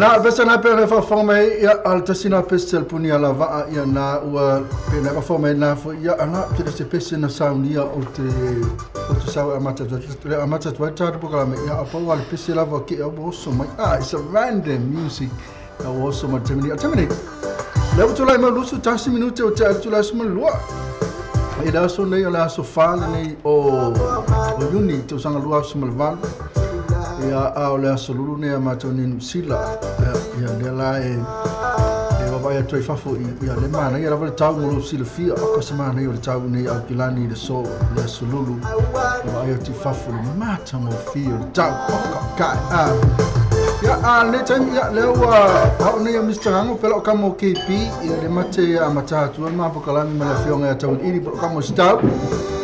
Na pesa na pe fa mai ia al tasina pesa puni ala va ia na ua pe na fa mai na fo ia ana te se pesa na saunia o te sau amata amata tu ta po kala ia apa wal pesa la va ke o so mai it's a random music na o so mai temini temini le tu lai ma lusu tasi minute o te tu lai so lua e la so nei la so fa nei o uni to sanga lua so mal ia a o le aso lulu nei a matou ni Nusila ia lea la e vavaai atu ai fafo ia le manaia lava le tau mo lou silafia o ka se manaia o le tau nei Aukilani i le so le aso lulu vavaai atu i fafo le matagofie o le tau o ka ia a le taimi ia lea ua ao nei a Mr. Gango pela o kama o KP ia le mate a mata atu ma pokalami ma le afioga ia tauiliili pela o kama o stout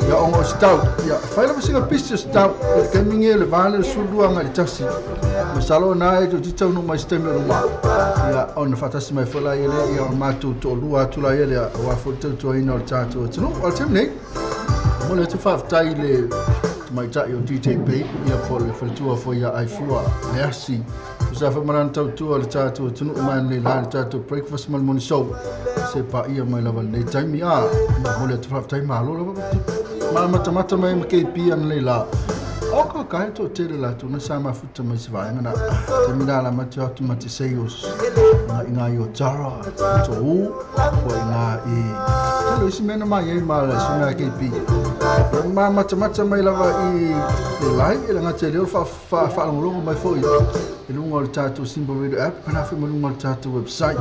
ia ongo stout ia fai lava sina pisi stout le taimi le vale le sulua nga le tasi masalo na e tu tau no mai stemi o ma ia ona fatasi mai fola ia le ia o matou to'alua atu la ia le aua foi tautuaina o le tatou atunuu o le taimi nei mo le atu faafetai le tamaitai o DJ Babe ia po le faletua foi ia Aifua le asi sa fa malana tautua le tatou atunuu mai nei la le tatou breakfast ma le morning show se paia mai lava lenei taimi a mo le atu faafetai malo lava ma matamata mai ma KP ana nei la o ka kai to tele la tu na sa mafuta mai se vaega na taimi la la matu atu ma te seios nga inga i o tara to u ko inga i tele isi mena mai e ma la suna KP ma matamata mai lava i le lai e la ngate leo fa fa longolongo mai foi i lunga o le tatou Simple Radio app pana foi ma lunga o le tatou website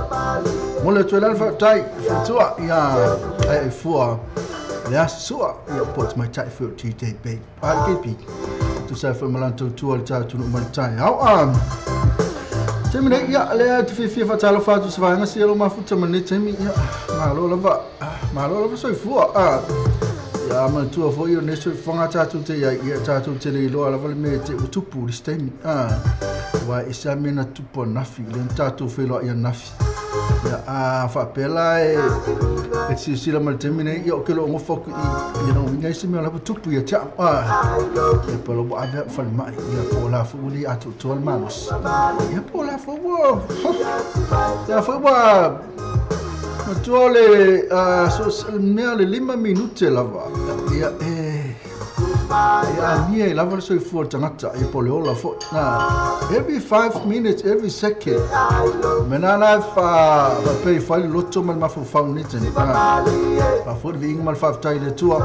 mo le atu e la le faafetai fatua ia ai fua le aso ia po te mai tai foi o TJ Babe a KP tu sa foi malana tautua le tatou nuu mai le taeao taimi nei ia lea te fiafia faatalofa atu se vaega sia lo mafuta ma lenei taimi ia malo lava soifua ia manatua foi o lenei soifuaga tatou te iai ia tatou te le iloa lava le mea te ua tupu i le isi taimi ua e ese lava mea na tupu anafi lea na tatou feiloai anafi ia a faapea la e silasila ma le taimi nei ia o ke loo gofa atu i ia na uiga isi mea o lava tupu ia te au ia po o la ua ave au falemai ia po o la foi ua le atoatoa le malosi ia po o la foi ua ia foi ua matua o le so le mea o le 5 minute lava ia e amia i lava le soifua o le tagata ia po o le ola foi every 5 minutes every second mena la faapea i fai le loto ma le mafaufau lenei taimi faafoi le viiga ma le faafetai i le Atua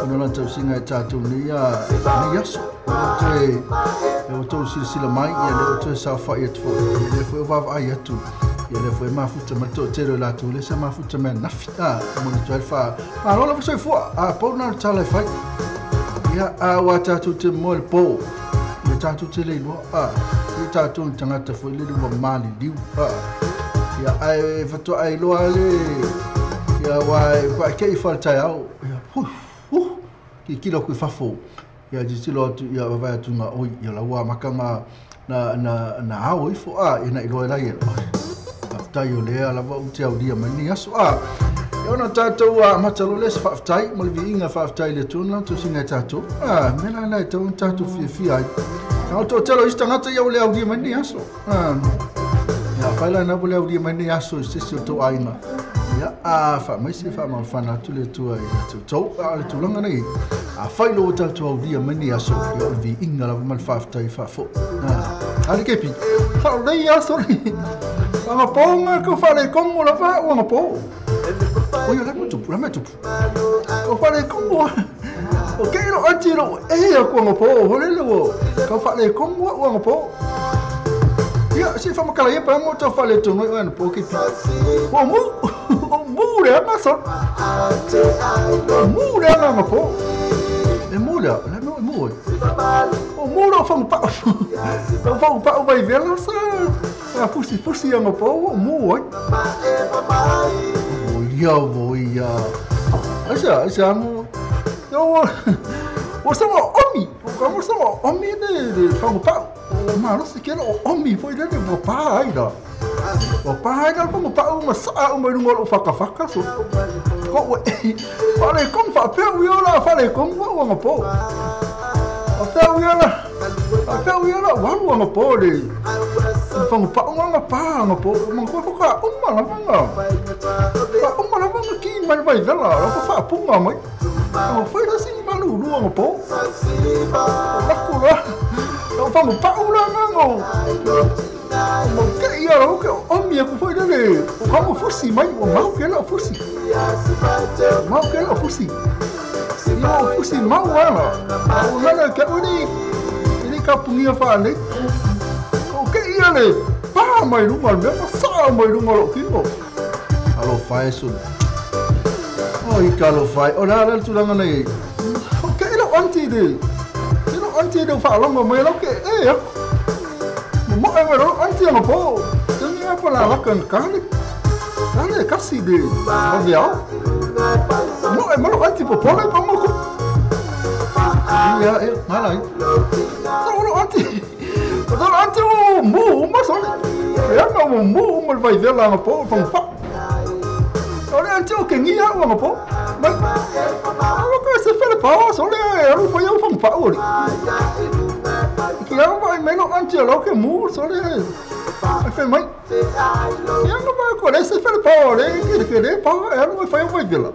ona lana tausiga e tatou nei nei aso toe e ua tou silasila mai ia lea ua toe saofai atu foi ia lea foi o vaavaai atu ia lea foi mafuta ma le toatele o latou lea sa mafuta mai anafi mo le toe fa malo lava soifua pau na o le tala e fai ia ua tatou te moe le po ia tatou te le iloa ia tatou ni tagata foi lele ua maliliu ia ae fatoa iloa le ia ua paakei fa le taeao ia kikilo atu i fafo ia tilotilo atu ia vaavaai atu nga oi ia la ua maka na ao ifo ia na iloa e la ia faafetai o lea lava u te aulia mai lenei aso ia ona tatou amata loa lea se faafetai ma le viiga faafetai i le Atua na tausiga e tatou mea la lena e tatau ona tatou fiafia ai o toatele o isi tagata ia ua le aulia mai lenei aso ia afai la na ua le aulia mai lenei aso i se isi o tou aiga ia faamaise faamafanafana atu le Atua i ia te outou a o le tulaga nei afai loa ua tatou aulia mai lenei aso ia o le viiga lava ma le faafetai faafoi ale kepi faalelei aso nei agapoga kau faalekogo lava au agapo o ia la me tupu o faalekogo o ke ilo ati lo e aku agapo holele wo kau faalekogo au agapo ia se famakala ia pa mo tau faaletogo o ana po kepi o mu o mu le anga so o mu le anga agapo e mu le la me mu o mu lo fangu pa o fangu pa o vai vela sa a pusi pusi anga po o mu ai o ia o ia asa mo yo o sa omi o ka mo sa omi de fangu pa o malo se kela o omi foi le o pa ai la o pa ai la fangu pa o ma sa o mai lunga o faka faka so ko fale kom fa pe o la fale kom wa anga po o pe o la o pe o la wa anga po le Fagupa'u ga pa ga po ma ko ka uma lava ga. Ka uma lava ga ki mai vai vela la ko faapuga mai. O fai la sini malulu ga po. O laku la. O fagupa'u la ga ngo. Mo ke ia lo ke o mi ku foi le. O ka mo fusi mai o mau ke la fusi. Mau ke la fusi. Ia o fusi mau ala. O nana ke uni. Ini ka pungia fa le. O ke ia le. Pa mai lunga le mea sa mai lunga lo kino. Alo fai sule. O i ka lo fai. O la la tulaga nei. O ke ilo anti de. Ilo anti de fa longa mai lo ke e. Mo e lo anti nga po. Te ni pa la la kan ka le. Ka le kasi de. O via. Mo e mo anti po po le pa mo ko. Ia e mala. Sa lo anti. O lo anti o mu ma so le. E ma mo mu mo vai ver lá nga po fa pa. O le anti o ke ngia o nga po. Mai. O ko se fele pa so le e ru fa yo fa pa o le. Ki a vai mai lo anti lo ke mu so le. E fe mai. Ia nga ba ko le se fele pa o le ke le pa e ru fa yo vai ver lá.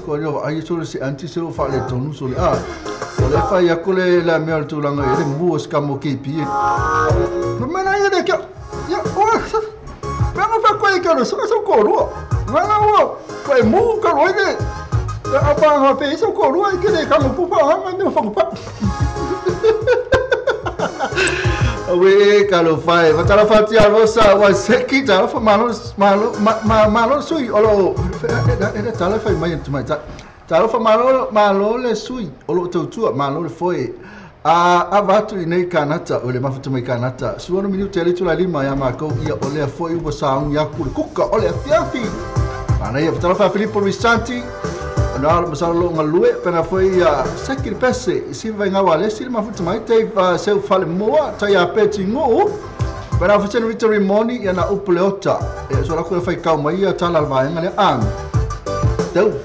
Ko yo ai so le se anti se lo fa le tonu so le a. O le fai aku le la mea o le tulaga e le mu o se kamo keipi e. No mena ia le kia, ia, o, pea fa koe ke le so so ko lua. Mana ua, koe mu ka loi le, a pa nga pe so ko lua i ke le kamo pupa hanga me whangu pa. Awe ka lo fai, fatala fatia rosa wa seki ta fa malo malo malo sui o lo e tala fai mai tu mai ta. Talofa malo malo le sui o lo tautua malo le foi a avatu i nei kanata o le mafuta mai kanata suano minuta le tula lima ia makou ia o lea foi ua saaugi aku le kuka o le afiafi ana ia fatalofa Filipo Luisanti ona alo masalo lo galue pena foi ia seki le pese i siva vaiga alesi le mafuta mai Dave seu falemoa tai a peti goo pena foi sene Victory Moni ia na upu le ota e so laku e faikau mai ia tala le vaega lea a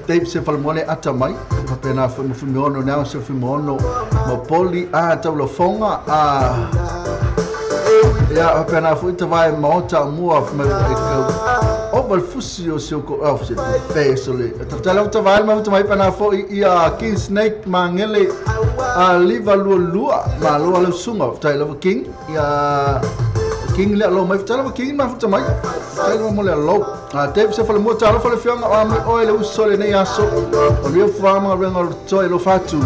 Dave se falemole ata mai pena foi mo fumiono nao se fumiono mo poli a taula fonga a ia pena foi te vai maota mua mai o bal fusi o seu ko au se peso le tala te vai ma mai pena foi ia King Snake mangele a liva lua lua ma lua le sunga tai lava King ia King le lo mai tala King ma futa mai tala mo le lo a Dave se fale mo tala fale fianga o mai o le uso le nei aso o le fama renga to lo fatu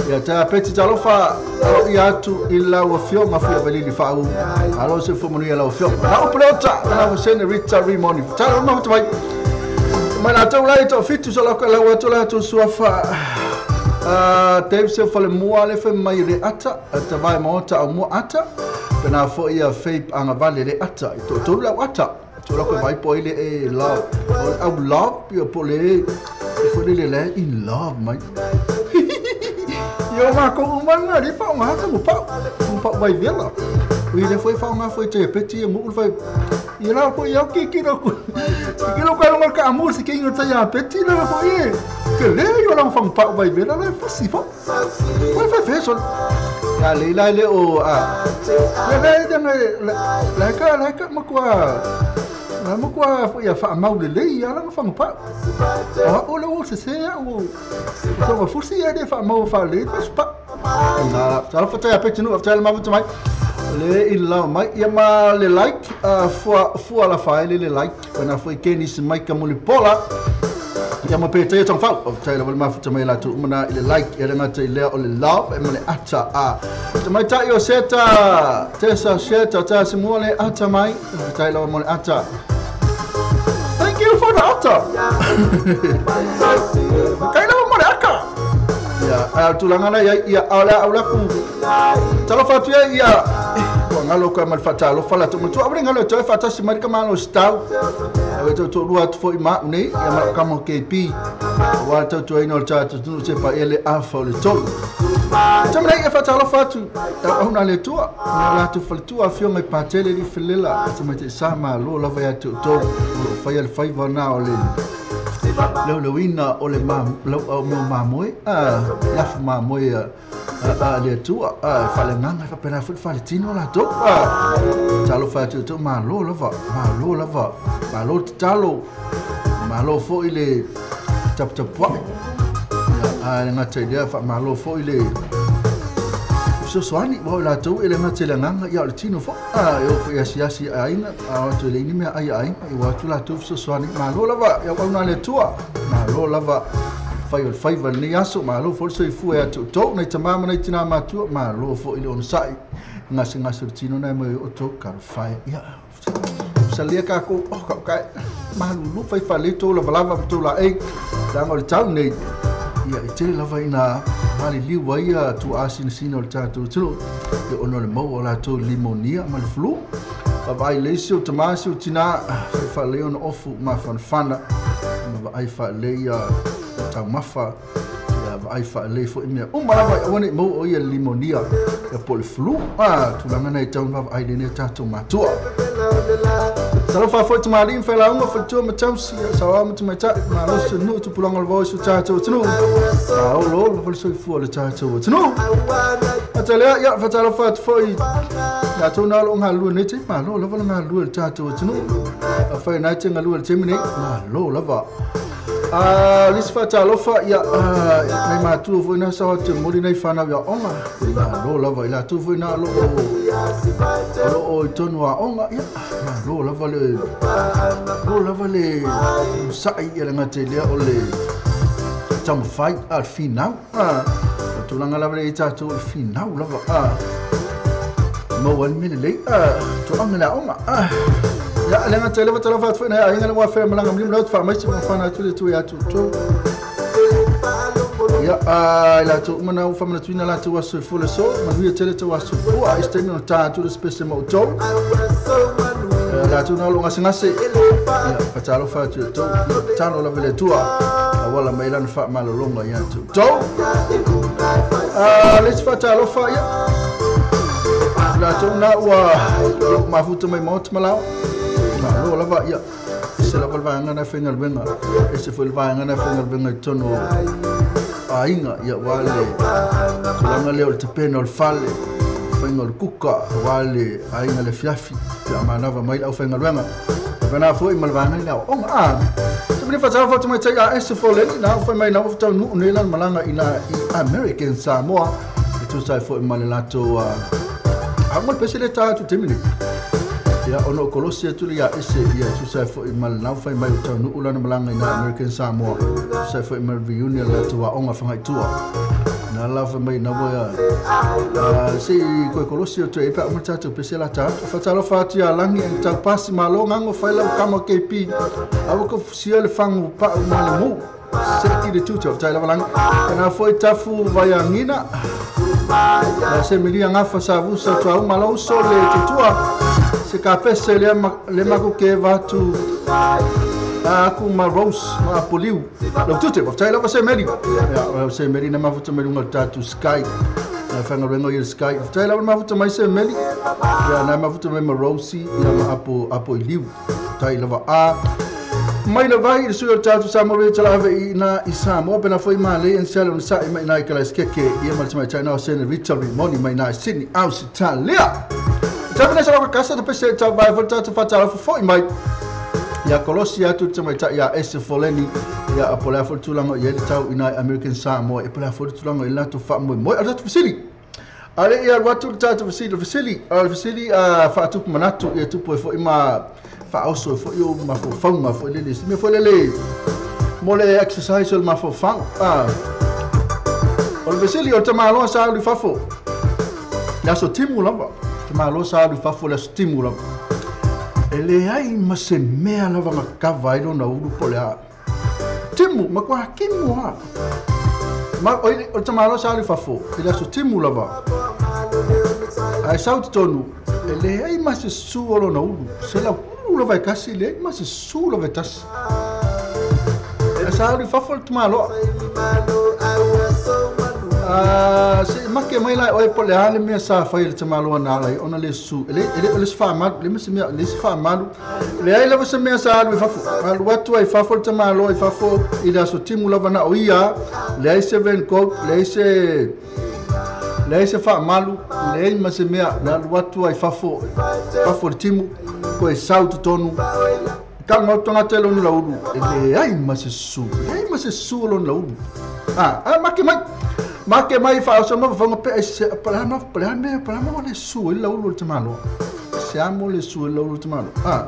ia ta peti tala fa o ia atu ila o fionga fia valili fa u alo se fo mo ia la fionga na o plota na o sene Rita Rimoni tala ma futa mai mai na tau lai to fitu so la la wa to la to suafa Dave se fale mo le fe mai le ata ta vai mo ta o mo ata pena fo ia faith anga vale le ata i to tolu lau ata to la ko vai po ile e love o au love pio po le fo le le in love mai yo ma ko umanga le fa nga ka mo pa vai vela o ile foi fa nga foi te peti e mo foi ia la ko ia ki ki no ki no ka no ka amu se ki no ta ia peti la fo e ke le yo la fa pa vai vela la fo si fo foi fa fe so a le la le o a le le la ka ma kwa la ma kwa fo ia fa mau le le ia la fa pa o le o se se o so fo si ia de fa mau fa le pa na ta fa ta peti no ta ma mai le i la mai ia ma le like fua la fa le like na foi kenis mai ka mo le pola ia ma pe te tong fa o te la ma futa mai la tu mana ile like ia le ngata ile o le love e mo le ata a te mai ta yo seta tesa seta ta se mo le ata mai ta la mo le ata. Thank you for the ata. Kai la mo le aka ia a tulanga la ia ala ala ku talo fa tu ia ko ngalo ka mal fata lo fala tu tu abre ngalo to fata si marika malo stau e to to lua tu foi ma nei ia ma ka mo KP wa to to ino ta tu tu se pa ele afa le tolu tamai e fata lo fatu ta ona le tua na la tu fal tua fio mai patele li felela tamai te sa ma lo la va tu to fa ia le fai va na o le leo leuina o le ma lo o mo mamoe a la ma moe a Le Atua faaleagaga e faapena foi le faletino latou. Talofa atu outou, malo lava, malo lava, malo tatalo, malo foi le taputapuai. Ia, e le gata i lea, faamalo foi le fesoasoani ua o i latou e le gata i le agaga, ia o le tino foi. E oo foi i asiasi a aiga, a o atu e leai ni meaai a aiga, ia ua o atu latou fesoasoani. Malo lava i auauna a le Atua, malo lava fai o le faiva i lenei aso, malo foi le soifua ia te outou, nai tama ma nai tinā matua, malo foi le onosai, gasegase o le tino na e mai outou talofa e. Ia, salia kākou, oh, kau kai, malulu fai faalei tou lavalava ma tou laei, leaga o le tau nei, ia, e tele lava ina maliliu ai ia tuaa sinasina o le tatou atunuu, ia ona o le maua o latou limonia ma le flu. Vaavaai lelei si ou tama si ou tinā, fai faalelei ona ofu mafanafana, ma vaai faalelei ia taumafa, ia vaai faalelei foi mea uma lava, aua ne i maua o ia le limonia ia po o le flu. Tulaga na e tatau ona vaavaai lelei tatou matua. Talofa foi tamalii ma failauga, faletua ma tausi, saoao ma tamaitai, malosi o le nuu, tupulaga o le vao i si o tatou atunuu. Maoloolo foi le soifua o le tatou atunuu. Atalea, ia, faatalofa atu foi latou na o lo o galulue nei taimi, malo lava le galulue i le tatou atunuu. Afai na e te galue i le taimi nei, malo lava. Le isi faatalofa, ia, nai matua foi na sao atu e momoli nai fanau i aoga, malo lava i latou foi na o lo o i totonu o aoga, ia, malo lava le, malo lava le onosai, ia le gata i lea o le taumafai, le finau, o tulaga lava lea i tatou o le finau lava, maua ai le mea lelei, toaga le aoga. Ia, le gata i lea, faatalofa atu foi nai aiga le ua afea malaga maliu ma faamaise ma fana atu le Atua ia te outou. Ia, i latou uma na ua faamanatuina latou aso soifua le aso, manuia tele tou aso soifua, i se taimi ona ta atu le sepese ma outou. Latou na o lo o gasegase, ia, faatalofa atu i outou, ia, tatalo lava i le Atua, auala mai lana faamalologa ia te outou. Le isi faatalofa, ia, latou na ua mafuta mai maota ma lao, malo lava, ia, ese lava le vaega na e faigaluega, ese foi le vaega na e faigaluega i totonu o aiga, ia, ua le tulaga lea o le tapena o le fale, faiga o le kuka, ua le aiga le afiafi, pe a manava mai le aufaigaluega. Faapena foi ma le vaega lea o aoga. Te faatalofa atu mai tai a ese foleni, na fai mai na ua taunuu nei lana malaga i i American Samoa, e tusa ai foi ma le latou aoga le pese le ta atu taimi nei. Ia, ona o kolosi atu le ia ese, ia tusa ai foi ma le nau fai mai o taunuu lana malaga i American Samoa, tusa ai foi ma le reunion le latou aoga fagaitua. Na la fai mai na ua ia se i koe kolosi atu e pe a uma tatou pese la ta atu. Faatalofa atu ia Lagi e tau pasi malo gago fai lau kama KP. Aua ka fusia le fagu pau ma le mu. Seki le tutu, faafetai lava Lagi. Tena foi tafu vaiagina. Se milia gafa savusa tuau malo uso le tutua. Se kapese le le mako ke vatu aku ma Rose ma Apoliu. Lau tute, faafetai lava se meli. Ia, se meli na mafuta mai luga o le tatou Sky. Na faigaluega i le Sky. Faafetai lava mafuta mai se meli. Ia, na mafuta mai ma Rose ia ma Apo Apo Iliu. Faafetai lava a mai le vai i le sui o le tatou Samoa Radio Talave i na i Samoa pena foi ma le en sale ona sa'i mai na i Kalaesekeke ia ma le tamaitai na o Sene Rita Rimoni mai na i Sydney, Ausitalia. Tapu nei sa ka kasa te pese tau vai foi tatou faatalofa foi mai. Ia kolosi atu le tamaitai ia Ese Foleni, ia a po o le a foi le tulaga o i ai le tau i nai American Samoa, ia po o le a foi le tulaga o i ai le latou faamoemoe. O le tatou fesili, a le i alu atu le tatou fesili, o le fesili, o le fesili a faatupu manatu, ia tupu ai foi ma faaoso ai foi ou mafaufauga foi lele, se mea foi lele mo le exercise o le mafaufau. O le fesili, o le tamaloa sa alu i fafo le aso timu lava, tamaloa sa alu i fafo le aso timu lava, e leai ma se mea lava na kava ai lona ulu po o le a. Timu, matua timu lava. Ma o le tamaloa sa alu i fafo i le aso timu lava. Ae sau i totonu, e leai ma se su o lona ulu. Se lau ulu lava e tasi, leai ma se su lava e tasi. Ae sa alu i fafo le tamaloa. Se i make mai la e oe po o le a le mea sa fai e le tamaloa na ala ai ona le susu. E le, e le o le isi faamalu, le ma se mea, le isi faamalu. Leai lava se mea sa alu i fafo. Alu atu ai i fafo le tamaloa i fafo i le aso timu lava na o ia. Leai se raincoat, leai se Leai se faamalu, leai ma se mea, le alu atu ai fafo, fafo le timu, koe sau totonu. Tago atu tagata i lona laulu, e leai ma se susu, leai ma se susu o lona laulu. Ah, make mai. Make mai faaoso ma fafaga pe aisea, po o le a po o le a mea, po o le a mea ua le susu ai le laulu o le tamaloa. Aisea mo le susu ai le laulu o le tamaloa. Ah.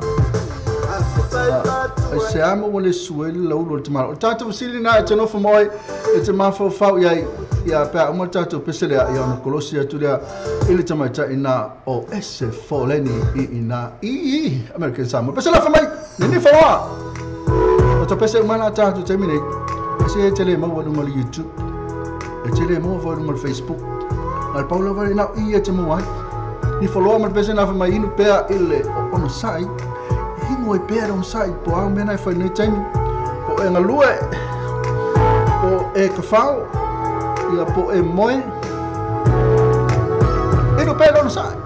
Aisea mo ua le susu ai le laulu o le tamaloa. O le tatou fesili lena e te nofo ma oe, e te mafaufau i ai, ia pe a uma le tatou pese lea, ia ona kolosi atu lea i le tamaitai na o Ese Foleni i ina i American Samoa. Pese lafa mai, nini faloa. O ta pese uma na tatou taimi nei, ese e te le maua i luga o le YouTube, e te le maua foi i luga o le Facebook. A le pau lava lena o i e te maua ai. Ni faloa ma le pese na mai inu pea i le onosai. E inu ai pea le onosai po au mea na e fai nei taimi. Po e galue, po e kafao, ia po e moe. Inu pea le onosai.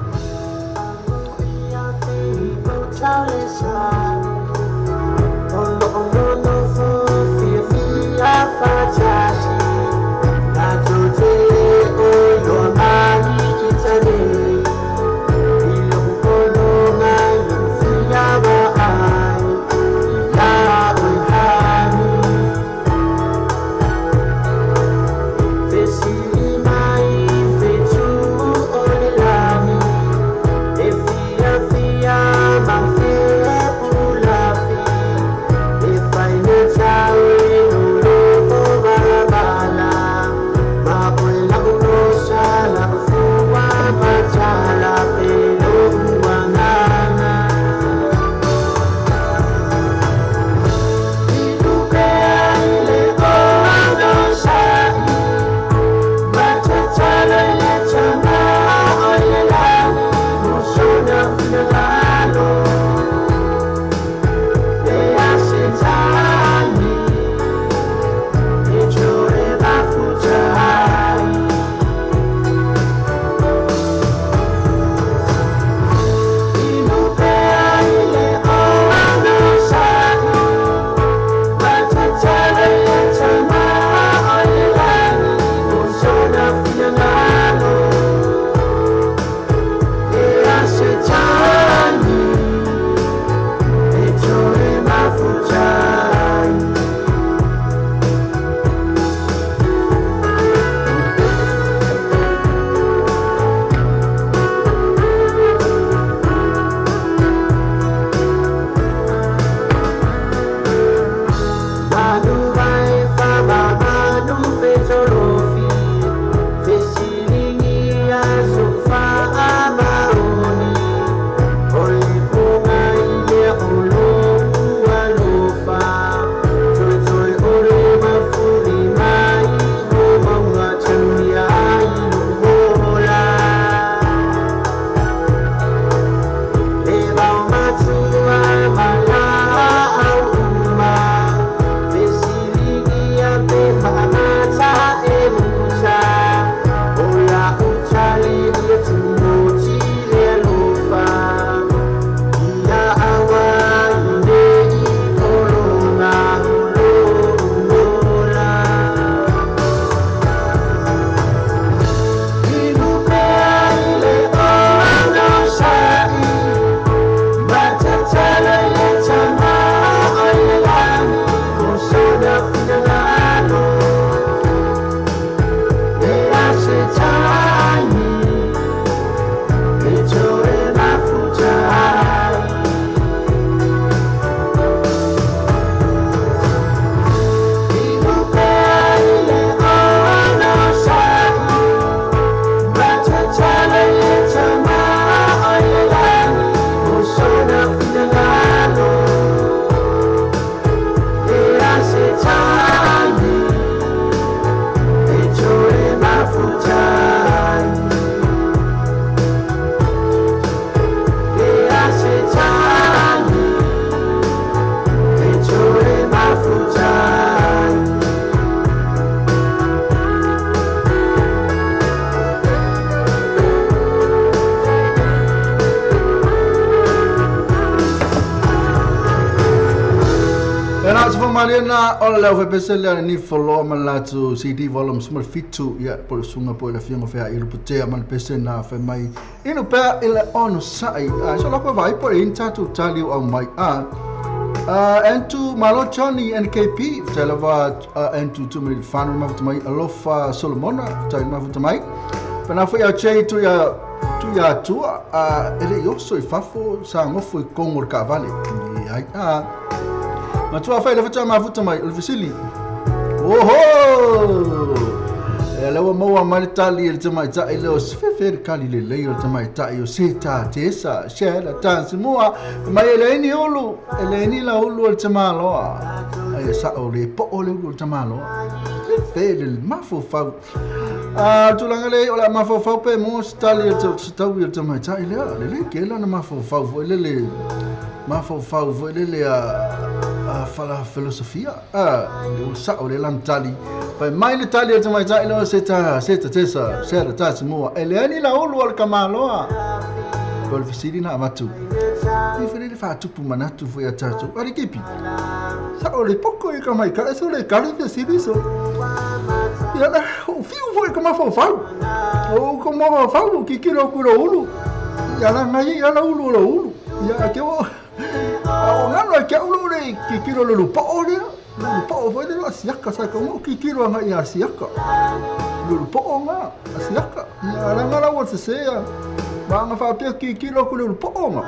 Ia na se faumalie na o le au pese le ni follow ma la tu CD volume small 7 ia po le sunga po le fionga fea i lupu tea ma le pese na fai mai inu pea i le ono sai a so lako vai po le in tatu tali au mai a Entu Malo Johnny NKP tai lava Entu tu mai whānau mafuta mai Alofa Solomona tai mafuta mai pena foi a Jay tu ia tua ele i oso i fafo sa ngofo i kongo le kaavale ai a matua fai le fata mafuta mai o le fesili oho e lewa maua mai le tali e le tamaitai leo se fefe le kali lelei o le tamaitai o se tā tesa se la tansi mua mai e leini ulu e leini la ulu o le tamaloa ai sa o le po o le ulu o le tamaloa fefe le mafofau a tulaga le o le mafofau pe mo se tali e te tau i le tamaitai lea lelei ke lana mafofau foi lele mafofau foi lele a fala filosofia a le sa o le lan tali pai mai le tali o te mai tai lo se ta tesa se ta se mua e le ani la ulu o le kamaloa ko le fisili na avatu i fere le faatupu manatu foi a tatou ari kepi sa o le poko i ka mai ka so le kali fisili so ia la o fiu foi ka mafofau o ko mafofau ki ki lo ku lo ulu ia la ngai ia la ulu lo ulu ia ke o o ngano ke ulu le ki ki lo lo po o le lo po foi le asiaka sa ko mo ki ki lo nga ia asiaka lo po o nga asiaka ia la ngala o se se ya ba nga fa pe ki ki lo ku lo po o nga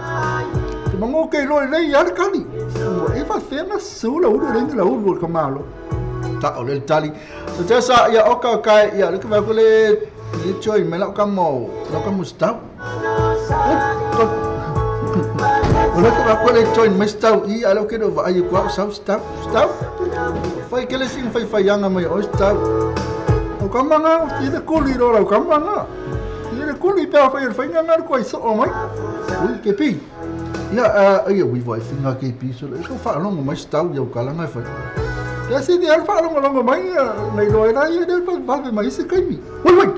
te mango ke lo le ia le kali e fa fe na su la ulu le la ulu ka malo ta o le tali so te sa ia o ka kai ia le ka va ko le le choi me la ka mo la ka mo sta o le ka va ko le choi me sta i a lo ke do va ai ko sa sta sta fai ke le sing fai fai anga mai o sta o ka manga i le kuli ro la ka manga i le kuli pe fai fai nga ko i so o mai ui ke pi ia ia ui vai finga ke pi so le ko fa longo mai sta ia o kala ngai fai ia se de alfa longo longo mai nei lo era ia de pa va mai se kaimi oi oi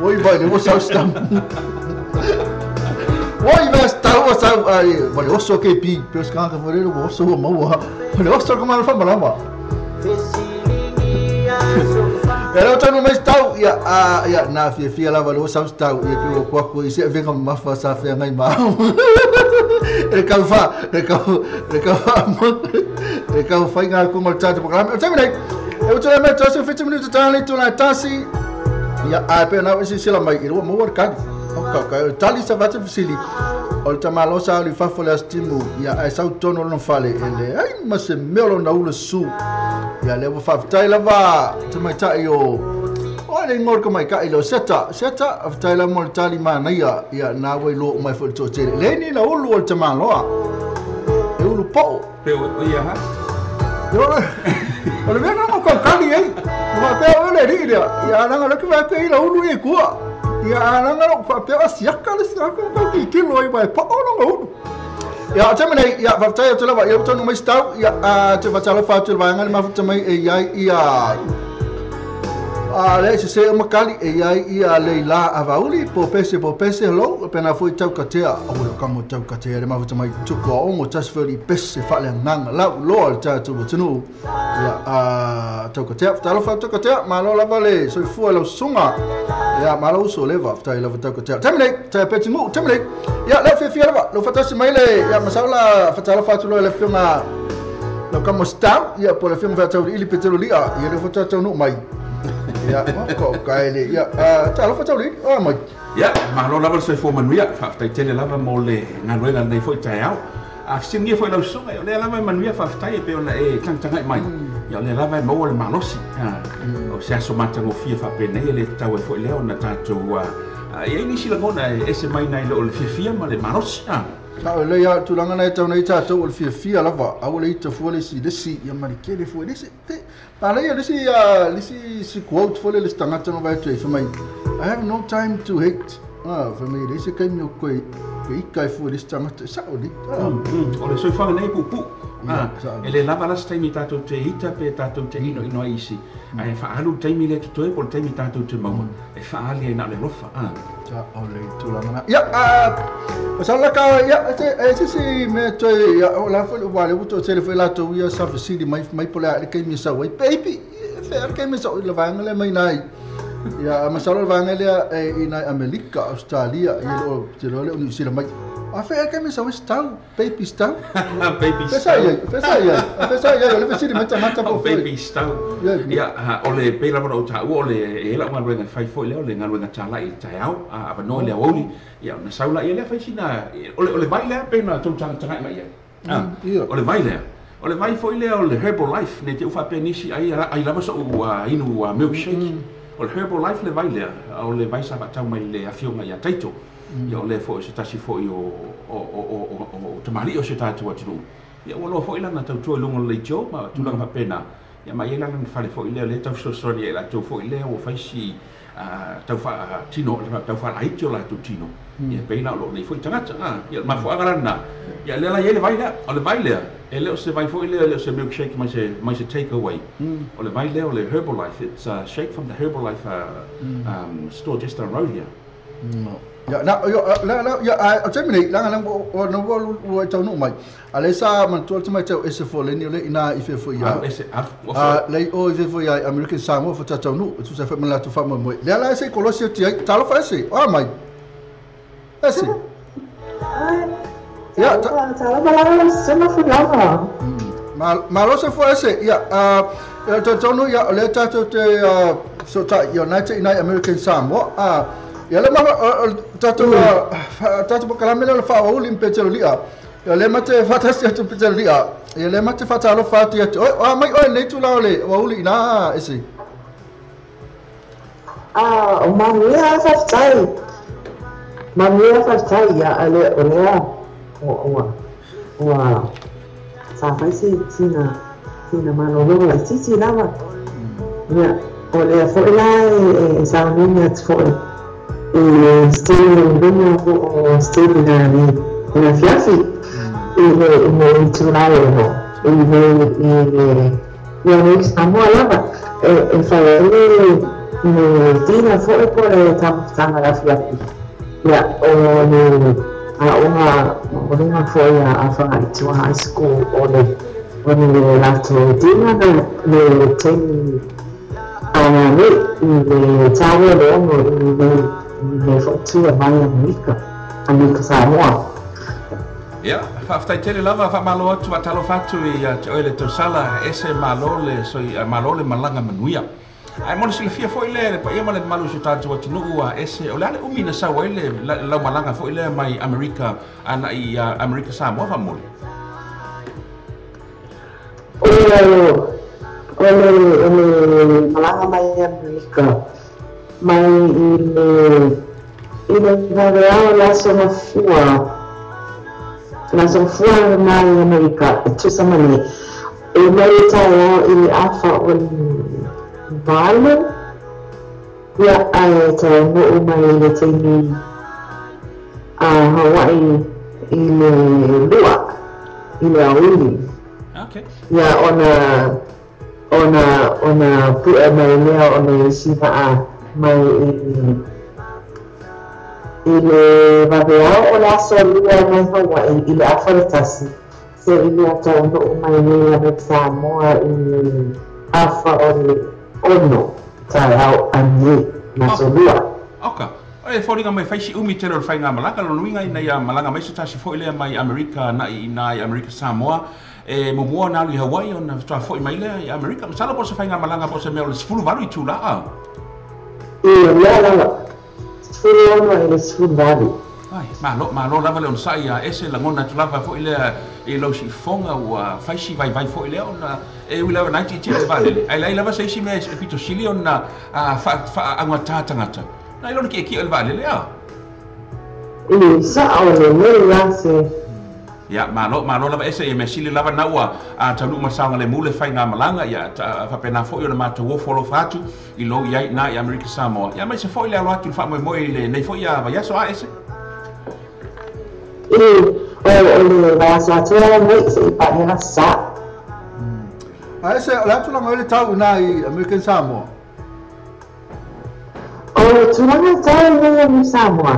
oi vai le o sa sta oi vai sta o sa ai vai o so ke pi pe ska ka fore o so mo wa le o so ko mal fa malama Era o tanu mai stau ia a ia na fia fia lava le o sa stau ia ke o kwa ko i se venga mafa sa fia ngai ma e ka fa e ka e ka e ka fa nga ko mo tata programa o tami nei e o tala mai tasi 50 minutos tali tu na tasi ia a pe na se sila mai i ro mo ka o ka ka tali sa va te fisili o le tamalo sa li fafo le astimu ia ai sau tono no fale ele ai ma se melo na ulu su ia le fa tai lava te mai tai o o le ngor ka mai ka ilo seta seta of tai la mo tali ma na ia ia na wei lo mai fo to tele le ni la ulu o le tamalo e ulu po pe o ia ha yo o le mea mo ka kali ei ma pe o le ri ia ia na ngalo ka pe ila ulu e kua ia na ngalo fa pe asiaka le siaka ka ki kilo i mai po o no ulu ia te mene ia fa tai atu lava ia tonu mai stau ia a te fatala fa tu vai ngai mafuta mai e ia ia a le se se makali e ia ia le la avauli po pese lo pena foi tau katea o le kamo tau katea le mafuta mai tuko o mo tasferi pese fa le nganga la lo al tatu tunu ia a tau katea talo fa tau katea malo lava le so fu la sunga ia malo so leva tai lava tau katea temne tai peti mu temne ia le fi fi lava lo fatasi mai le ia masaula fatala fa tu lo le finga lo kamo stau ia po le finga fa tau ili petelo lia ia le fa tau no mai ia ko kai le ia talo fa tau li o mai ia malo lava se fo manuia fa tai tele lava mo le ngaluega nei foi tai au a singia foi lau sunga o le lava manuia fa tai pe ona e tanga mai ia le lava mo le malosi o se aso mata ngofia fa pe nei le tau e foi le ona tatou ia ni sila ngona e se mai nei lo le fia ma le malosi Ta o le ia tulaga nei tau nei tatou o le fiafia lava aua le ita fua le isi le isi ia ma le kele fua le isi te pala ia le isi le isi si quote fua le le tagata na vai atu e fai mai I have no time to hate. Fai mai le isi kaimi o koe ika e fua le isi tagata e sa'o li. O le soifuaga nei puupuu. E lē lava la se taimi tatou te ita pe tatou te inoino ai isi, ae faaalu le taimi lea totoe po o le taimi tatou te maua e faaali ai na o le alofa. O le tulaga na. Ia, masalo la ka ia e se mea toe ia o la foi ua le ua toatele foi latou ia sa fesili mai mai po o le a le kaimi e sau ai baby fea le kaimi e sau i le vaega lea mai nai. Ia, masalo le vaega lea e i nai Amerika, Australia, ia o te loa le o Niu Sila mai. A fea le kaimi e sau ai stau, baby stau. Baby Fesa stau. Ia, fesa ia, fesa ia, o le fesili mai tagata po po foi. Baby stau. Ia, o le pei lava ona ou taua o le e lau galuega e fai foi lea o le galuega tāla'i i le taeao, avanoa i le aoauli, ia ona sau laia lea fai sina o le vai lea pei ona tou tagatagai mai ai. O le vai lea. O le vai foi lea o le Herbalife, ne te u faapea nisi ai ai lava so'u inu milkshake. O le Herbalife le vai lea, o le vai sa faatau mai le afioga ia Taito. Ia o lea foi se tasi foi o tamalii o se tatou atunuu. Ia ua loa foi lana tautua i luga o le leitio ma tulaga faapena. Ia ma i ai la lana fale foi lea, lea tau fesoasoani ai latou foi lea ua fai si tau faatino, tau faalaiti o latou tino. Ia pei la o loo nei foi tagata. Ia o le mafuaaga la lena. Ia lea la i ai le vai lea. O le vai lea, e le o se vai foi lea, e le o se milkshake mai se take away. O le vai lea o le Herbalife. It's a shake from the Herbalife store just down the road here. No. Ya, na, yo, la, la, ya, o taimi nei, langa la, o, na ua, ua taunuu mai. A le sa manatua le tamaiti au ese fo leni o le ina i fe foi ia. Alu ese, alu. Ua Lei o i fe foi ia American Samoa fo taunuu, e tusa foi ma latou faamoemoe. Lea la ese i kolosi o ti ai, talofa ese, o a mai. Ese. Ya, ta, Talofa lava sema fulava. Ma malo se fo ese, ia, ia tonu ia, o le tatou te, so ta, ia, nai te inai American Samoa, ia le ma, tatou, tatou pakalame le faauli mpe lia. Ia le mate faatasi atu pe lia. Ia le mate faatalofa atu ia te, o a mai oe nei tulaga o le aoauli ina ese. Ah, o manuia faafetai. Manuia faafetai ia ale o lea o ua ua sa fai se sina malologa laitiiti lava. Ia, o lea foi la e sauniuni atu foi i le stadium luga o stadium na le afiafi i le itulā e 6 i le ia nei Samoa lava e fai ai le dinner foi po le taumafataga le afiafi. Ia, o le aoga o luga foi a Fagalii 2 High School o le latou dinner na le taimi nei i le taua le 6 i le foatua mai Amerika Samoa. Ia, faafetai tele lava, faamalo atu, faatalofa atu ia te oe le tausala ese, malo le soi, malo le malaga manuia. Ae mo le silafia foi lea le paia ma le mamalu o si o tatou atunuu a ese, o le a le umi na sau ai le lau malaga foi lea mai Amerika agai i Amerika Samoa faamole? O le malaga mai Amerika mai i le vaveao le aso Gafua, le aso Gafua mai Amerika e tusa ma le e mai le taeao i le 7:45, ia, ae taunuu mai i le taimi a Hawaii i le 2 i le aoauli. Ia, ona pu'e mai lea o le isi vaa mai i le vaveao o le aso Lua mai Hawaii i le 12:30 seia taunuu mai nei Amerika Samoa i le 5:45 taeao anei na aso Lua. Oka. E foliga mai fai si umi tele o le faigamalaga lona uiga ina ia malaga mai se tasi foi lea mai Amerika agai i Amerika Samoa, e muamua ona alu i Hawaii ona faatoa foi mai lea i Amerika. Masalo po o se faigamalaga po o se mea o le 18 itula a. Ia, lea lava, 16 i le 18. Ai, malo, malo lava le onosai a ese, lagona atu lava foi lea i lau siifofoga ua fai si vaivai foi lea ona e ui lava na itiitia le vaalele, ae leai lava se isi mea e pito sili ona faaaugata tagata nai lona kiekie o le vaalele a. I sa'o lelei la se. Ia malo malo lava ese ia mea sili lava na ua taunuu ma le saogalemu le faigamalaga ia faapena foi ona matou ofo alofa atu i lou i ai i ina i Amerika Samoa. Ia aemaise foi le alo atu i le faamoemoe i lenei foi vaiaso a ese. I, o le vaiaso atoa nei seia paia le Aso Sa. A ese, o le a tulaga ai le tau i ina i American Samoa? O le tulaga tau nei o New Samoa,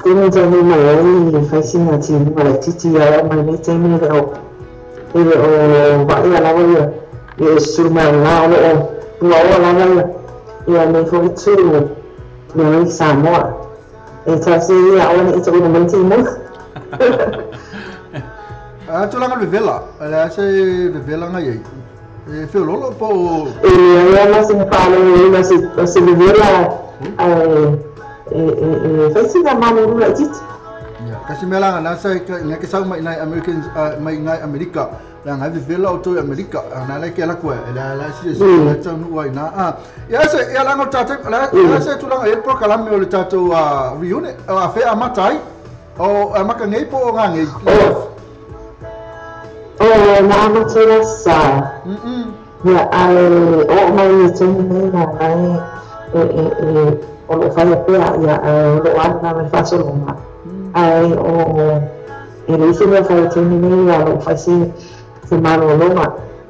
taimi taunuu mai ai e fai sina timuga laitiiti ia oo mai nei taimi e le o vaaia lava ia ia susulu mai o le la o lo o puaoa lava ia ia nei foi itu nei Samoa. E tausia ia aua ne'i tuuina mai timuga. A tulaga le vevela, o le a se vevela na i ai? E feoloolo po o. E leai lava sina faalogoloina o se vevela ae e fai sina malulu laitiiti. Ia, kasi mea laga na sa na ke sau mai nai Americans mai nai Amerika, leaga e vevela outou i Amerika, na la ke ala ku e la la si si la taunuu ai na. A ia se ia laga o tatou la la se tulaga e polokalame o le tatou reunion a fe amata ai o amaka nei po o ngā nei. O na amata i le Aso Sa. Ia ae oo mai i le taimi nei na e e o lo o faia pea ia ae o lo o alu lava i le faasologa. Ae o e leai se mea fai i le taimi nei ia o lo o fai se malologa.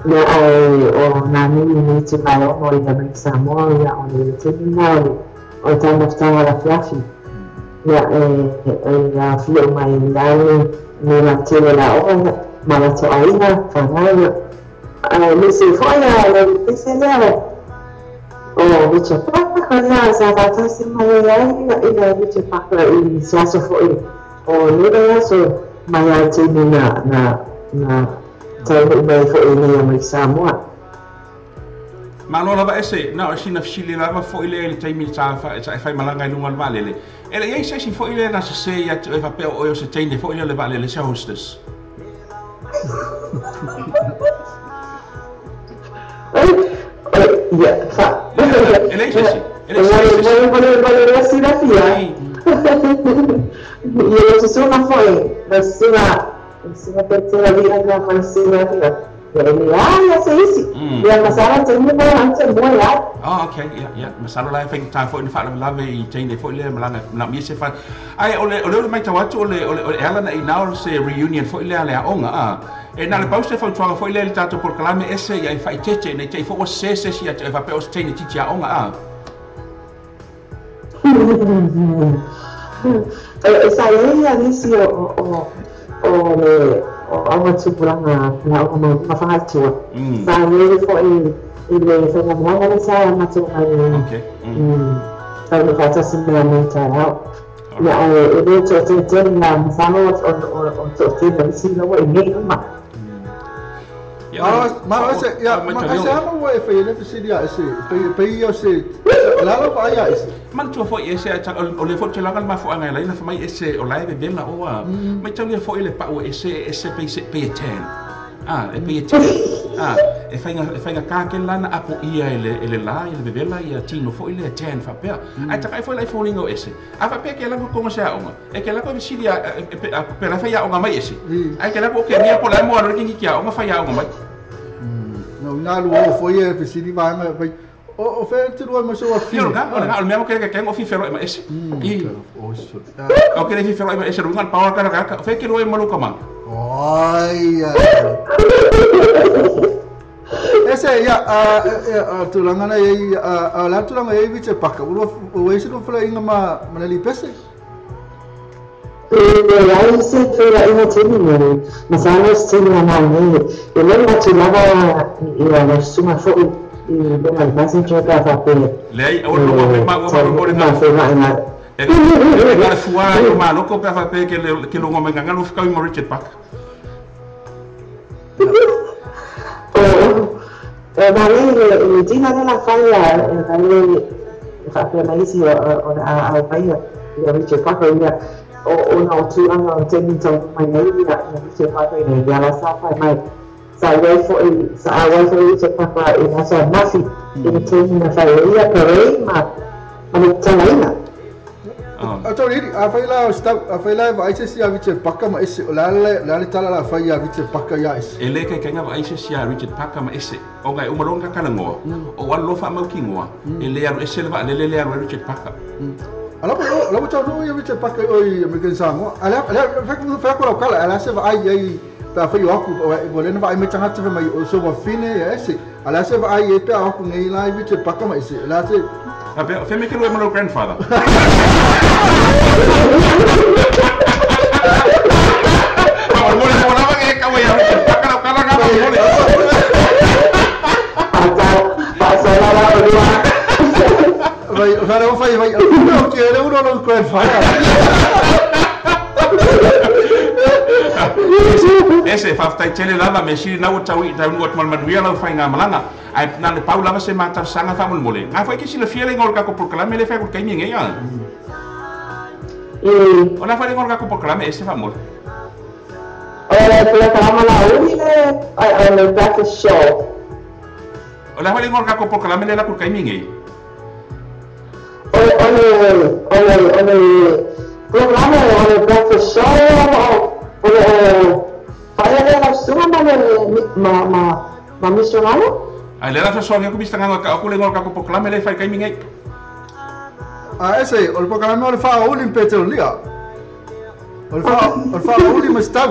Ia ae o nā nui nei itula e 6 i le Amerika Samoa ia o le taimi lena o le taumafataga o le afiafi. Ia e aofia uma ai ai me latou e le aoga ma latou aiga fanau ia. Ae aemaise foi ia le pese lea o Richard Parker ia sa faatasi mai ai ai i le Richard Parker i se aso foi o lenei vaiaso mai lava i le taimi na taunuu mai foi i nei Amerika Samoa. Malo lava ese, na o sina fesili lava foi lea i le taimi sa sa e faimalaga i luga o le vaalele. E le i ai se isi foi lea na sesē ia te oe faapea o oe o se teine foi lea o le vaalele, se hostess? Ia, fa. E leai se isi. E leai se isi. Mo le mea silafia. Ia lau susuga foi, lau susuga, susuga Petera Viaga ma le susuga Ia, ia e leai lava se isi. Ia masalo taimi na ante moe ai. Oh, okay, ia, ia. Masalo la e faigata foi ona faalavelave i teine foi lea malaga manaomia se fa. Ae o le o lea o le matau atu o le o le e ala ona i ina o se reunion foi lea a le aoga a. E na o le pau se fautuaga foi lea i le tatou polokalame ese ia e faaeteete ne i te i foi ua sese se isi ia te oe faapea o se teine titi aoga a. E sa i ai ia nisi o o le o aoga tupulaga le aoga maualuga fagaitua. Sa i ai foi i le faigamalaga lea sa matou mai taunuu faatasi mai nei taeao. Ia ae e le toatele la masalo o toatele o isi la ua i nei uma. Ma ese ia ma ese ama ua e fai le fesili a ese pe ia se la la pa ia ese. Manatua foi ese o le foi te laga le mafuaaga e ala ai ona fai mai ese o la e vevela o a maitaulia foi le pau ese e ese pei se pei e tan a e pei e tan a e faiga e faigata tele la ona apoia e le e le la ia le vevela ia tino foi lea tan faapea ae taka'i foi la i foliga o ese a faapea ke lava konga se aoga e ke lava fesili a pe la fai aoga mai ese ae ke lava o ke mea po o le a mo alo le kingi ki aoga fai aoga mai. No ina alu o foi e fesili vaega fai o fea te lua ma se ua Ia o lena, o lena, o le mea mo ke ke o fifeloai ma ese. I. O ke le fifeloai ma ese luga le paoa kala kaka. O fea ke lua i malu ka ma. Ai ai. Ese ia a tulaga na i a la tulaga i Richard Parker. Ua ua ese lua felaiga ma ma le Lipese. E leai se felaiga tele nei, masalo se tele ana nei, e logo atu lava ia lau susuga foi i luga i le messenger pe a faapea Leai, aua le logo pe maua taunuu mo le ma feiloai E na o le fua ai o maloko pe a faapea ke logo mai gagalu fekaui ma Richard Parker. O na lei le tina lea la fai a na lei e faapea mai isi o le a au mai ia Richard Parker ia o ona o tulaga o taimi taunuu mai nei ia Richard Parker ina ia la sa fai mai sa i ai foi sa auai foi Richard Parker i le aso ananafi i le taimi na fai ai ia parade ma le tatalaina. Atau a fai la stau a fai la vai se sia Richard Parker ma ese o la la le tala la fai ia Richard Parker ia ese. E le kai kai vai se sia Richard Parker ma ese. O ngai uma longa kala ngoa. O alu loa faamaukigoa e lē alu ese le vaalele le alu ai Richard Parker. Ala la mo tau ia Richard Parker o i American Samoa. Ala ala fa ko la kala ala se vai ai pa fai o aku o le na vai me tangata fe mai o so wa fine ia ese. Ala se vai ai pe aku nei la Richard Parker ma ese. La se a fe me ke lo e grandfather. Mo mo mo la ke ka wa Richard Parker la kala ka mo le. Vai, vai, vai, o que ele uno no grandfather. Ese faafetai tele lava me sili na ua tau taunuu atu ma le manuia lau faigamalaga ae na le pau lava se matalasaga faamolemole ga foi ke silafia le igoa o le kako polokalame le fai aku le taimi egei a o le a fai le igoa o le kako polokalame ese faamole. O le polokalama lauli le o le breakfast show. O le a fai le igoa o le kako polokalame le laku le taimi egei. O le polokalame o le breakfast show o le ma missionaro. Ai le la fesoasoani aku mista gaga ka aku le igoa o le kako polokalame le fai taimi nei. A ese o le polokalame o le faaouli ma Peterolia. O le faaouli ma Stau.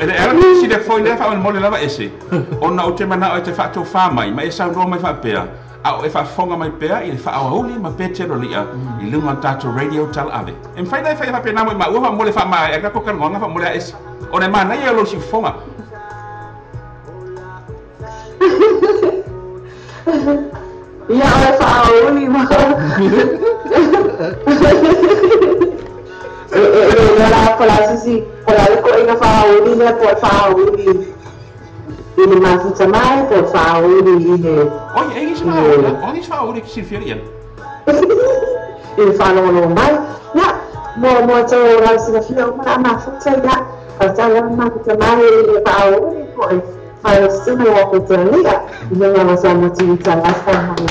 Le ala sile foi le faamolemole lava ese. Ona o te manao e te faatofā mai ma e saunoa mai faapea. A o e faafofoga mai pea i le faaoauli ma Peterolia i luga o le tatou radio talaave. E mafai ona e faia faapena mo i maua faamomole faamaea ai kako talanoaga faamomole a ese. Ona e manaia o lou siufofoga. Ia o le faaouli ma e le la po la sisi po la le koʻiga faaouli lea po o le faaouli i le mafuta mai po o le faaouli i le Oi, e gisi faaouli, o gisi faaouli ki silafia ia. I le faalogologo mai ia mo mo tau lau silafia uma la mafuta ia faatau la mafuta mai i le faaouli po o failosina ia Peterolia i luga o Samoa TV Talasa ma le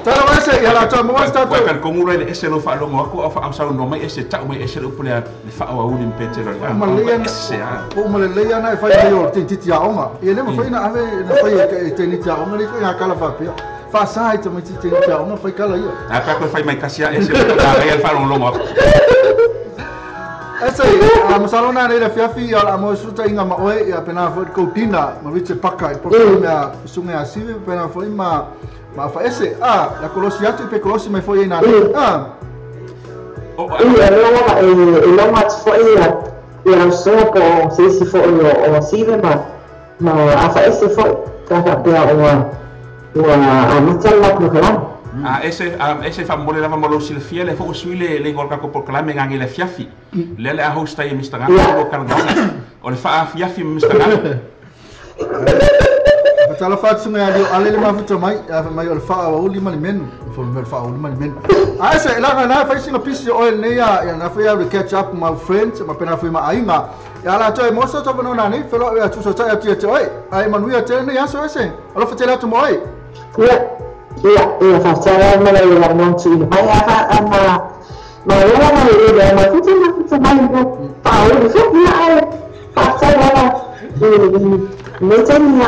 Tala mai se ia la ta mo sta to. Ka kongu le ese lo fa longo aku au fa au no mai ese tau mai ese le upu le fa au ni Peterolia. Ma le ese a. O ma le ia na fai mai o te titi aonga. Ia le ma fai na ave na fai e te niti aonga le ko ia kala fa pia. Fa sai te mai titi aonga fai kala ia. Na ka ko fai mai kasia ese le ta ia fa longo aku. Ese a masalo na le fiafi ia la mo suta inga ma oe ia pena fo ko tina ma Richard Parker po mea sunga asive pena fo ma ma fa ese a la kolosi atu pe kolosi mai foi na a o e longa e longa foi ia ia so po se si foi o sive ma ma a fa ese foi ka ka pe o o a matala polokalame. A ese ese faamole lava mo lou silafia le fo sui le le igoa o le kako polokalame gage le afiafi. Le le a host ai Mr. Gaga o kalanoaga. O le faafiafi ma Mr. Gaga. Tala fatu ngai ali ale le mafuta mai mai o le faaouli ma le menu. Fo le faaouli ma le menu. A ese la na fai singa pisi o nei ia na fai au catch up my friends ma pena fai ma aiga. Ia la toi mo so to no na nei felo ia tu so ta ia te oi. Ai manuia te nei aso ese. Alo fa te la tu mo oi. Ia ia ia fa ta ma le la mo tu mai a ma ma ia ma le ma tu ma tu mai mo faaouli fo ia ai fa ta la me tenia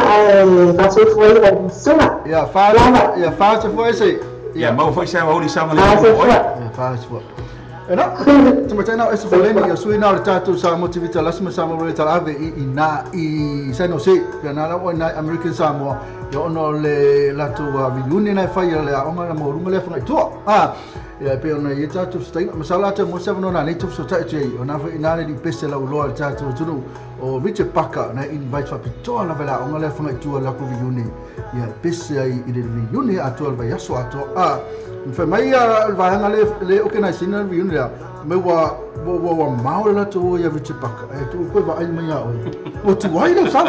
a foi la suma. Ia fa ia fa te foi se. Ia mau foi sa oli sa ma le oi. Ia fa se foi. Ena tu ma tena ese foleni ia sui na le tatu sa motivita la sma sa mo le talave i na i San Jose ia na la na American Samoa ia ono le la tu reunion na fai le aonga na mo runga le fanga tua. Ah ia pe ona ia tatu stai masala te mo sa no na nei tu so tai o na foi na le pese la uloa le tatu tu o Richard Parker na invite fa pitoa la vela onga le fanga tua la ko reunion ia pese ai i le reunion a tua vai aso a tua a fa mai a vaanga le le organizing na reunion ya me wa wa wa mau la tu ia Richard Parker e tu ko va ai mai a o o tu ai le sa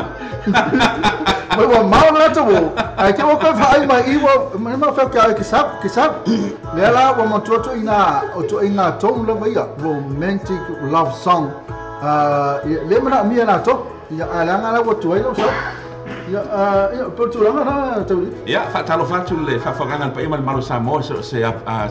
me wa mau la tu ai ke o ko va ai mai i wa me ma fa ka ke sap le la wa mo tu ina o tu ina tong la vai romantic love song le mana mia na to ia alanga la wa tu ai lo sa Ia, ia, po o le tulaga lena Tauli. Ia, faatalofa atu i le faafofogaaga a le paia ma le mamalu o Samoa i so o se,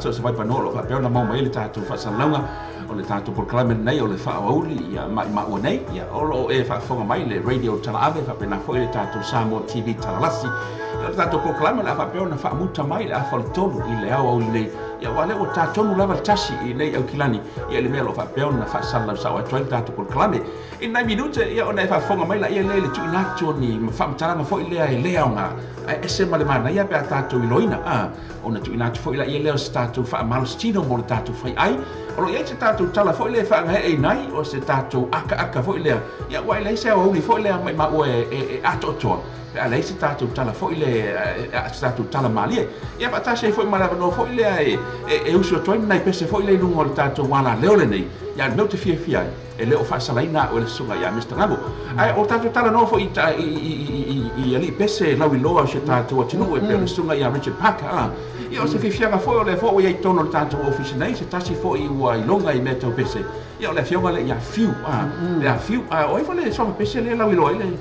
so o se vaipanoa o lo o faapea ona maua mai ai le tatou faasalalauga o le tatou polokalame lenei o le Faaoauli ia maʻimaʻua nei. Ia, o lo o e faafofoga mai i le Radio Talaave faapena foi le tatou Samoa TV Talalasi. Ia, o le tatou polokalame o le a faapea ona faamuta mai i le afa o le 3 i le aoauli nei. Ia, aua o lea ua ta tonu lava le 1 i nei Aukilani, ia i le mea o lo o faapea ona faasalalau sao atu ai le tatou polokalame. I nai minute, ia ona e faafofoga mai laia lea i le tuuina atu o ni faamatalaga foi lea e le aoga, ae ese ma le manaia pe a tatou iloaina, a, ona tuuina atu foi laia lea o se tatou faamalositino mo le tatou faiai. O lo o i ai se tatou tala foi lea e faagaeeina ai, o se tatou akaaka foi lea, ia aua e leai se aoauli foi lea maimau e atoatoa pe a leai se tatou tala foi lea, se tatou tala malie. Ia faatasi ai foi ma le avanoa foi lea e usu atu ai ni nai pese foi lea i luga o le tatou alaleo lenei, ia le mea ou te fiafia ai, e le o faasalaina au e le susuga ia Mister Gago. Ae o tatou talanoa foi i alii pese lauiloa o si o tatou atunuu e pei o le susuga ia Richard Parker. A, ia o se fiafiaga foi o lea foi ua i ai i totonu o le tatou ofisa nei se tasi foi ua iloga i mea tau pese. Ia o le afioga lea ia Fiu. A, le a Fiu. A o ai foi le suafa pese lea lauiloa ai le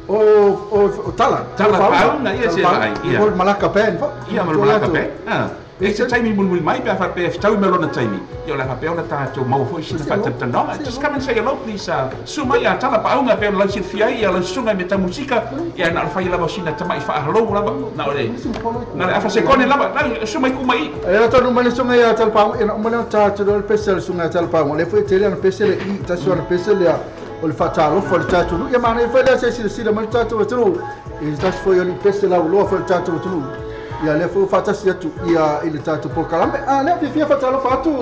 O Tala. Tala Pauna, ia se vaai. Ia. Mo le Malaka Band foi. Ia, ma le Malaka Band. A. E se taimi mulimuli mai pe a faapea e fetaui ma lona taimi, ia o le a faapea ona tatou maua foi sina faatalatalanoaga. Just come and say hello please, susu mai a Tala Paauga e pei ona lau silafia ai ia lau susuga i mea tau musika, ia na o le fai lava o sina tama'i faahalou lava, na o le na o le afa sekone lava, susu mai ku mai i. E ala tonu mai le susuga ia Tala Paauga, ia na uma lea ona ta atu loa le pese a le susuga ia Tala Paauga, o lea foi e tele ana pese le i, tasi o ana pese lea o le faatalofa i le tatou nuu. Ia manaia foi lea se i silasila mai le tatou atunuu i se tasi foi o alii pese lauiloa foi o le tatou atunuu. Ia lea foi ua faatasi atu ia i le tatou polokalame. A lea fiafia faatalofa atu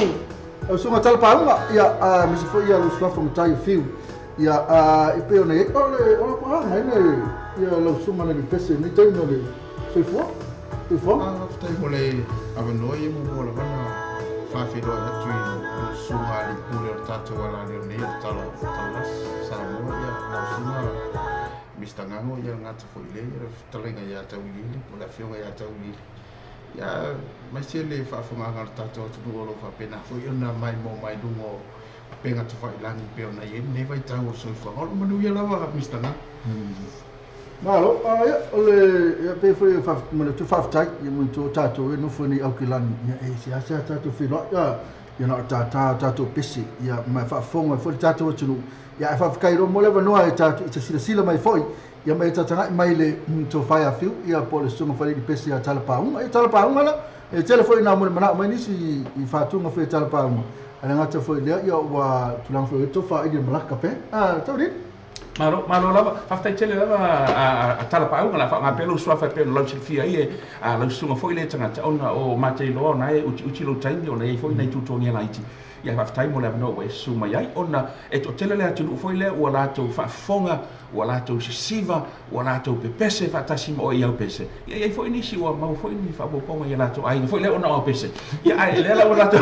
au susuga Tala Paauga ia aemaise foi ia lau suafa matai o Fiu. Ia i pei ona i ai o le o la mai le ia lau susuga le pese nei taimi o le soifua. Soifua. Faafetai mo le avanoa ia muamua lava na faafeiloai atu i lau susuga alii pule o le tatou alaleo nei o le Tala Talalasi Samoa ia lau susuga Mister Gago ia le gata foi lea ia le fetalaiga ia Tauiliili po o le afioga ia Tauiliili ia aemaise le faafofogaaga a le tatou atunuu o lo o faapena foi ona maimoa mai luga o upega tafailagi pei ona i ai lenei vaitau o le soifuaga. O lo o manuia lava Mister Gago. Malo, ia, o le, ia, pei foi e manatu faafetai, ia manatua o tatou e nofo nei Aukilani, ia, e seasea tatou feiloai, ia, ia na o tātā o tatou pese, ia, ma e faafofoga ai foi le tatou atunuu, ia, ae faafetai loa mo le avanoa e tatou, i te silasila mai foi, ia, ma e tataga'i mai le tofa ia Fiu, ia, po o le susuga falealii pese ia Tala Paauga. Ia, Tala Paauga la, e tele foi ina molimanaʻo mai nisi i faatuga foi e Tala Paauga, ae le gata foi i lea, ia, ua tulaga foi o le tofa i le Malaka pea. Ah, Taulili. Malo, malo lava. Faafetai tele lava a Tala Paauga, o le a faaaoga pea lou suafa e pei ona lausilafia ai e lau susuga foi lea tagata, ona o matei loa ona e utiuti lou taimi, ona e i ai foi nai tutogia laiti. Ia faafetai mo le avanoa ua e susu mai ai, ona e toatele le atunuu foi lea ua latou faafofoga, ua latou sisiva, ua latou pepese faatasi ma oe i au pese. Ia e i ai foi nisi ua maua foi ni faaopoopoga i a latou aiga foi lea ona o au pese. Ia ae lea la ua latou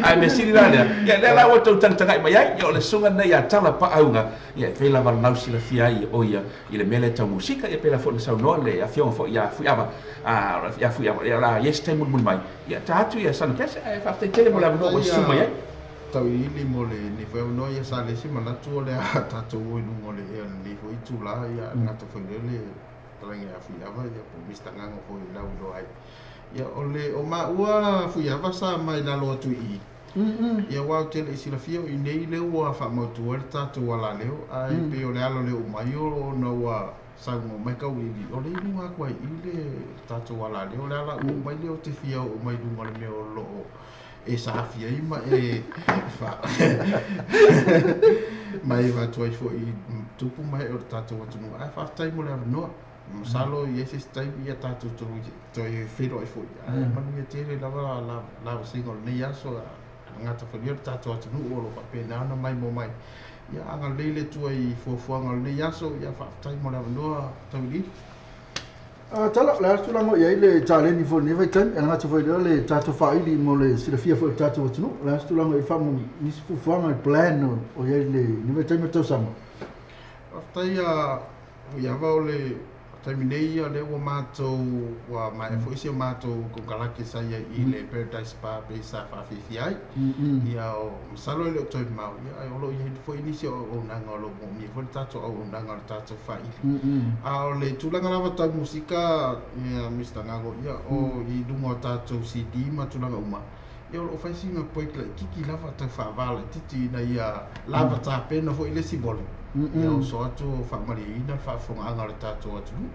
Ae mea sili la lea, ia lea la ua tou tagatagai mai ai, ia o le susuga lenei ia Tala Paauga, ia e pei lava lau silafia ai o ia i le mea lea tau musika, ia pei la foi ona saunoa le afioga foi ia Fuiava, ia Fuiava, ia la i ai se taimi mulimuli mai, ia ta atu ia sana pese, ae faafetai tele mo le avanoa ua susu mai ai. Tauiliili mo lenei foi avanoa, ia sa leai se manatu o le a tatou o i luga o le ea i lenei foi itula, ia gata foi lea le talaiga ia Fuiava, ia po o Mister Gago foi i lau iloa ai. Ia o le o maua Fuiava sa mai lalo atu i i. Ia aua ou te le i silafia o i nei lea ua faamautu ai le tatou alaleo, ae pei o le ala o le oo mai ona ua saunoa mai Tauiliili, o lea i luga atu ai i i le tatou alaleo, o le ala oo mai lea ou te fia oo mai luga o le mea o lo o e saafia ai ma e fa ma e avatu ai foi i tupu ma ee o le tatou atunuu. Ae faafetai mo le avanoa. Masalo i ai se isi taimi ia tatou toe feiloai foi. Ae manuia tele lava la vasega o lenei aso, a gatafalia le tatou atunuu o lo o faapena ona maimoa mai. Ia agalelei le Atua i fuafuaga o lenei aso. Ia faafetai mo le avanoa Tauiliili. Tala, o le a le tulaga o i ai le taleni foi i lenei vaitaimi, e le gata foi i lea o le tatou faaili mo le silafia foi o le tatou atunuu. O le a se tulaga o i ai le nisi fuafuaga, le plan o i ai i lenei vaitaimi o le tausaga? Faafetai a Fuiava o le Taimi nei ia lea ua matou ua maea foi si o matou konekarate sa iai i le Paradise Spa pei sa faafiafia ai. Ia o masalo e le o toe mamao ia ae o lo o iai foi nisi o auaunaga o lo o moomia foi le tatou auaunaga o le tatou faili. A o le tulaga lava tau musika ia Mister Gago ia o i luga o tatou CD ma tulaga uma ia o lo o fai sina break laitiiti lava tau faava laitiiti ina ia lava tapena foi le isi volume ia oso atu o faamalieina le faafofogaaga o le tatou atunuu.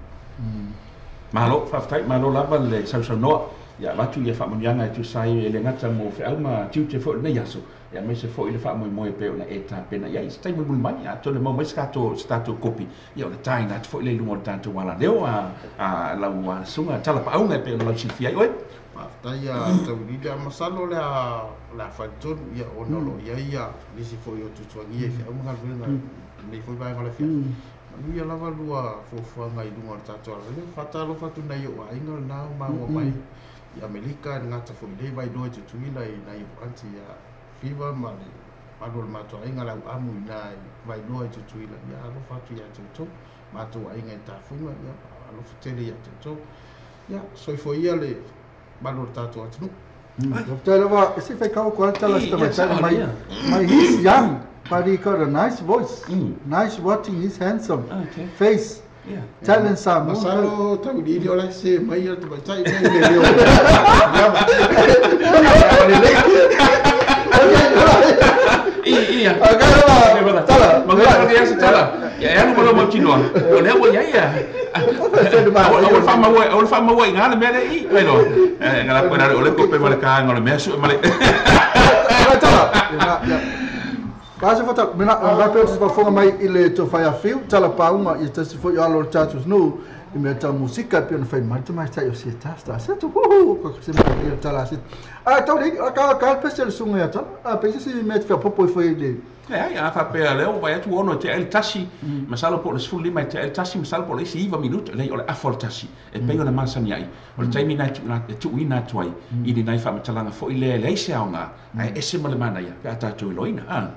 Malo faafetai, malo lava le sausaunoa ia avatu ia faamanuiaga e tusa ai e le gata mo feau ma tiute foi o lenei aso, ia aemaise foi le faamoemoe e pei ona e tapena i ai. I se taimi mulimuli mai, atonu e maua mai se tatou kopi, ia ona taina atu foi lea i luga o le tatou alaleo a lau susuga talapaauga e pei ona lausilafia ai oe. Faafetai ia Tauilili, a masalo o le a faletonu ia ona o lo o i ai ia nisi foi o tuatuagia i feau ma galuega i lenei foi vaega o le afiafi. Manuia lava lua fuafuaga i luga o le tatou alaleo. Faatalofa atu nai ou aiga lena o maua mai i Amerika, e le gata foi i lei Vailoa i Tutuila i nai ou aunty ia Fiva ma le malu o le matou aiga le auamu i ina i Vailoa i Tutuila. Ia alofa atu ia te outou, matou aiga i Tafuga, ia alofa tele ia te outou. Ia soifua ia le malu o le tatou atunuu. Faafetai lava, e se fai kau ko tala se tamaitai mai mai he's young but he got a nice voice. Nice watching, he's handsome. Face. Talent Samoa. Masalo Tauilili o la se mai ia le tamaitai nei le leo. Ia. Tala. Manuia se tala. Ia e alu ma lou mautinoa. O lea ua i ai ia. Aua le faamaua i ina le mea lea i i. Mai loa. Ngala koe nare o le kope ma le kāinga o le mea sue ma le. Tala. Ka se fata mena o pe o se fafoga mai i le tofai a fiu tala paunga i tasi foi o alo o le tatou atunuu i mea tau musika e pei ona fai mai le tamaitai o Sietasta se atu huhu ko se mea i le tala se a tau le a ka ka pese le sunga ia tala a pese se mea te whapopo i foi le Leai, a faapea lea ua vaai atu ua ono e tea ai le tasi, masalo po o le 15 e tea ai le tasi, masalo po o le isi 9 minute, leai o le afa o le tasi, e pei ona masani ai, o le taimi lena e tuuina atu ai i ni nai faamatalaga foi lea e leai se aoga, ae ese ma le manaia pe a tatou iloaina, a.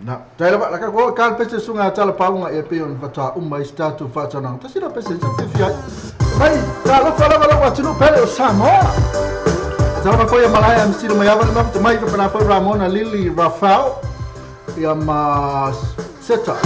Na, tai lava, la ka ko ka le pese sunga tala paunga e pei ona faatoa uma ai se tatou faataunaga. Tasi la pese se fiafia ai. Mai, talofa lava lau atunuu pele o Samoa. Talofa foi a Malaia Msilo Maiava le mafuta mai faapena foi Ramona Lily Rafael ia ma Seta.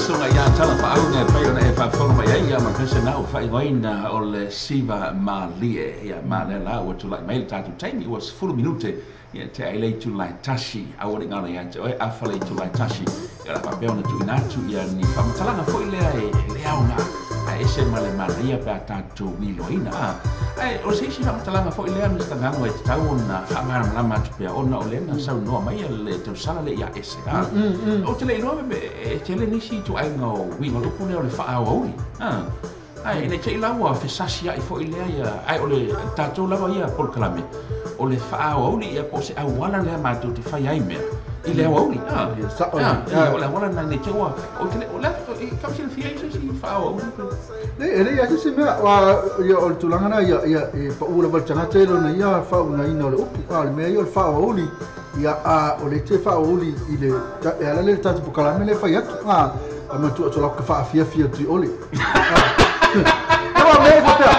susuga ia Tala Faauga e pei ona e faafofoga mai ai, ia ma le pese na ua faaigoaina o le Siva Malie. Ia ma lea la ua tulai mai le tatou taimi ua 10 minute ia te ai le itula e 1, aua ne i galo ia te oe afa le itula e 1. Ia o le a faapea ona tuuina atu ia ni faamatalaga foi lea e le aoga ae ese ma le manaia pe a tatou iloaina. Ae o se isi faamatalaga foi lea Mr. Gago e tatau ona faamalamalama atu pea ona o lea na saunoa mai le tausala lea ia ese. Ou te le iloa e tele nisi ituaiga o uiga o le upu lea o le faaauauli. Ae ina te i la ua fesasi ai foi lea ia, ae o le tatou lava ia polokalame o le faaauauli ia po o se auala lea matou te fai ai mea i le aoauli. O le auala na nei te ua o te le o le kau silafia ai se isi faaauauli. Le e leai lava se isi mea, aua ia o le tulaga lena ia ia e pau lava le tagata i lona ia faauigaina o le upu, a o le mea ia o le faaauauli, ia a o le te faaauauli i le e ala lea i le tatou polokalame lea e fai atu, a a matua atu lau ka faafiafia atu i ole. Aua mea e faapea,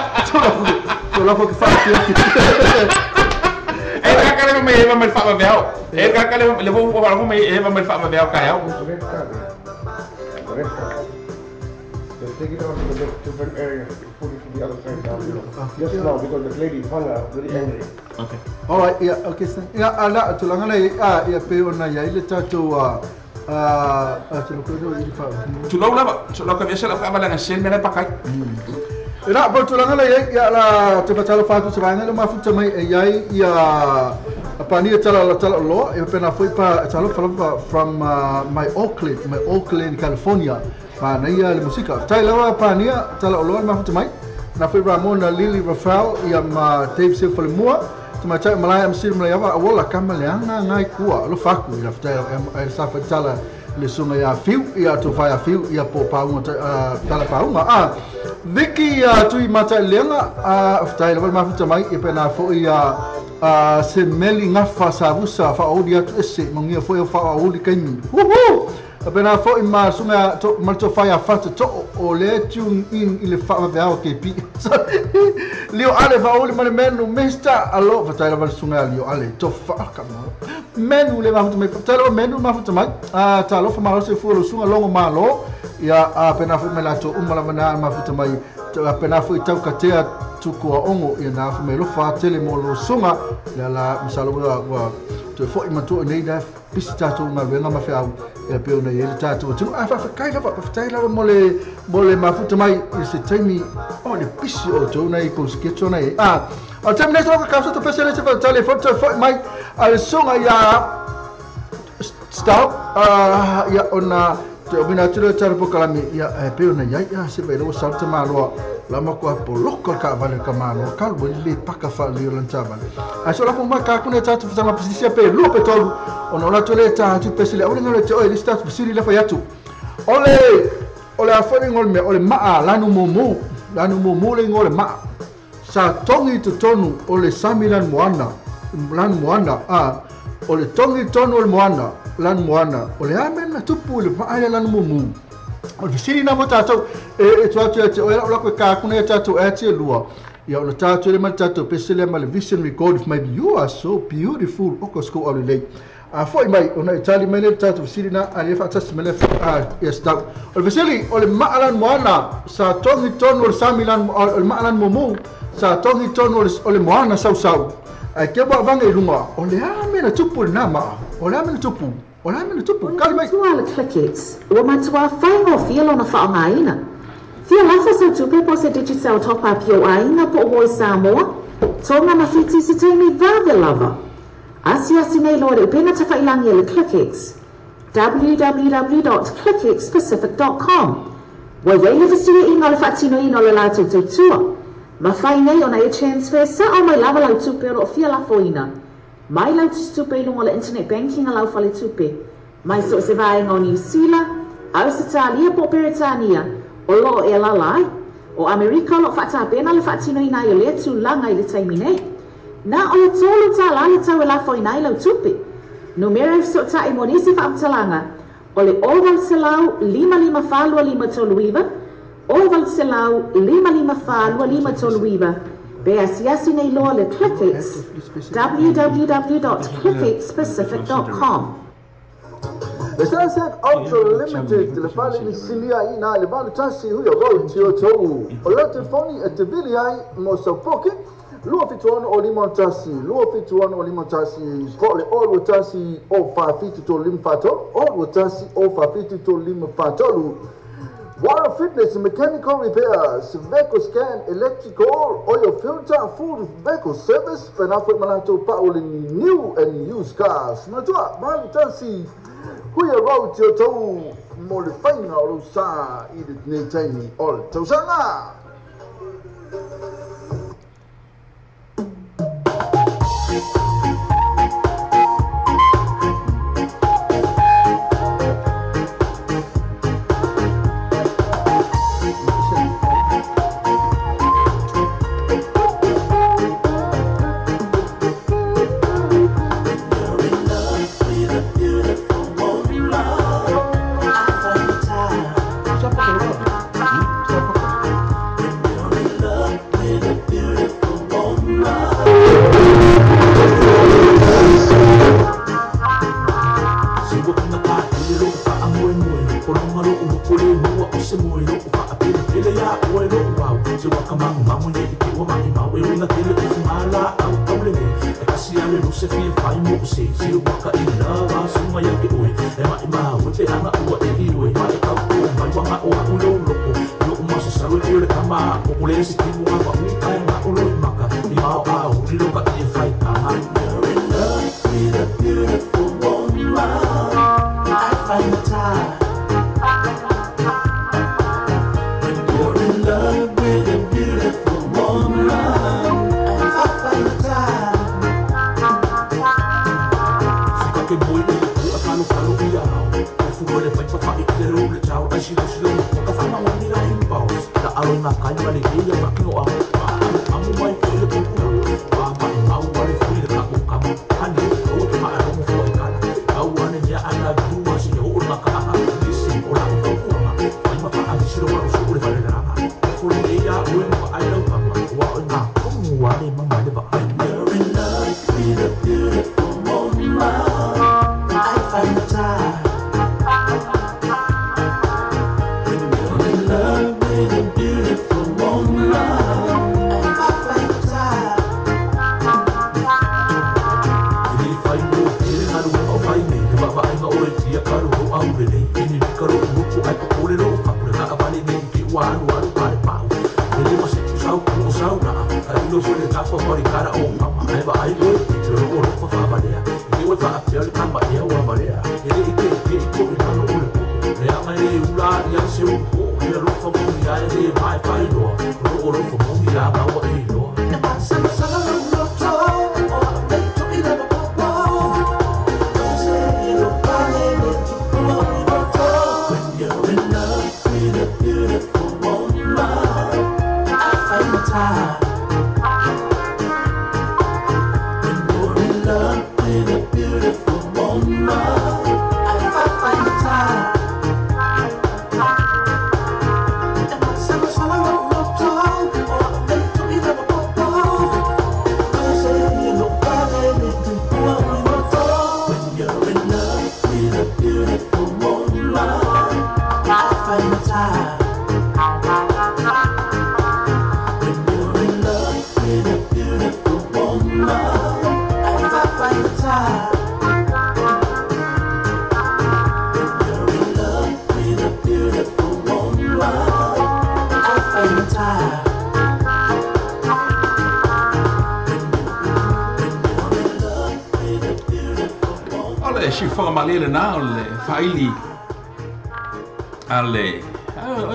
tau lafo ka faafiafia. E kaka le mai e mai faavaveao. E kaka le le fo fo mai e mai faavaveao ka iau. Red card. Red card. They'll take it out to the different area and put it to the other side down below. Just now, because the lady Fanga very angry. Okay. Alright, ia, okay, ia, ala, tulaga lea, a, ia, pe ona i ai le tatou, a, a, te loko i le fa. Tulou lava, tulou ka vese lau kaavale ga sel mea la pakai. E la, po tulaga lea i ai, ia, la, te fatalo fatu se vaega le mafuta mai e iai, ia, a pania tala la tala loa, e pena foi pa, talo falapa from my Oakland, my Oakland, California. Ma naia le musika. Tai lawa pania tala loa le mafuta mai. Na foi Ramona Lily Rafael, ia ma Dave Silva le mua. Te mai malaya am siri malaya wa awola kama le anga ngai kua lo faku i la ftai e sa fa tala le sunga ia fiu ia to fa ia fiu ia po paunga tala paunga a Vicky tui mata lenga a ftai le mafuta mai e pena fo ia a se meli ngafa sa vusa fa audi atu ese mangia fo ia fa audi kaimi huhu a pena fo i ma sunga to ma to fa ia fata to o le tune in i le fa va ke pi lio ale fa audi ma le menu mister alo fa tai la sunga lio ale to fa ka ma menu le mafuta mai tai la menu mafuta mai a ta lo fa ma lo se fu lo sunga longo malo ia a pena fo me la to umala mana mafuta mai a pena fo i tau katea tukua ongo ia na fo me lo fa tele mo lo sunga ia la misalo ua toe foi matua nei la pisi tatou galuega ma feau ia pe ona i ai le tatou atunuu a faafetai lava faafetai lava mo le mafuta mai i se taimi o le pisi o tou nei kou schedule nei a o taimi nei soka kausa to pese le se faatale fo toe foi mai a le suga ia stop ia ona te omina atu le tara pokalame ia e pe ona iai ia se vaila ua sauta maloa la ma kua poloko le kaavale ka maloa kalu ua le paka faalelei o lana taavale ae so lafo mai kakuna e tatou fatanga pasisia pe lua pe tolu ona o latou lea ta atu pese le aua le galo ia te oe le isi tatou fesili le fai atu o le a foi le igoa o le mea o le maa lanu mumu lanu mumu le igoa o le maa sa togi i totonu o le sami lanu moana lanu moana a o le togi i totonu o le moana lanu moana o le a mea na tupu i le maa lea lanu mumu o le fesili na mo tatou e tua atu ia te oe lau lako e kakuna ia tatou e ati e lua ia ona tatou le ma le tatou pese lea ma le vision record if maybe you are so beautiful o ko sko au lelei a foi mai ona e tali mai le tatou fesili na a le faatasi mai le ia stau o le fesili o le maa lanu moana sa togi tonu o le sami lanu o le maa lanu mumu sa togi tonu o le moana sausau ae ke ua avaga i luga o le a mea na tupu i lena maa o le a mea na tupu o le a mea na tupu O le kali mai. Matua le ClickX, ua matuā faigofie lona faaaogaina. Fia lafo sau tupe po o se Digicel Top Up i ou aiga po o Voice Samoa, Tonga ma Fiti i se taimi vave lava. Asiasi nei loa i le upega tafailagi a le ClickX, www.clickxpacific.com. Ua i ai le fesuiaiga o le faatinoina o le latou tautua. Mafai nei ona e transfer sao mai lava lau tupe o lo o fia lafoina mai lau tusitupe i luga o le internet banking a lau faletupe, mai so o se vaega o Niu Sila, Ausetalia po o Peretania o lo o e alaala ai. O Amerika o lo o faatapena le faatinoina ai o lea tulaga i le taimi nei. Na o le $3 le tau e lafoina ai lau tupe. Numera e fesootai mo nisi faamatalaga o le 0800 554 2539, 0800 554 2539, pe asiasi nei loa le ClickX, www.clickxpacific.com. Le Sunset Ultra Limited, le fale ni silia ina le valu tasi hui o road tio tou. O le telefoni e te vili ai mo sau poke, 271 o 51, 271 o 51, po le o 21 o 47 3 5 3, o 21 o 47 3 5 3. Water Fitness Mechanical Repairs, Vehicle Scan, Electrical, Oil Filter, Full Vehicle Service, Penafu Malato Pauli New and Used Cars. Matua, Malu Tasi, Huia Road, Tio Tau, mo le whainga o lo sa i le nei taimi o le tausaga.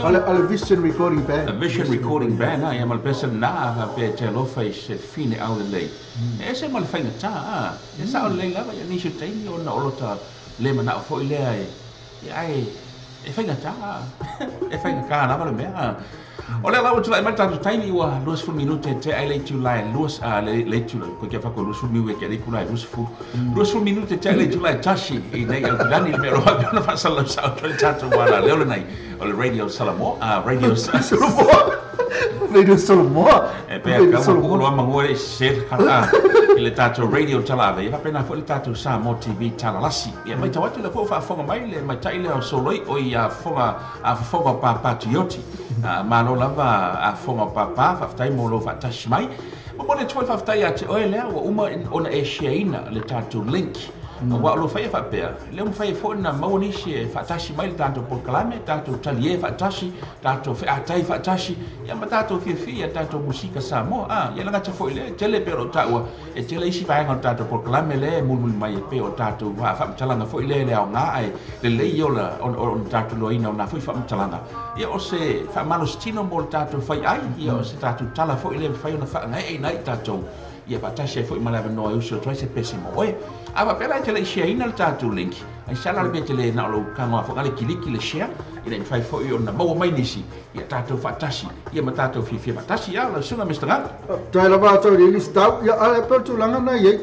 Ale Vision Recording Band. A Vision Recording Band, ia ma le pesa na pe te alofa i se fine au lelei. E se ma le faigata, e sao lelei lava ia nisi o taimi ona o lota le manao foi lea e ai e faigata, e faigata lava le mea. O lea lau tulai mai tatou taimi ua 20 minute te ai le tulai luas le tulai ko ke fa ko 20 minute ke le kulai 20 20 minute te ai le tulai tashi i nei au lani le mea roa pe ona faasala sao to le tatou wala leo lenei o le Radio Samoa, Radio Samoa. Radio Solomon. E pea ka ua loa mangua le se kata i le tātou radio talave. Ia whapena foi le tātou Samoa TV talalasi. Ia mai tau atu le fo whaafonga mai le mai tai le o soloi o i a fonga a fonga pāpā tuioti. Malo lava a fonga pāpā whaftai mō lo whaatasi mai. Mo le toi whaftai a te oe lea ua uma ona e shareina le tātou link. Ua o lo whaia whapea. Leo mwhai fo na maua nisi e whaatasi mai le tātou polokalame, tātou talie whaatasi, tātou wheatai whaatasi, ia ma tātou whiawhia, tātou musika Samoa. Ia langa te fo i le, tele pe o tāua, e tele isi vaenga o tātou polokalame le, mulmuli mai e pe o tātou whaamatalanga fo i le le au ngā ai, le lei ola o tātou loina o nā fo i whaamatalanga. Ia o se whaamalositino mo le tātou whai ai, ia o se tātou tala fo i le whai ona whaangai e nai tātou. Ia whaatasi e fo i malawa noa e uso tuai se pese mo oe. Awa pela e te le share ina le tātou link. Ai sala le te le na o lo kangoa fo ngale kiliki le share. Ina i whai fo i o na maua mai nisi. Ia tātou whaatasi. Ia ma tātou whiwhia whaatasi. Ia la sunga Mr. Ngā. Tai lava atau rili stau. Ia ala e pelu tūlanga na iei.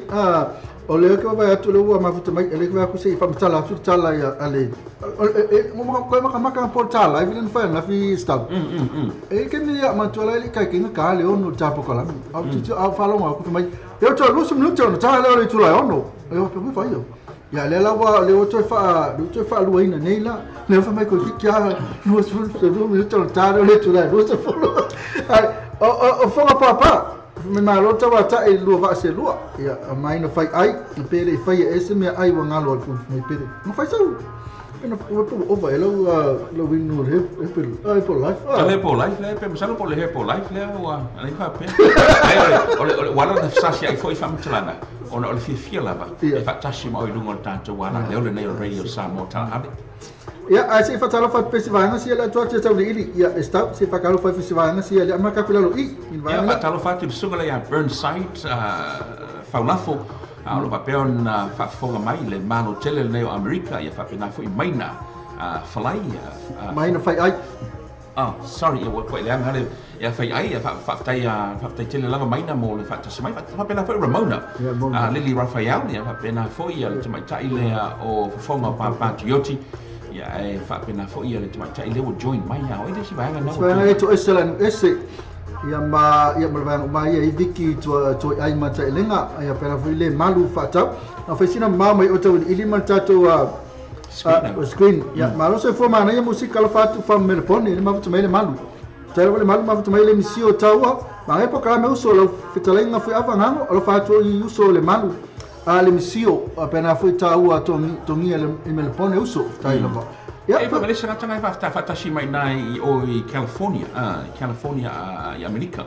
O lea ke wawa atu le ua mafuta mai. Ele ke waku se i whamatala atu tala ia ale. Koe makamaka po tala. E vile nwhai na fi stau. E ke mi ia mantua lai kai kinga ka le ono tapo kalami. Au titi au whalonga au kutu mai. Leo toi lusu minuti ono tala leo le tula ono. Leo pe mui whai o. Ia le lawa leo toi wha luaina nei la. Leo wha mai ko kiki a lusu minuti ono tala leo le tula lusu folo. O whanga pāpā. Me malo tawa ta e lua va se lua ia mai no fai ai pele fai e se me ai wa ngalo fu me pele no fai sau no pu over lo lo win no he he po life le po life le pe masalo po le he po life le wa ai fa pe ai ole wala na sasi ai foi fam tsalanga ona ole fi lava e fa tasi mo i lungo tanto wala le ole nei radio Samoa ta ave. Ia ai se fatalo fa festival si la tua te ili ia esta se fa kalo fa festival si la ma ka lo i ia fatalo fa te sunga ia Burnside faulafo a lo papel na fa fonga mai le malo tele nei o Amerika ia fa pena foi maina falai maina fai ai. Oh, sorry, ia ko le hale ia fai ai ia fa tai tele lava maina mo le fa tasi mai fa pena foi Ramona Lily Raphael ia fa pena foi ia le mai tai le o fonga pa pa tioti. Ia e whapena fo ia le tamaitai le ua join mai ia oi le si vaega na ua. Vaega to ese lan ese ia ma ia ma ma ia i Viki tua ai ma tailenga ia pena foi le malu whaatau. Na whaisina ma mai o tau ili ma tātou screen. Ia malo se fo mana ia musika lo whaatu wha Melbourne le mafuta mai le malu. Tai le malu mafuta mai le misio taua. Ma ngai po kalame uso lo fitalenga fui avangango lo whaatu i uso le malu. A le misio a pena foi taua tongia le Melbourne uso tai lava. Ia e fa le sanga fa fatasi mai nai o i California, California i Amerika.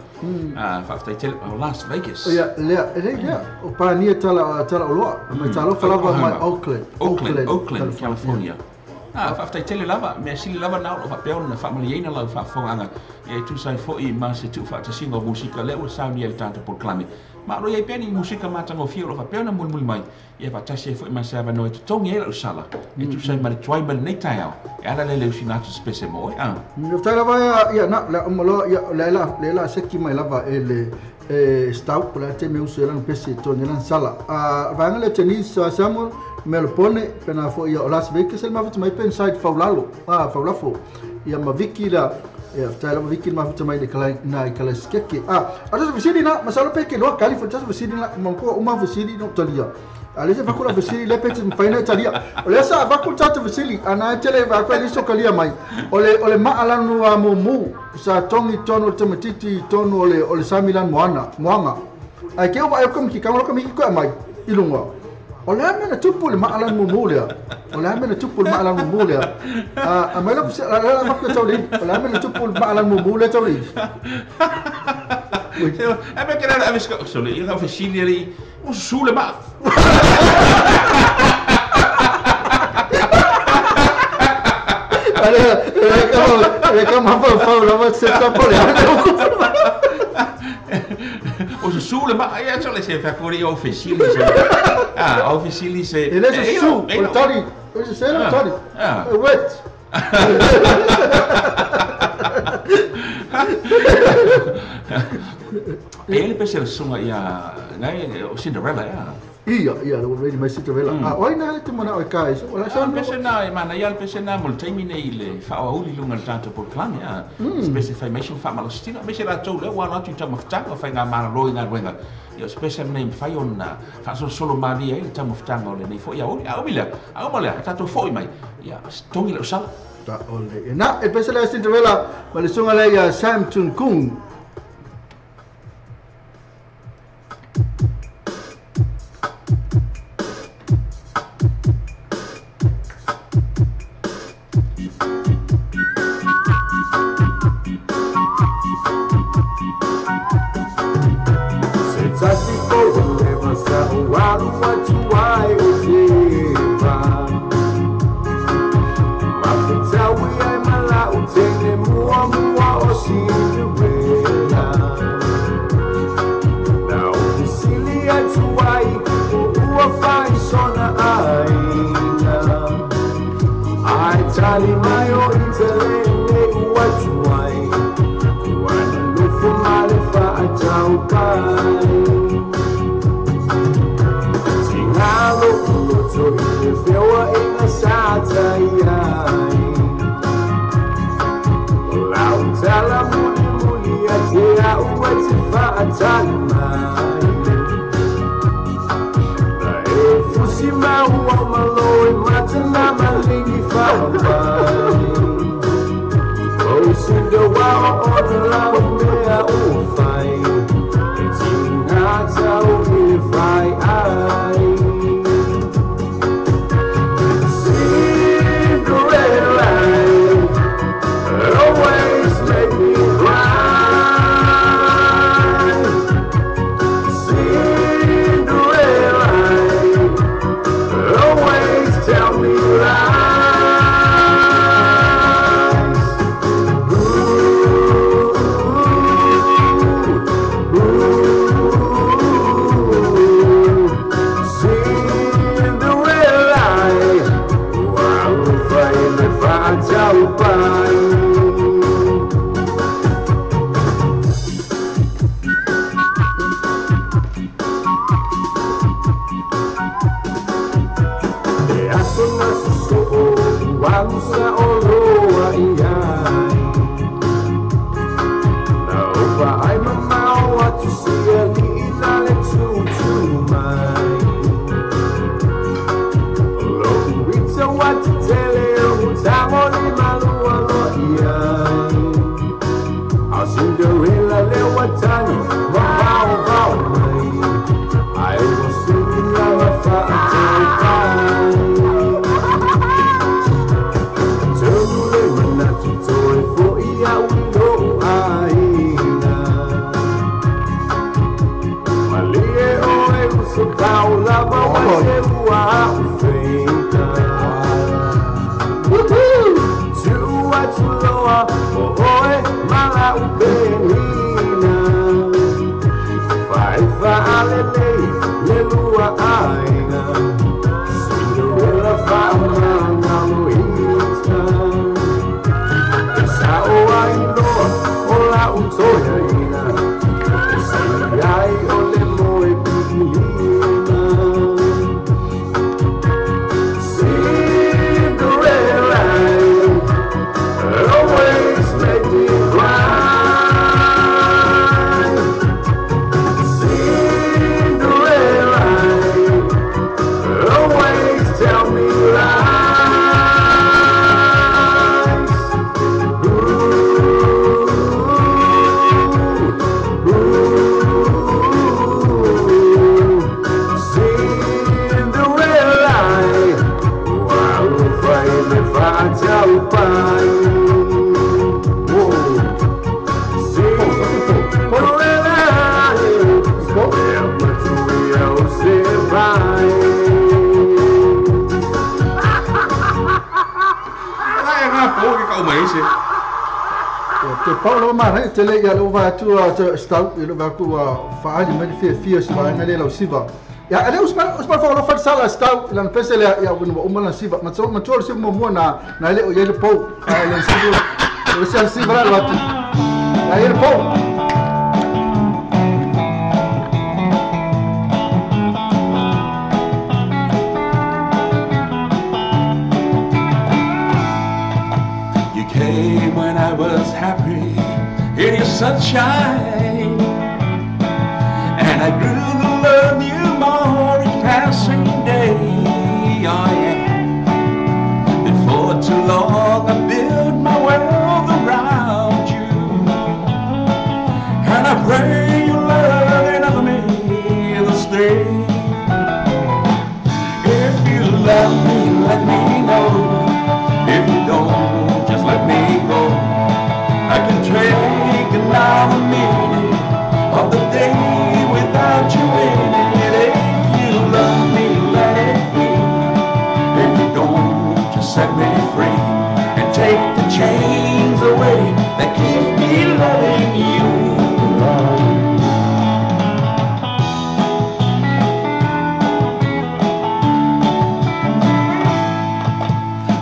Fa fa tele Las Vegas. Ia le le o pa ni tala tala oloa, mai tala fa lava mai Oakland, Oakland, California. Fa fa tele lava, me sili lava na o fa pe ona fa maliena la fa fonganga. E tu sai fo i ma se tu fa tasinga musika le o sa ni el tanto por clame. Ma lo ia peni musika matango fio lo fa pe ona mulmul mai. Ia fa tasi fo i ma sa va no e tongi e sala. E tu sai ma tuai ma nei tai au. E ala le le usina tu spese mo. No tai lava ia na la malo ia le la le la seki mai lava e le e stau la te me uso lan pese to ni lan sala. A va le tenis Samuel Melbourne pena fo ia Las Vegas el mafuta mai pen side faulalo. Faulafo. Ia ma Viki la ia tai lava Viki mafuta mai le kala na kala skeke. A to vesiri na masalo pe ke lo kali fo to vesiri na mo ko uma vesiri no talia. Ale se vakula vesiri le pete faina italia. O le sa vakula tata vesiri ana tele vakula liso kalia mai. Ole ma alanu a mumu sa tongi tono te tono ole samilan moana moanga. Ai ke o vai ko ki ka ko mi ko mai ilunga. O le amena tupu le ma alanu mumu le. O le amena tupu le ma alanu mumu le. A mai lo la ma ko tauli. O le amena tupu le ma alanu mumu le tauli. E me kera avis ko so le ila vesiri o sule ma. Ale kama fa lava se ta pole. O sule ma ia so le se fa kori o vesiri se. O vesiri se. Ele se su, o tari. O se o tari. Wet. E ele pese le sunga ia nai o Cinderella ia. Ia, ia, le ready mai sita vela. A oi na le te mana o kai. So wala sa pese na e mana ia pese na mo le taimi nei le faaoauli luga le tatou polokalame a se fai mai se faamalositino me se latou lea ua alo atu i taumafataga o faigamālō i galuega ia o se pese lenei mafai ona faasolosolo malie ai le taumafataga o lenei foʻi aouli a umi lea a uma lea tatou foʻi mai ia togi lau sala ta ole. Na e pese le sita vela ma le suga le ia Sam Tun Kung. Tele ia lo va tu a stau i lo va ku a faali mai fia fia si va le lau siva ia ale usma usma fa lo fa sala stau lan pese le ia winu uma lan siva ma so ma tu si mo mo na na le o ye le po a le siva o se siva la tu na ye le po. sunshine. And I grew to love you more each passing day. Oh, yeah. Before too long, I built my world around you. And I pray you love enough of me to stay. If you love me, let me know. If you don't, just let me go. I can take another minute of the day without you in it. If you love me, let it be. If you don't, just set me free and take the chains away that keep me loving you.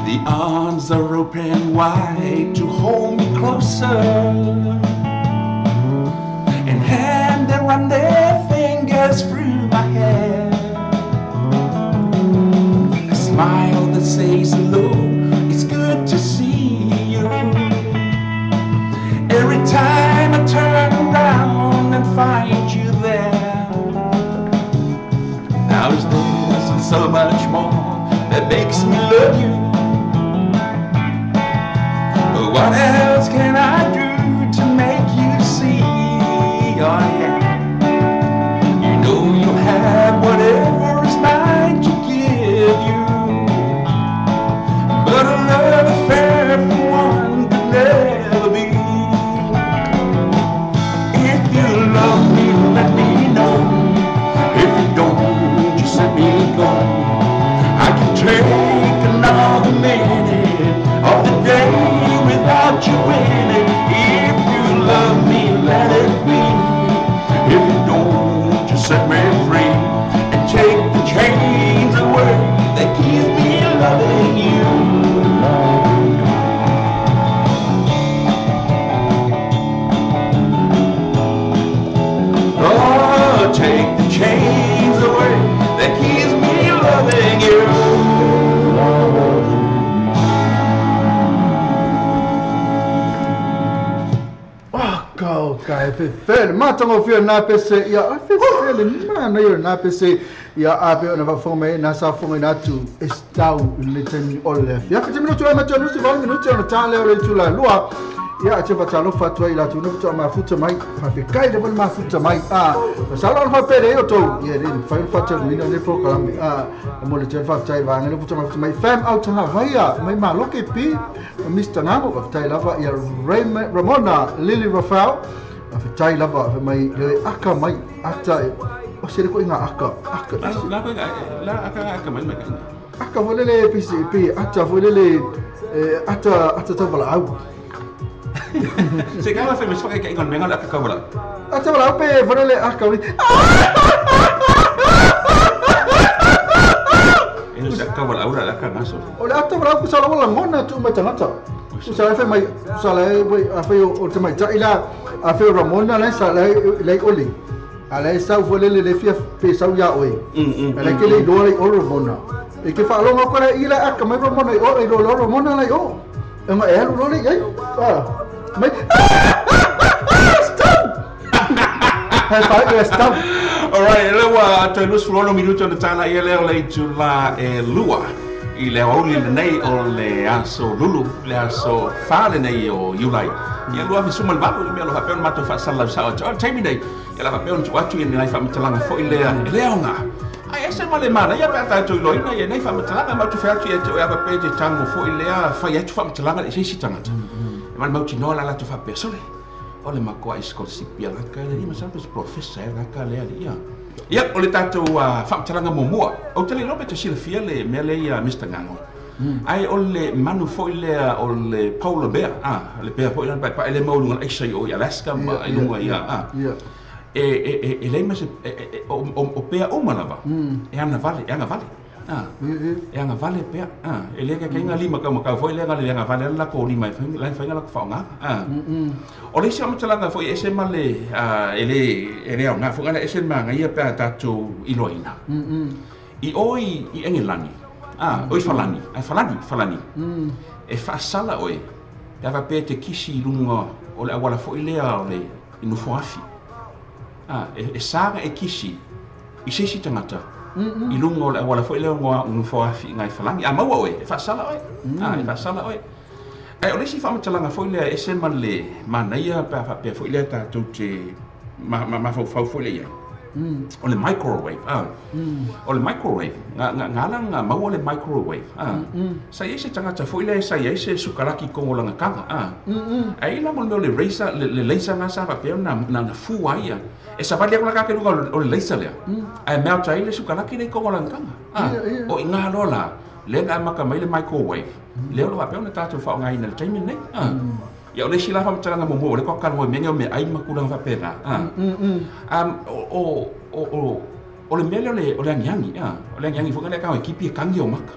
The arms are open wide to hold me closer, and hand that run their fingers through my hair. A smile that says hello, it's good to see you. Every time I turn around and find you there. Now is this and so much more that makes me love you. But what else can I do to make you see? Oh yeah, you know you have whatever is mine to give you. But a love affair for one could never be. If you love me, let me know. If you don't, just let me go. I can take another minute of the day without you in it. If you love me, let it be. If you don't, just set me free and take the chains away that keeps me loving you. Oh, take the chains away that keeps me loving you. Ka e fefele matanga o fia nā pese ia a fefele mana ia nā pese ia a pe ona whafonga mai nā sa fonga ina atu e stau i le taimi o le awhi. Ia white minutu ai matua nusi valu minutu ona tā leo le tula lua ia a te whatalofa atua i latu unafuta o mafuta mai whawhekai le wale mafuta mai a salo ona whapere e o tau ia re whai whatea mina le prokalame a mo le te whawhetai wānga le futa mafuta mai fam au tanga vaia mai maloke pi Mr. Ngamo whawhetai lava ia Ramona Lily Rafael whawhetai lava mai le aka mai ata o sere ko inga aka aka la ko la aka aka mai mai aka volele PCP ata volele ata ata tawala au Se ka fa me soka ka ingon menga la ka wala ata wala pe volele aka wi e sa ka wala ura la ka naso o le ata wala ku sala wala ngona tu mai tangata ku sala fe mai sala e a fe o te mai ila a fe Ramona la sala le oli ala sa volele le fia pe sa ia oi ala ke le do le o Ramona e ke fa longa ko ila aka mai Ramona o e lo Ramona la o e ma e lo le ai ah mai stop hai fa stop. All right, le wa te lus fulono minuto na tala ia leo le tula e lua i le auli le nei o le aso lulu le aso fa le nei o Iulai ia lua fisuma le valu le mea lo faapea ona matou faasalalau sao atu o le taimi nei ia la faapea ona tuu atu ia nai faamatalaga foi lea e le aoga ai ese ma le mana ia pe a tatou iloina ia nei faamatalaga ma atu fe atu ia te oe ava pe te tago foi lea fai atu faamatalaga le eseisi tagata e malumautinoa la latou faapea sole o le makoa i scholarship ia laka le lima sa pe professor laka le ali ia ia o le tatou faamatalaga muamua ou te le iloa pe te silafia le mea lea ia Mr. Gango ai o le manu foi lea o le polar bear le bear foi lea paepae le maualuga le aisa i o i Alaska ma i luga ia e leai ma se o pea uma lava e agavale e agavale pea e le kaiga lima kaumakau foi lea le agavale ala lako lima e lai faiga lako faaaogaga o le isi faamatalaga foi ese ma le e le aoga foi ala ese le magaia pe a tatou iloaina i o i Engelani oi Falani ai Falani e faasala oe Pe a faapea e te kisi i luga o le auala foi lea o le nofoafi. E sa na e kisi i se isi tagata i luga o le auala foi lea o nofoafi i Gaifolagi. A maua oe, e faasala oe. E faasala oe. Ae o le isi faamatalaga foi lea e ese ma le manaia pe a faapea foi lea tatou te mafaufau foi lea i ai. O le microwave. O le microwave, nga ala na maua le microwave. Sa i ai se tagata foi lea sa i ai se sukalaki kogolagataga. Ae i la mo le mea o le razor, le laser na sa faapea na fua ai ia. E savali atu la kake luga o le laser lea. Ae melt ai le sukalaki lea i kogolagataga. O i ngā loa la, lea na amata mai le microwave. Lea o lo faapea ona tatou faaaogaina i le taimi lenei. Ia o le isi la faamatalaga muamua o lea tatou talanoa i mea nei o meaai ma tulaga faapena. O le mea lea o le agiagi. O le agiagi foi lea e kipi e kagi o maka.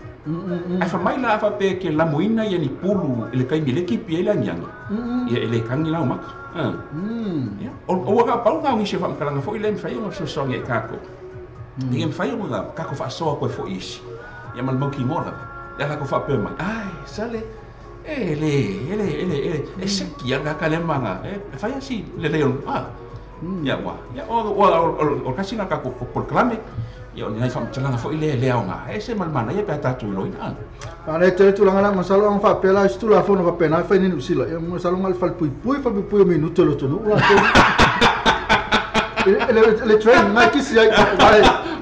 Ae fai mai la a faapea e ke lamoina ia ni pulu i le taimi le kipi ai le agiagi. Ia e le kagi la o maka. Ia o ua ka pau ngā nisi o faamatalaga foi lea e mafai ona fesoasoani ai tatou. Ia e mafai ona tatou faasoa koe foi isi. Ia ma le mautinoa lava. Lea la faapea mai, ai, sale, ele, e seki a ka le manga, e fai asi le leo, ia ua, ia o kasi na ka ko polokalame, ia o ni nai faamatalaga foi lea e le aoga, e se ma le manaia pe a tatou iloina. A le tele tulaga la masalo ang faapea la isi tulafono faapena e fai nei Niu Sila. Ia masalo nga le falepuipui o minute o le atunuu la. Le train ngai kisi ai.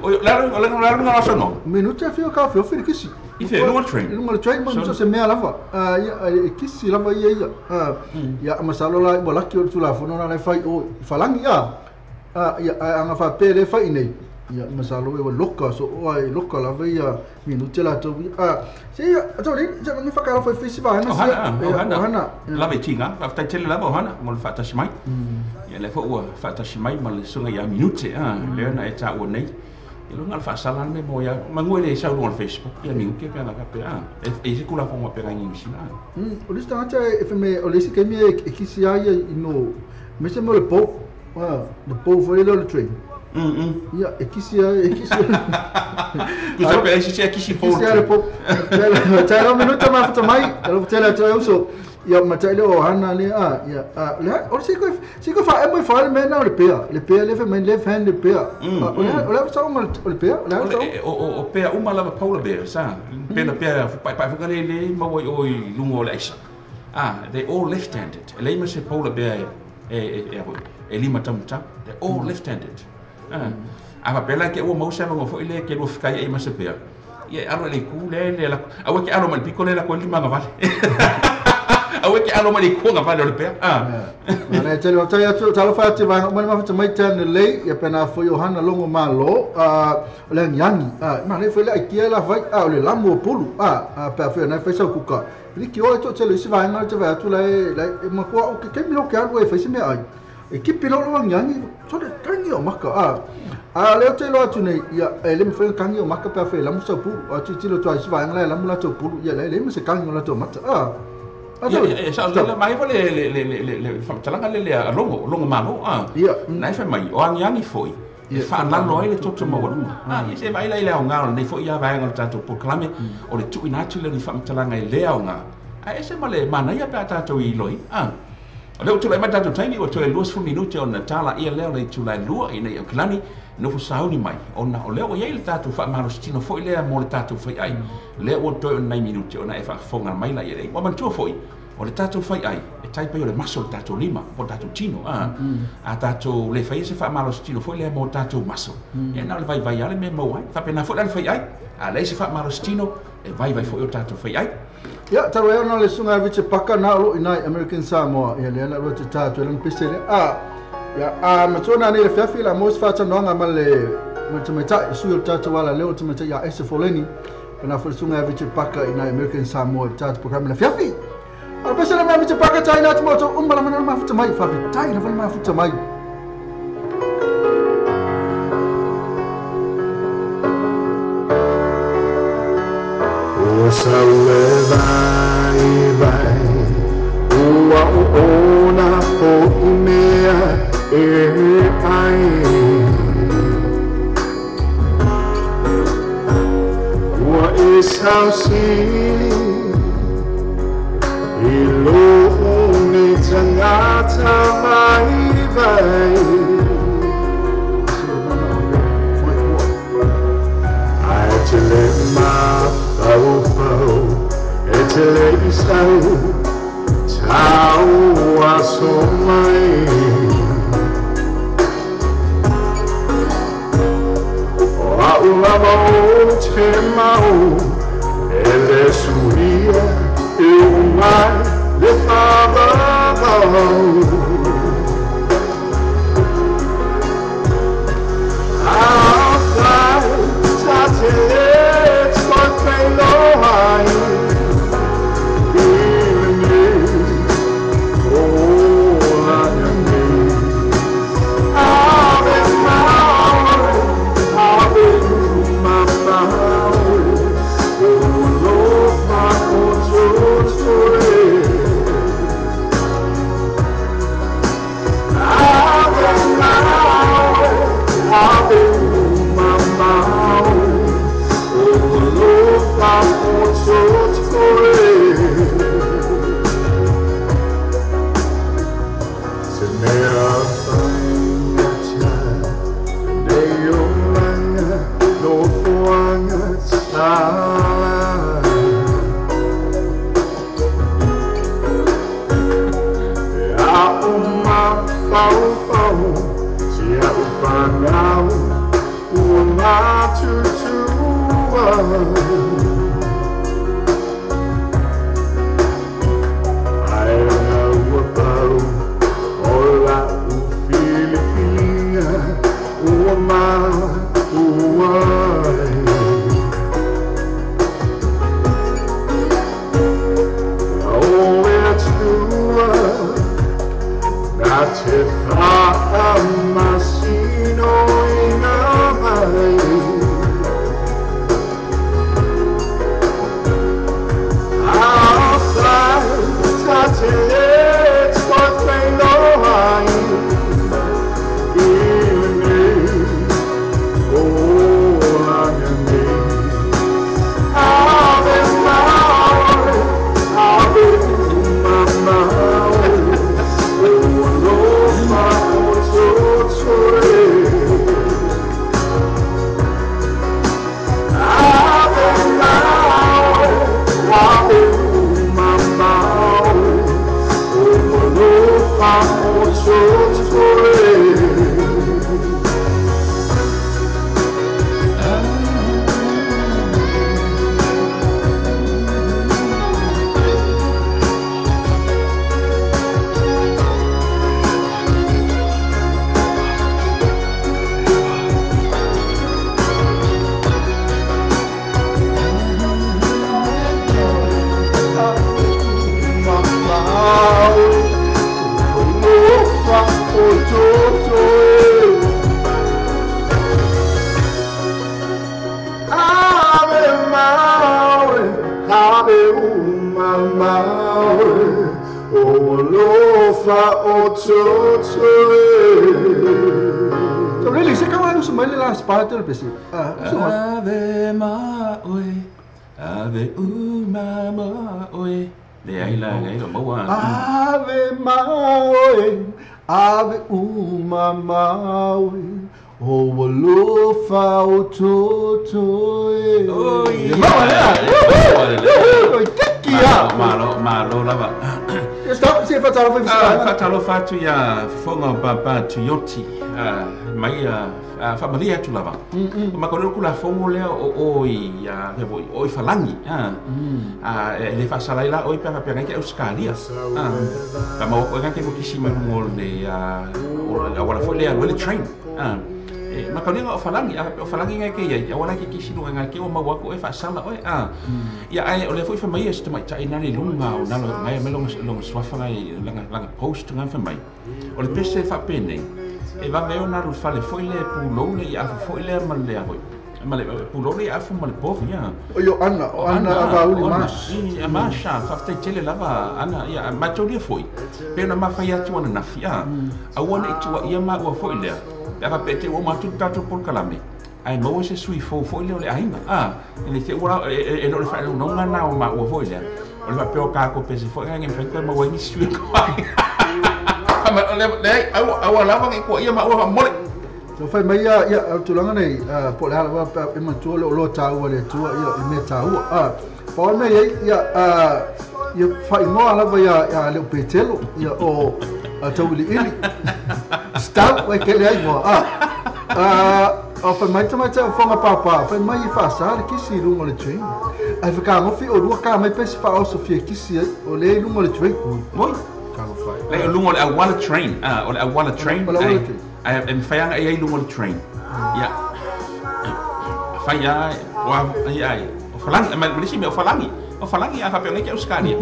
O la la la la la Minute e fia ka fia le kisi. I fe lunga train. Lunga le train mo se mea lava. Ia e kisi lava ia ia. Ia masalo la ua laki o le tulafono na le fai o falangi ia. Ia anga faapea le fai nei. Ia masalo e ua loka so o ai loka lava ia minute la tou. Se ia tou le se ngi whakara fai fisi vaega sia. Ohana. Lava i tinga, faafetai tele lava ohana mo le faatasi mai. Ia le foi ua faatasi mai ma le susuga ia minute lea na e taua nei. Ia luga le faasala le mo ia mangu le sau luga o le Facebook ia minute pe ana faapea e se tulafono faapea i Niu Sila. O le isi tagata e fai mai o le isi taimi e kisi ai ia i no me se mo le pou. Le pou foi lea o le train. Ia, e kisi ai, e kisi ai. Tusa pe isi se kisi pou. Kisi ai le pou. Tai lau minuta mafuta mai, alo tele atu ai uso. Ia matai le o hana le a, ia le o se ko se ko fa e mo fa le mena o le pea. Le pea le fa mai left hand le pea. O le sa o le pea, o le sa. O pea uma lava polar bear sa. Pea pea pa pa fa le le maua o i lunga o le aisa. They all left-handed. E le ma se polar bear e e lima tamuta. They all left-handed. A faapea ke ua mau se avanoa foi lea ke lua fekai ai ma se pea. Ia alo i le ku le le la aua ke alo mai le piko le la koe lima gavale. Aua ke alo mai le ku gavale o le pea. Ana tele o tai atu talofa atu vaega uma le mafuta mai tane lei ia pena foi o hana longo malo o le agiagi. Ma le foi le aikia la fai o le lamu o pulu pe a foi na fai sau kuka. Liki o e to tele isi vaega te vai atu la e makua o ke kemi lo ke alu e fai se mea ai. E kipi lo lo agiagi so le kangi o maka a leo te loa atu nei ia e le mawhai kangi o maka pe a whai lamu sau pulu a titilo tua isi vaega la e lamu latou pulu ia le ma se kangi o latou mata Ia sa le mai foi le faamatalaga le a longo longo malo na e fai mai o agiagi foi e faalalo ai le toto maualuga. Ia se vaai la i le aoga o lenei foi ia vaega o le tatou polokalame o le tuuina atu lea o ni faamatalaga e le aoga ae ese ma le manaia pe a tatou iloi. O lea ua tulai mai tatou taimi ua toe 20 minute ona tala ia lea o le itula e lua ina ia aukilani nofo sauni mai ona o lea ua iai le tatou faamalositino foi lea mo le tatou faiai lea ua toe o nai minute ona e faafofoga mai la ia lei. Ua manatua foi o le tatou faiai e tai pei o le maso o le tatou lima po o le tatou tino a tatou le faia se faamalositino foi lea mo tatou maso ia na o le vaivai lava le mea e maua ai faapena foi la le faiai a leai se faamalositino e vaivai foi o tatou faiai. Ia, talu ai ona o le susuga Richard Paka na o loo ina i American Samoa. Ia lea la lua te tā atu ai lana pese lea. Ia, a matua nā nei le fiafi la mo se whātanoanga ma le tamaitai, le sui o le tātou ala leo o le tamaitai ia Ese Foleni. Pena foi le susuga Richard Paka ina i American Samoa i le tātou programe le fiafi. A le pese le mea Richard Paka tai nā te matou uma lava na mafuta mai, whawhetai lava na mafuta mai. Ua sau e vai vai, ua oona fo'i mea e ai. Ua e sausili i lo'u tagata vaivai. Ae te le mafaufau, e te le i sau tau aso mai. O au lava o te mau, e le suia e o mai le whavavau. Afai ta te le toi whailoai i lenei olaga nei. Ave maui, ave uma maui, o alofa o totoe. Ave maui, ave uma maui, o alofa o totoe. Se mea whaingata, nei olaga, no fuanga tala. E au mafaufau, si au whanau, ua matutua. Ai ua pau, o la u filifilinga, ua matua ai. O e atua, nā te whaamasino i ngā mai. Afai ta te le toi whailoai i lenei olaga nei. Ave maui, ave uma maui, o alofa o totoe. Ave maui, ave uma maui, o alofa o totoe. Ave maui, ave uma maui, o alofa o totoe. So really, se ka uso mai le last part o le pese. Ah, uso mai. Ave maui, ave uma maui. Le ai la ngai lo maua. Ave maui, ave uma maui, o alofa o totoe. Oi. E maua lea. Maua lea. Oi, tiki ia. Malo, malo lava. Stop, se whatalofa i Ah, whatalofa atu ia fofoga o pāpā Tuioti, mai whaamalia atu lava. O makalolo kula fongo lea o oi, lea foi, o i whalangi. E le whaasalai la oi pea pea ngai ke Australia. Pa maua koe ngai ke mokisi mai lunga o le, o awala foi lea le train. Makauliga o whalangi, o whalangi ngai ke iai, awala ke kisi lunga ngai ke o maua koe whaasala oe. Ia ai, o lea foi whamai e se tamaitai nani lunga o nalo ngai me longa swafa ngai, langa post ngai whamai. O le pese whaapene, e wawe o nalu whale foi le pulou le i afu foi le ma le ahoi. Ma le pulou le i afu ma le povi, ia. O yo Anna, o Anna Avauli Mas. I, a Masha, whaftai tele lava, Anna, ia, mataulia foi. Pena mawhai atu ana nafi, Aua nei tua ia ma ua foi lea. Pe apa pe te ua matu tātou polokalame. Ai maua se sui fou foi lea o le ahinga. E le te ua, e lo le whae nonga nā o ma ua foi lea. O le whapeo kāko pese foi ngai ngai whae maua ngi sui ko ai. Le le au au lava ke ko ia ma ua mole. So fai mai ia ia tulaga nei po le ala pa e matua le o tāua le tua ia i mea tāua. Pa o mea ia ia whaingoa lava ia leo Petelo ia o tauili ili. Stout wai ke le ai moa. O fai mai tamaita o whanga pāpā, fai mai i whaasa le kisi i runga o le train. Ai whakangofi o rua ka mai pesi wha oso fia kisi ai, o le i runga o le train. Moi. Le lunga o le awala train. O le awala train. Ai e whaianga e ai lunga o le train. Ia. Whai ai, o ai ai. O whalangi, ma lisi me o whalangi. O whalangi a whapea ngai ke Australia.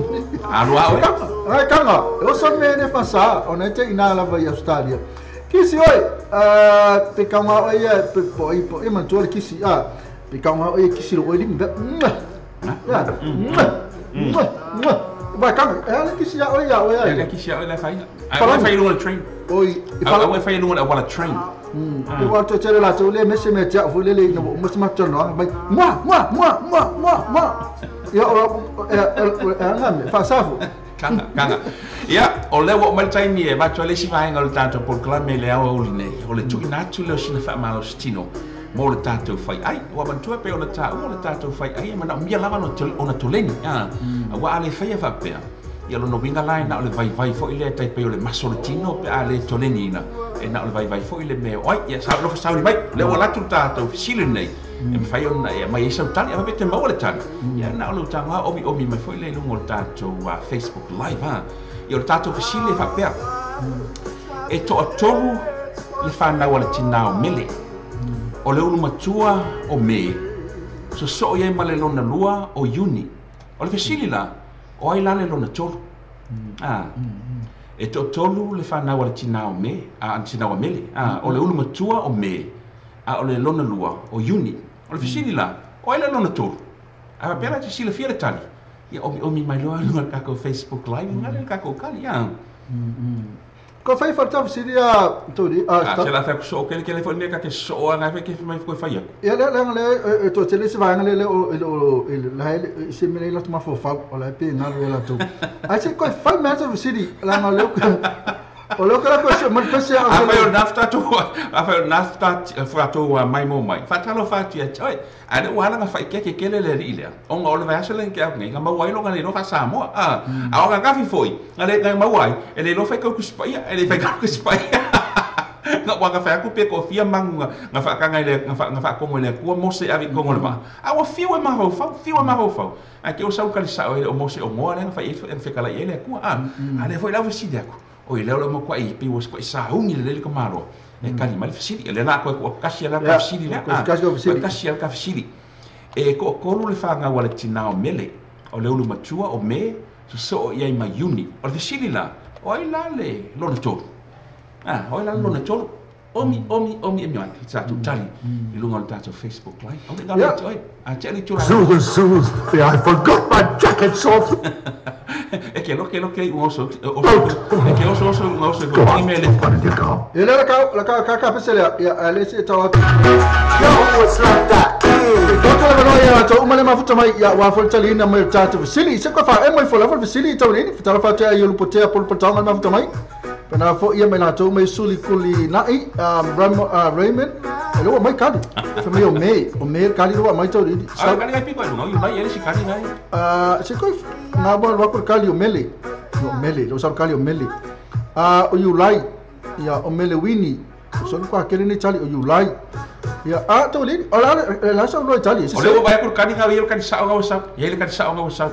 Alua oe. Ai kanga, e oso me ne whasa, o nei te ina lava i Australia. Kisi oi, pe kaunga oi e, pe po i po e matua le kisi, pe kaunga oi e kisi lo oi limi, ya, vai kanga, e ale kisi a oi a oi a. E ale kisi a oi la whai. Ai whai lunga le train. Oi, ai whai lunga le awala train. E wa to tere la to le mese me tia fu le le no mo se ma tolo mai mua mua mua mua mua mua. Ia o e anga me fa safu. Kanga, kanga. Ia, o leo o mai taimi e vato le si vaenga o le tātou polokalame le ao auli nei. O le tuina atu leo sina whaamalo mo le tātou whai ai. Ua mantua pe o le tāua le tātou whai ai. E mana o mia lava ona toleni. Ua ale whaia whapea. Ia lono winga lai na o le vai vai fo ile tai pe o le maso le tino pe ale toleni ina. E na o le vai vai fo ile mea. Oi, ia sa lofo sauri mai. Le ua latu tātou fisili nei. E mwhai ona e mai e sautali, a te maua le tali. Ia na o le utanga omi omi mai foi le lunga o le tātou Facebook Live. Ia o le tātou fisili e whapea. E toa tolu le whanau a le tinao mele. O le ulu matua o me. So so ia ma le lona lua o Iuni. O le fisili la, o ai la le lona tolu. E toa tolu le whanau a le tinao me, a tinao a mele. O le ulu matua o me. A o le lona lua o Iuni. O le fisili la, o ai le lona tolu. A pera te sila fia le tali. Ia omi omi mai loa lunga kako Facebook Live, ngale le kako kali, ia. Ko whai whata fisili a tōri. A se la whai so kele kele fo mea ka ke so a ngai ke mai ko whai. Ia le le le to tele se vaenga le le o la le se mele la tuma fo fa o la pe ngalo la to. A se ko whai mea te fisili la ngalo o leo kala koe se manifeste a whai o nafta to a whai o nafta whato mai mo mai whatalo whati a oi a le wala nga whai keke kele le ri lea o nga ole vai asele ke au ngai nga mauai longa le lofa Samoa a o nga ngafi foi nga le nga mauai e le lofa kau kuspaia e le whai kau kuspaia nga wanga whai aku pe ko fia mangu nga whakanga le nga whakongo le kua mose avi kongo le ma a wa fiu e mafaufau fiu e mafaufau a ke o sau kali sao e o mose o moa le nga whai e whekala i ele kua a le foi lau fisidi aku o i leo leo mo kwa i pe was kwa i sahungi le lele ka maro e kali mai fisili le la ko kasi la ka fisili le kasi la ka fisili e ko kolu le whanga wale tinao mele o le ulu matua o me so so i ai mai Iuni o le fisili la o ai la le lona tolu o ai la le lona tolu omi omi omi e mioan i tātou tali i lunga o le tātou Facebook Live o le ngā le oi a te ali tūra Zulu I forgot my jacket off. E ke loke loke oso e ke oso oso oso ko email e le la ka ka pesele ia ale se tau atu. Yo, it's like that. Ko le no ia to umale mafuta mai ia wa fo tali na mai tātou fisili se ko fa e mai fo la fo fisili tau ni fitala fa te ai lu potea pol pataunga mafuta mai. Pena fo ia mai la to mai suli kuli nai Raymond e lo mai kali. Fa mai o me kali lo mai tau ni. A kali ai piko no mai ele si kali nai. Se ko na bo wa ko kali o mele. No mele, lo sa kali o mele. O Yulai ia o mele wini. So ko akele ni tali o Yulai. Ia a to li o la la sa lo tali. O le vai ko kali nga ia kali sa o sa. Ia ele kali sa o sa.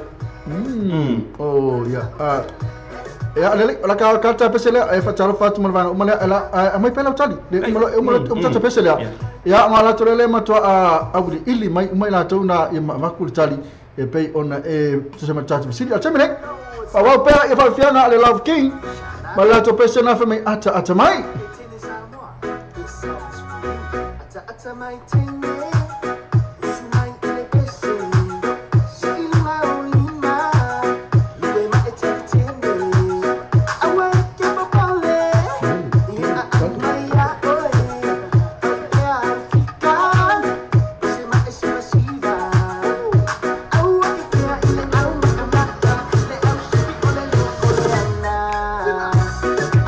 Oh ia. Ia le la ka ka ta pesele e fa talo fatu malvana umale la a mai pela tali le umale umta pesele ia ma la tole le matua a auli ili mai mai la tona ia ma ku tali e pe ona e se ma tatu sili a temene pa wa pe e fa fiana le Love King ma la to pesele na fa mai ata ata mai ata mai tene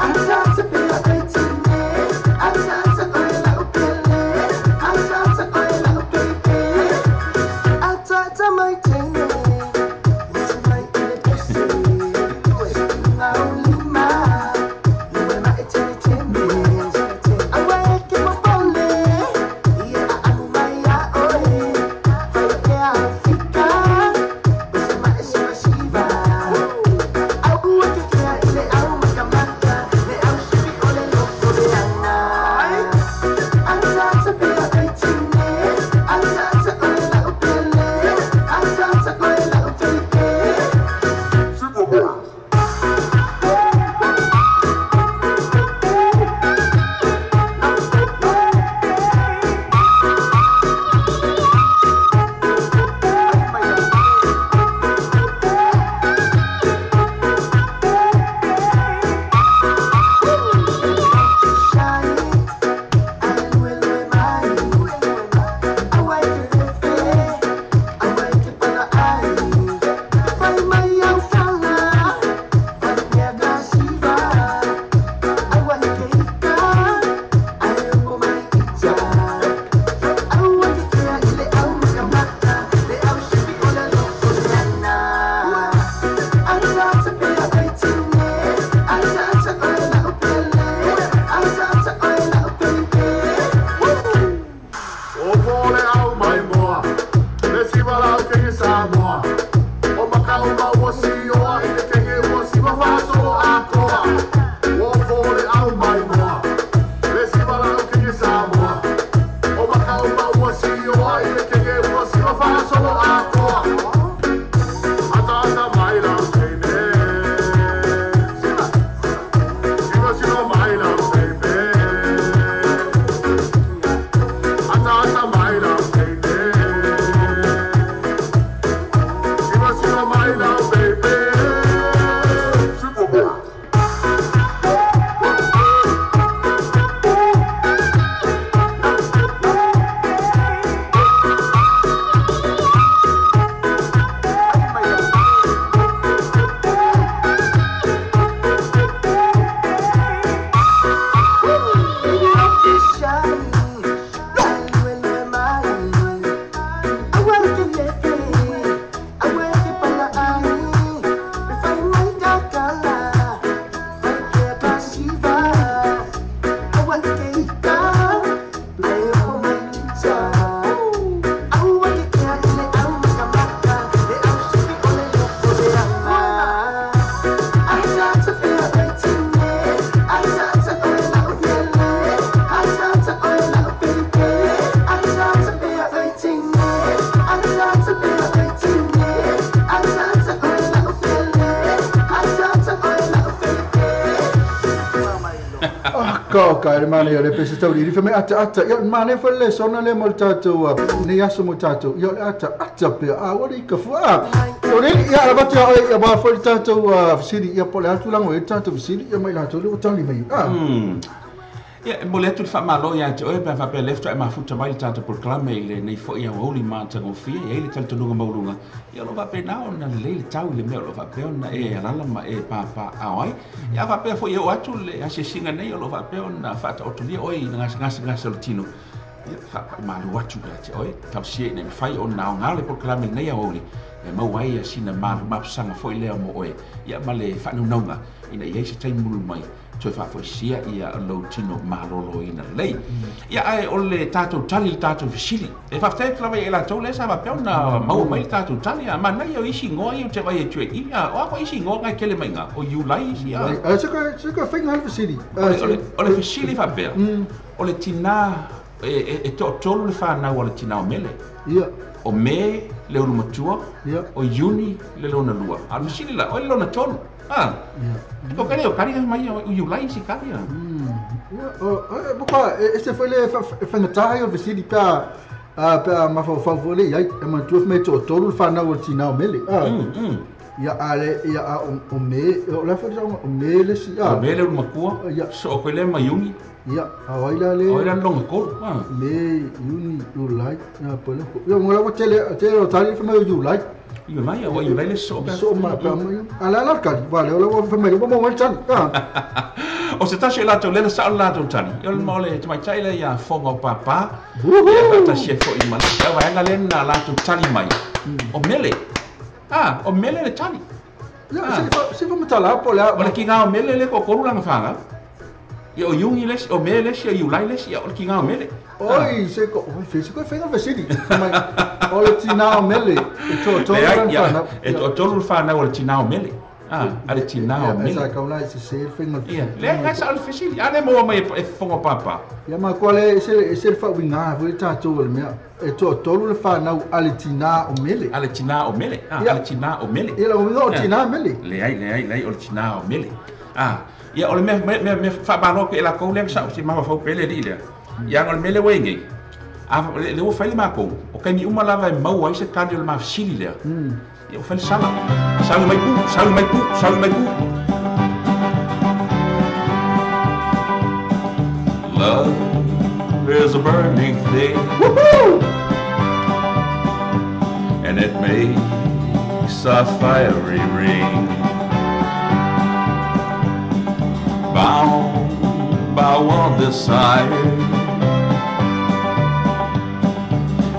I'm Ka mane le pese tauri ri me ata ata ia mane fo le sona le mo tatou nei aso mo tatou ia le ata ata pe a wali ka fu a o le ia la batia ia ba fo tatou fisili ia po le atu lango e tatou fisili ia mai la tatou le tali mai a ia mo le atu fa malo ia te oe pa fa pe lefto e mafuta mai tatou proclame le nei fo ia o li mata ngofia ia le talitonuga mauluga ia lo va pe na ona le le tau le mea lo va pe ona e alala ma e papa ai ia va pe fo ia o atu le asisinga nei lo va pe ona fa ta otulia oi ngas lo tino ia fa malu atu ia te oe tausia nei fai ona o ngale proclame nei o li e mau ai ia sina malu mapsanga foi lea mo oe ia ma le fa nunonga ina ia se taimulu mai toe faafoisia ia lou tino malolo ina lelei. Ia ae o le tatou tali le tatou fesili. E faafetai atu lava ia i latou lea sa faapea ona maua mai le tatou tali. A manaia o isi igoa ia ou te vaai atu ai i o a foi isi igoa ngai kele mai ngā. O Iulai isi a. Se ka whainga le fesili. O le fesili faapea. O le tinā e toatolu le whanau o le tinā o mele. Ia. O me le ulu matua. Ia. O Iuni le lona lua. A le fesili la, o le lona tolu. Ah. O kare o kari mai o Iulai isi kari. Ia, boka este foi le whangatahi o fesili pea pea mawhauwhau fo le iai. E matua me toatolu le whanau o le tinā o mele. Ia a le ia a o me o la foi o me le si a. O me le ulu makua. Ia. So o koe le mai Iuni. Ia, a wai la le. O ila longa kolu. Me Iuni Iulai na pole. Ia mo la tele tele o tali fa mai Iulai. Iulai o Iulai le so. So ma pa mai. Ala la kali, va le o fa mai mo mo tali. O se tasi la tau le sa la tau tali. Ia mo le mai tai le ia fonga o papa. Ia ta se fo i ma. Ia va nga le na la tau tali mai. O mele. Ah, o mele le tali. Ia se fa matala po la. O le kinga o mele le ko koru langa fanga. Ia o Iuni le o me le o Iulai le o le kinga o mele. Oi, se ko se ko whenga fesili. Mai o le tinā o mele. E toatolu le whanau. E toatolu le whanau o le tinā o mele. Ah, a le tinā o mele. Ia, sa kaula se se whenga. Ia, le ngai sa o le fesili. A le moa mai e whonga papa. Ia ma koa le se le whawinga fo le tātou o le mea. E toatolu le whanau a le tinā o mele. A le tinā o mele. Ah, a le tinā o mele. Ia la uinga o tinā mele. Leai, o le tinā o mele. Ah, ia o le mea whaamalo koe e la kou lea sa o si mawa pele li lea. Ia o le mele wenge. A le o whaile mākou. O kai mi uma lava e maua ai se tali o le mawhasili lea. Ia o whaile sala. Salu mai pu, salu mai pu, salu mai pu. Love is a burning thing. Woohoo! And it makes a fiery ring. Bound by one desire,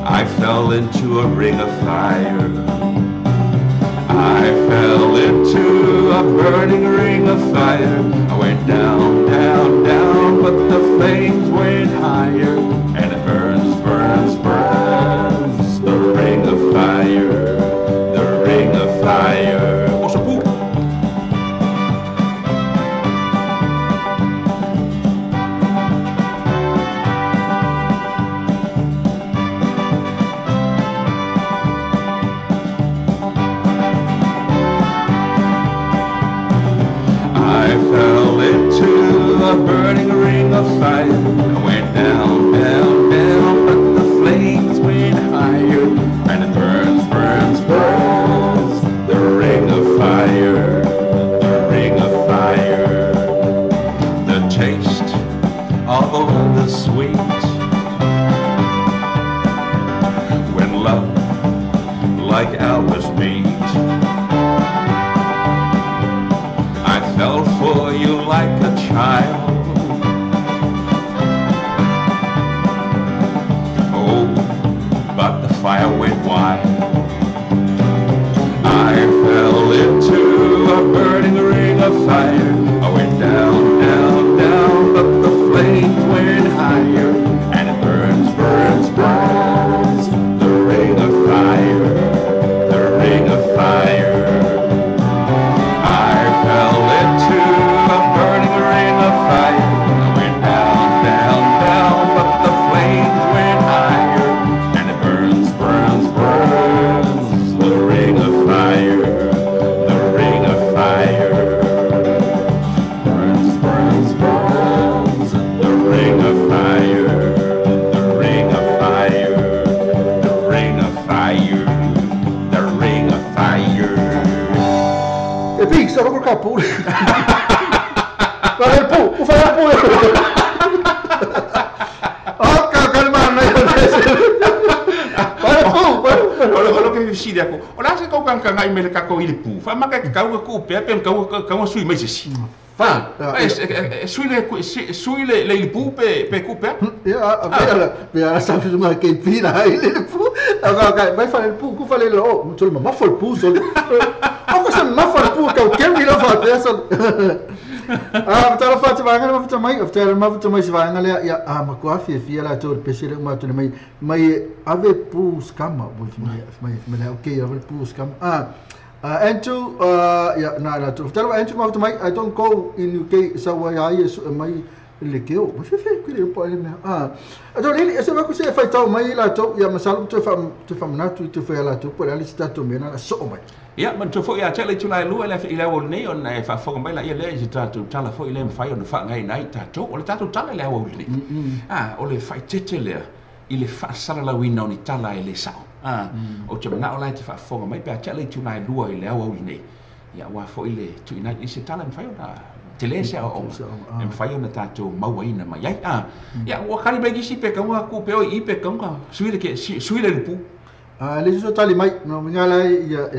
I fell into a ring of fire. I fell into a burning ring of fire. I went down, down, down, but the flames went higher. And it burns, burns, burns, the ring of fire. fire. I went down, down, down, but the flames went higher. And it burns, burns, burns. The ring of fire, the ring of fire. The taste of all the sweet. When love like ours meet. I fell for you like a child. Oh, but the fire went wild. I fell into a burning ring of fire. I went down, down, down, but the flames went higher. And it burns, burns, burns. The ring of fire, the ring of fire. I fell into a burning ring of fire. I went down, down, down, but the flames went higher. And it burns, burns, burns. The ring of fire, the ring of fire. Burns, burns, burns. The ring of fire, the ring of fire, the ring of fire, the ring of fire. E pi, sa roko ka pu. Ka pu, u fa pu. O ka ka ma na. Pa pu. O lo ke si dia ko. O la se ko kan kan ai me le ka ko ile pu. Fa ma ka ka ko pe pe ka ka sui mai se si. Fa. E sui le sui le le pu pe pe ku pe. Ia, a pe a sa fi ma ke pi la ile pu. A ka ka mai fa le pu ku fa le lo. Mo tol ma fa le pu so. O ko se ma fa le pu ka ke mi lo fa pe so. A tala fa te vanga ma fa mai, o tala ma fa mai se vanga le ia a ma ko fi fi la to pe se le ma to mai mai ave pu skama bo fi mai mai le okay ave pu skama. Andrew, yeah, na la to. Tell Andrew ma mai I don't go in UK so I is mai le keo. Ma fi fi ku le po le me. A to le se ma ku se fa tau mai la to ia masalo to fa na tu to fa la to po le sta to me na so mai. Ia man to fo ia tele tu lai lua le i le o nei on e fa fo mai la ia le i ta tu tala fo i le mfai on fa ngai nai ta to o le ta tu tala le o le. Ah, o le fa tete le i le fa sala la wina ni tala i le sao. Ah, o te mana o lai te fa fo mai pe tele tu lai lua i le o nei. Ia wa fo i le tu ina i se tala mfai ona tele se o o mfai ona ta to maua ina mai ai. Ah, ia o kali mai ki si pe ka ku pe o i pe ka sui le ke sui le pu. Ah, le so tali mai no ngala ia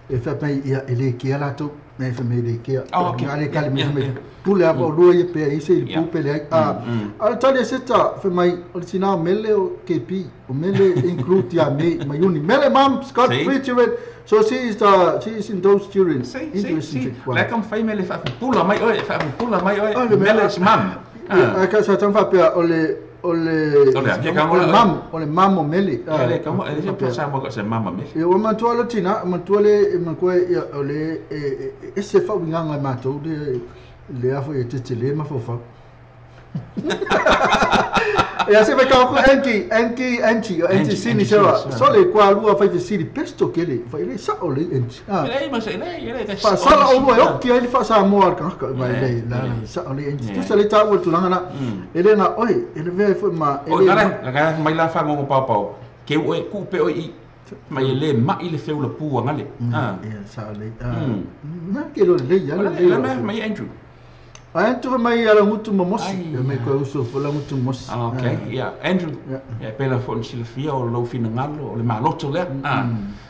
e fa mai ia ele ke ala to me fa mai le ke ale kali mai mai pu le abo lo ia pe i se pu pe le a a tali se ta fa mai o sina mele o KP o mele include ya me mai uni mele mom Scott featured so she is the she is in those children interesting. La kom fa mele fa pula mai oi fa pula mai oi mele mam a ka sa tan fa pe o le o le mam o le mam o mele ele kamo ele se pasa mo se mama me e o mantua le tina mantua le mantua o le e se fa winga ma to le le afo e tete ma fo fa e se vai ka ko anti anti anti anti sini se so le kwa lua fa te sini pesto ke le fa ile sa o le anti ah ele ma se ele ele fa sa o lua o ki ele fa sa mo ka ka mai le la sa o le anti tu sa le ta o tu langa na ele na oi ele ve fo ma ele o la ka mai la fa ngo pa pa ke o ku pe o i mai le ma ile fe o pu ngale ah sa le na ke lo le ya le mai Andrew Andrew mai ala ngutu momosi mai ko uso fo la ngutu momosi. Okay, yeah, Andrew. Yeah, pela fo silfia o lo finangalo o le maloto le. Ah,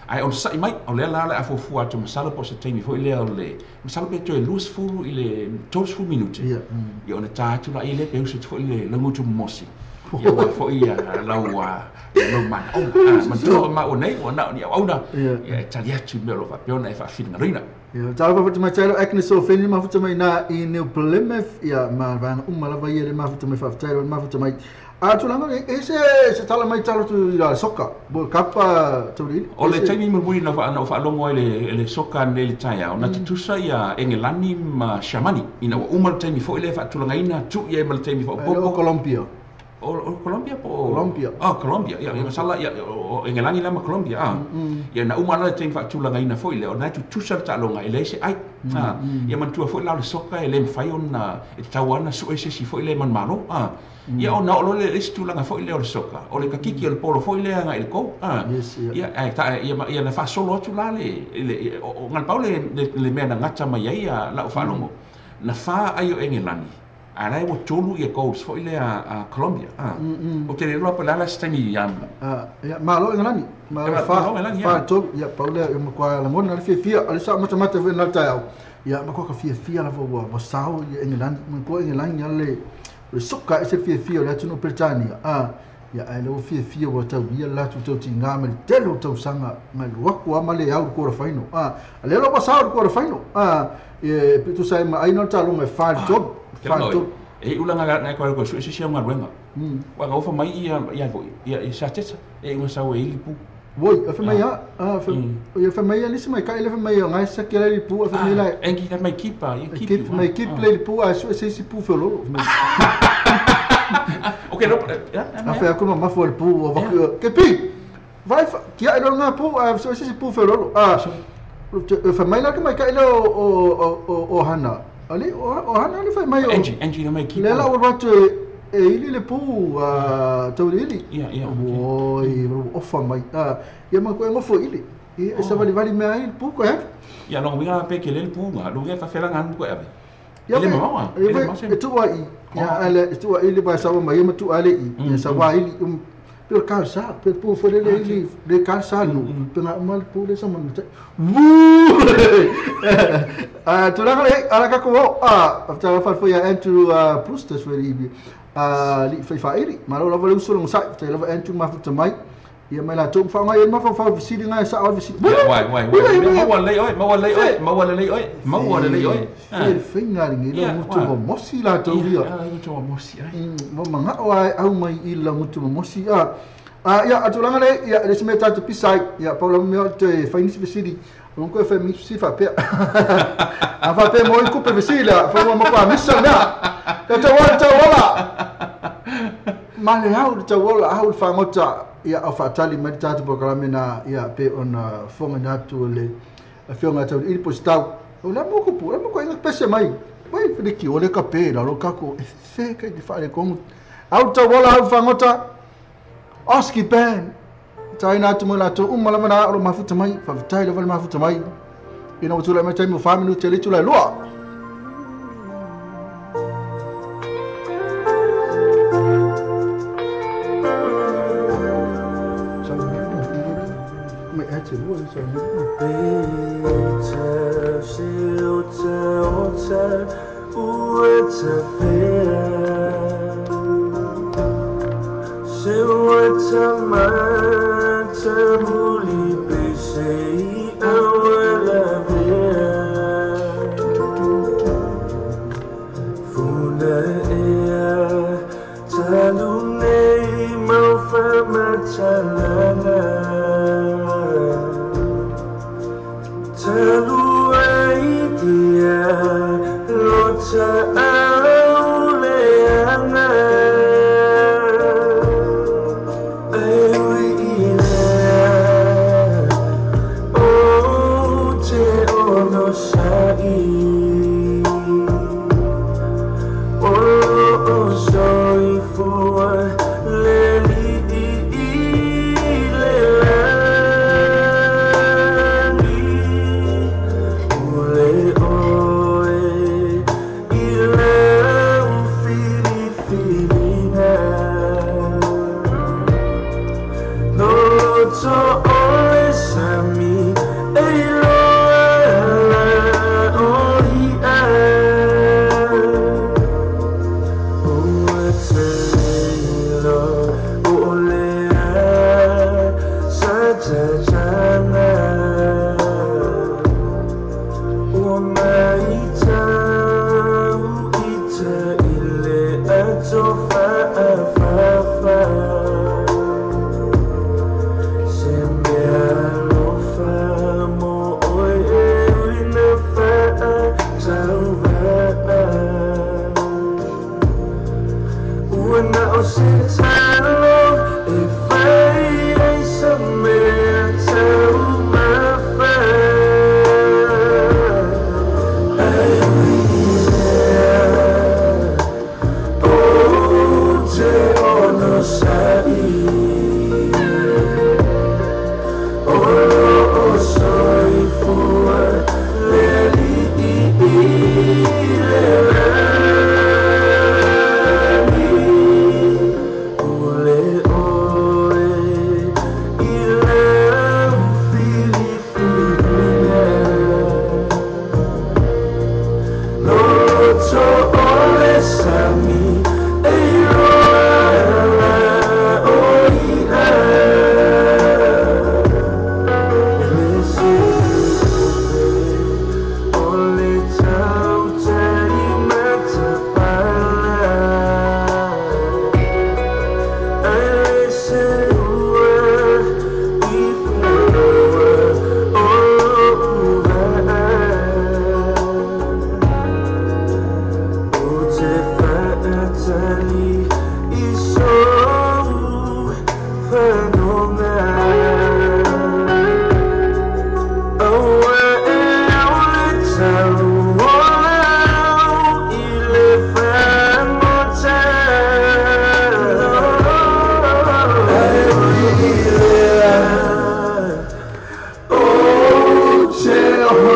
ai on sai mai o le la le afo fu atu masalo po se taimi fo ile o le masalo pe to e lus fu ile tos fu minute. Ia ona ta atu la ile pe uso fo ile la ngutu momosi. Ia wa fo ia la wa lo man o ma to ma o nei o na ni au na. Ia tali atu me lo fa pe ona e fa finangalo. Ia tala fa mai tala Agnes o feni ma futa mai na i New Plymouth ia ma vanga uma lava ia le ma futa mai fa tala ma futa mai a tu langa e se se tala mai tala tu la soka bo kapa tu o le taimi mo na fa na fa longo le soka ne le taia ona tutusa ia Engelani ma Shamani ina uma le taimi fo ile fa tu langa ina tu ia ma le taimi fo po Colombia. O Colombia po Colombia. Oh, Colombia. Ia, ia masala ia o Engelani la ma Colombia. Ah. Ia na uma la te faatulagaina foi le o na tutusa le taaloga e leai se ai. Ah. Ia manatua foi la o le soka e le mafai ona e tatau lava ona sue se isi foi le manumalo. Ah. Ia ona oo loa lea i le isi tulaga foi lea o le soka, o le kakiki o le polo foi lea agai i le goal. Ah. Ia ae ta ia ia na faasolo atu la le le o na pau le le mea na gata mai ai lau faalogo. Na fa ai o Engelani. A la e ua tolu ia goals foi lea a Colombia. Ou te le iloa po o le a la se taimi Ia, malo Engelani. Malo fa tolu. Ia, pau lea, ia matua lagona le fiafia. O le sa matamata foi i lena taeao. Ia, matua ka fiafia lava ua sao ia Engelani. Manatua Engelani ia le soka e ese le fiafia o le atunuu o Peretania. Ia, ae lea ua fiafia ua taulia le latou tautiga ma le tele o tausaga nai alu atu lava ma le au i le quarter final. A lea la ua sao i le quarter final. E tusa ai ma ai na o le taaloga e 4 i le 3. Ke lona oi, e iu la ngai koe koe sue se isi au galuega. Ua gaofa mai ia ia foi, ia i sa teta, e iu sau e ili pu. Oi, a mai a, a ia fa mai alisi mai kai le fa mai ngai sa ke le pu a fa mai la. Engi fa mai kipa, ia kipi. Mai kip le pu a sue se isi pu felolo. Ok, no, a fa ko ma fo le pu o va ke pi. Vai kia e ngā pu a sue se isi pu felolo. A fa mai la ke mai kai le o hana. Ali o hana le fa mai o. Angie, Angie na mai kipa. Le la o ratu e ili le pu a tauri ili. Ia, ia. Oi, ofa mai. Ia ma koe ngofo ili. Ia, e savalivali mea ai le pu koe ave. Ia, lona uiga pe ke le le pu nga, lona uiga e faafela nganu koe ave. Ia, E le mamao a, e le mamao se. E tuu ai i. Ia, ale, e tuu ai ili pa sawa mai, ia ma tuu ale i. Ia, sawa ili, pe o le kalsa, pe pu foi le ili, le kalsa nu, pe nga uma le pu le sa manu tai. Wuu! A, tulaga le, ala kako o, a, tala fai foi a Andrew Brewster foi le a li fai faili. Malo lava le uso le ngosai, tai lava Andrew mafuta mai. Ia mai latou ma faaaoga ai le mafaufau fesili na e sao ai fesili. Ia, uai, uai, uai, maua lelei oe, maua lelei oe, maua lelei oe, maua lelei oe. Fe faiga lenei le gutu mamosi latou ia. Ia, gutu mamosi ai. Ua manao lava e au mai i la gutu mamosi. A, ia, a tulaga le, ia, le isi mea tatou pisa ai. Ia, pau lava mea o toe fai nisi fesili. O koe fai nisi fesili faapea. A faapea mo i kupe fesili lea, fai ua matua misa le mea. Ia tau ola, tau ola. Ma le au le tau ola, au le fagota. Ia, au faatali mai le tatou polokalame na, ia, pe ona fofogaina atu o le afioga ia Tauiliili po o se tau. O le a mo kupu, o le a mo koe inga pese mai. Wai, Feliki, o le ka pe lalo kako, e fe kai te whaare kongu. Au tau ola, au fagota, Oski Band. Taina atu mo latou uma lava na o lo mafuta mai, faafetai lava le mafuta mai. Ina ua tulai mai taimi o 4 minute le itula e lua.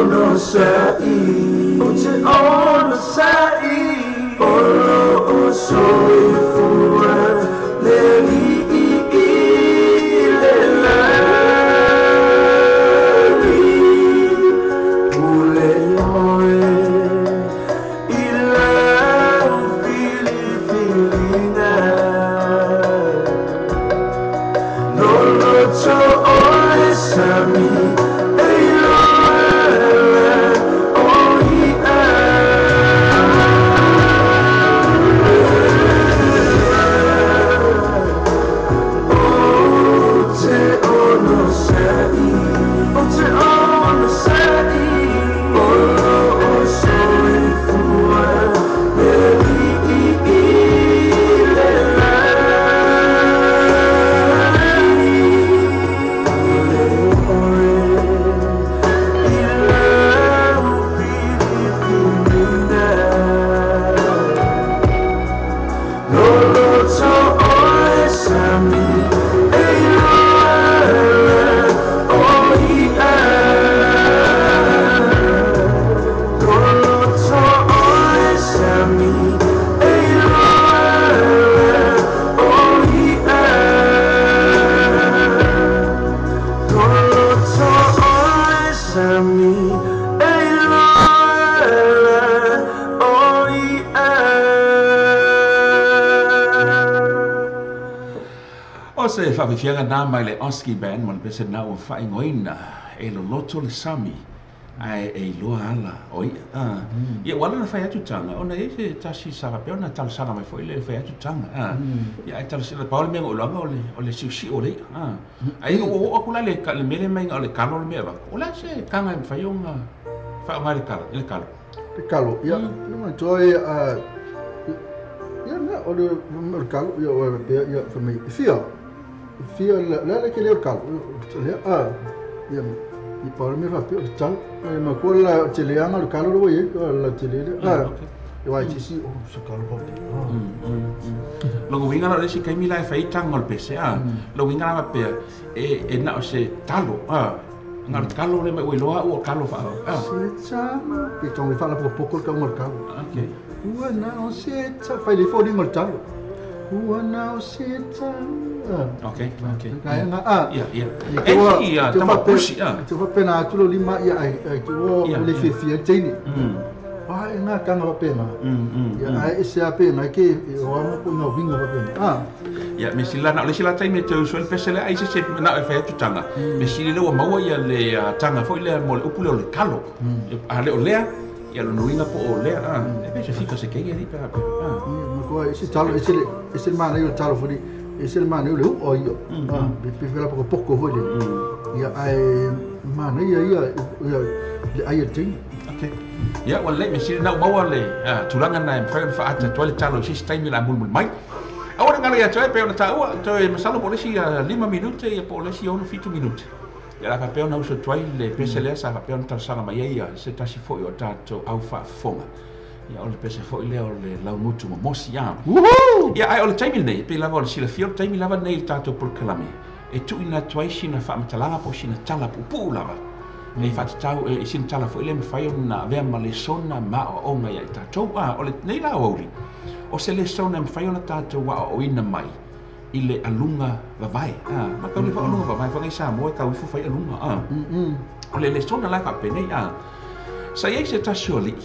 ono sa'i O te ono sa'i O lo o soifua le li'i i le lagi Pule oe i lau filifiliga Loloto o le sami e loa o i'a O te ono sa'i O te ono sa'i O lo o soifua le li'i i le lagi Pule oe i lau filifiliga Loloto o le sami e loa o i'a Loloto o le sami e loa o i'a Loloto o le sami e loa o i'a. O se faafiafiaga na mai le Oski Band ma le pese na ua faaigoaina e loloto le sami ae e iloa ala o i'a. Ia ua ala ona fai atu taga ona e i ai se tasi sa faapea ona talosaga mai foi le fai atu taga. Ia ae talosaga pau le mea na ou iloaga o le siusiu o le i'a. Ai ua oo atu la le le mea lea mai o le kalo le mea e avatu. O le a se taga e mafai ona faaaoga i le kalo? Le kalo, ia, le manatua e ia na o le kalo, ia o e ia fa mai fia. Fia la le ke le kalo, le a ia i pa le mea fa pe o le talo. E ma ko la te le anga le kalo le ye la te le a. E wai ti si o se kalo pa. Logo winga la le si kaimi la e fai tanga o le pese a. Logo winga la pea e na o se talo a. Nga le kalo le mai ua iloa ua kalo fa a. Se talo pe tong le fa la poko le ka o le kalo. Okay. Ua na o se talo fai le fo le talo. Ua na o se talo. Okay, okay. Kai nga a. Ia, ia. E si tama pusi a. Te fa pena atu lo lima ia ai ai tu o le fia teini. Ai nga kanga pa pena. Ia ai se a pena ke o ama ko nga vinga pa pena. Ah. Ia me sila na le sila tai me te usu le pese le ai se se na e fai atu tanga. Me sila le ua maua ia le tanga foi le mo le upu le o le kalo. A le o lea ia lo nuinga po o lea a. E pe se fika se kei ali pe pe. Ah. Ma ko ai se talo e se mana i o talo foi e se mana i le o ia. Ah, pe pe la poko poko foi le. Ia ai mana ia ia le ai te. Okay. Ia ua le me sila na maua le tulaga na e mafai ona faata atu ai le talo i se isi taimi o le a mulimuli mai. Aua ne galo ia te oe pe ona taua toe masalo po o le isi 5 minute ia po o le isi 6 7 minute. Ia la faapea ona usu atu ai le pese lea sa faapea ona talosaga mai ai se tasi foi o tatou au faafofoga. Ia o le pese foi lea o le laugutu mamosi a. Ia ae o le taimi lenei, pei lava o le silafia o le taimi lava lenei i le tatou polokalame e tuuina atu ai sina faamatalaga po o sina tala puupuu lava. E faatatau i sina tala foi lea e mafai ona avea ma lesona ma aoaoga ia i tatou. A o lenei la aoauli, o se lesona e mafai ona tatou aoaoina mai i le aluga vavae. A ma tau le faaluga vavae foi ngai Samoa e tau ifo fai aluga. A o le lesona la e faapenei a sa i ai se tasi o alii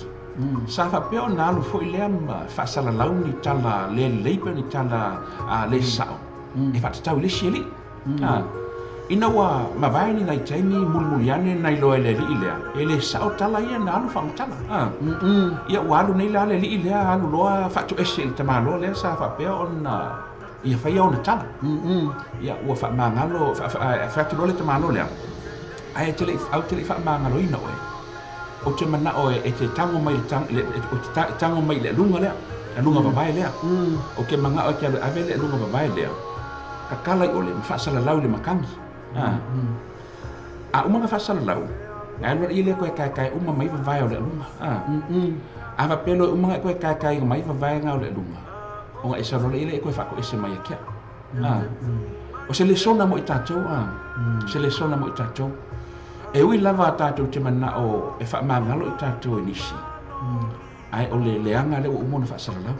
sa faapea ona alu foi lea ma faasalalau ni tala le lelei pe ni tala le sao e faatatau i le isi alii. A ina ua mavae ni nai taimi mulimuli ane nai loa i le alii lea e le sao tala ia na alu faamatala. A ia ua alu nei la le alii lea alu loa faatoese i le tamaloa lea sa faapea ona ia faia ona tala. Ia ua faamagalo fai atu loa le tamaloa lea ae te le au te le faamagaloina oe. O te manao e te tango mai le o te tango mai le aluga lea, aluga vavae lea. O ke mangao e te alu ave le aluga vavae lea. Kakala i ole ma faasalalau le makagi. A uma na faasalalau, na alu i le koe kai kai uma mai vavae o le aluga. A va pelo uma ngai koe kai kai mai vavae nga o le aluga. O ngai sa lole ile koe faako ese mai akia. O se lesona mo i tatou a. Se lesona mo i tatou. E ui lava tatou te mana'o e fa'amagalo i tatou e nisi ae o le leaga lea ua uma ona fa'asalalau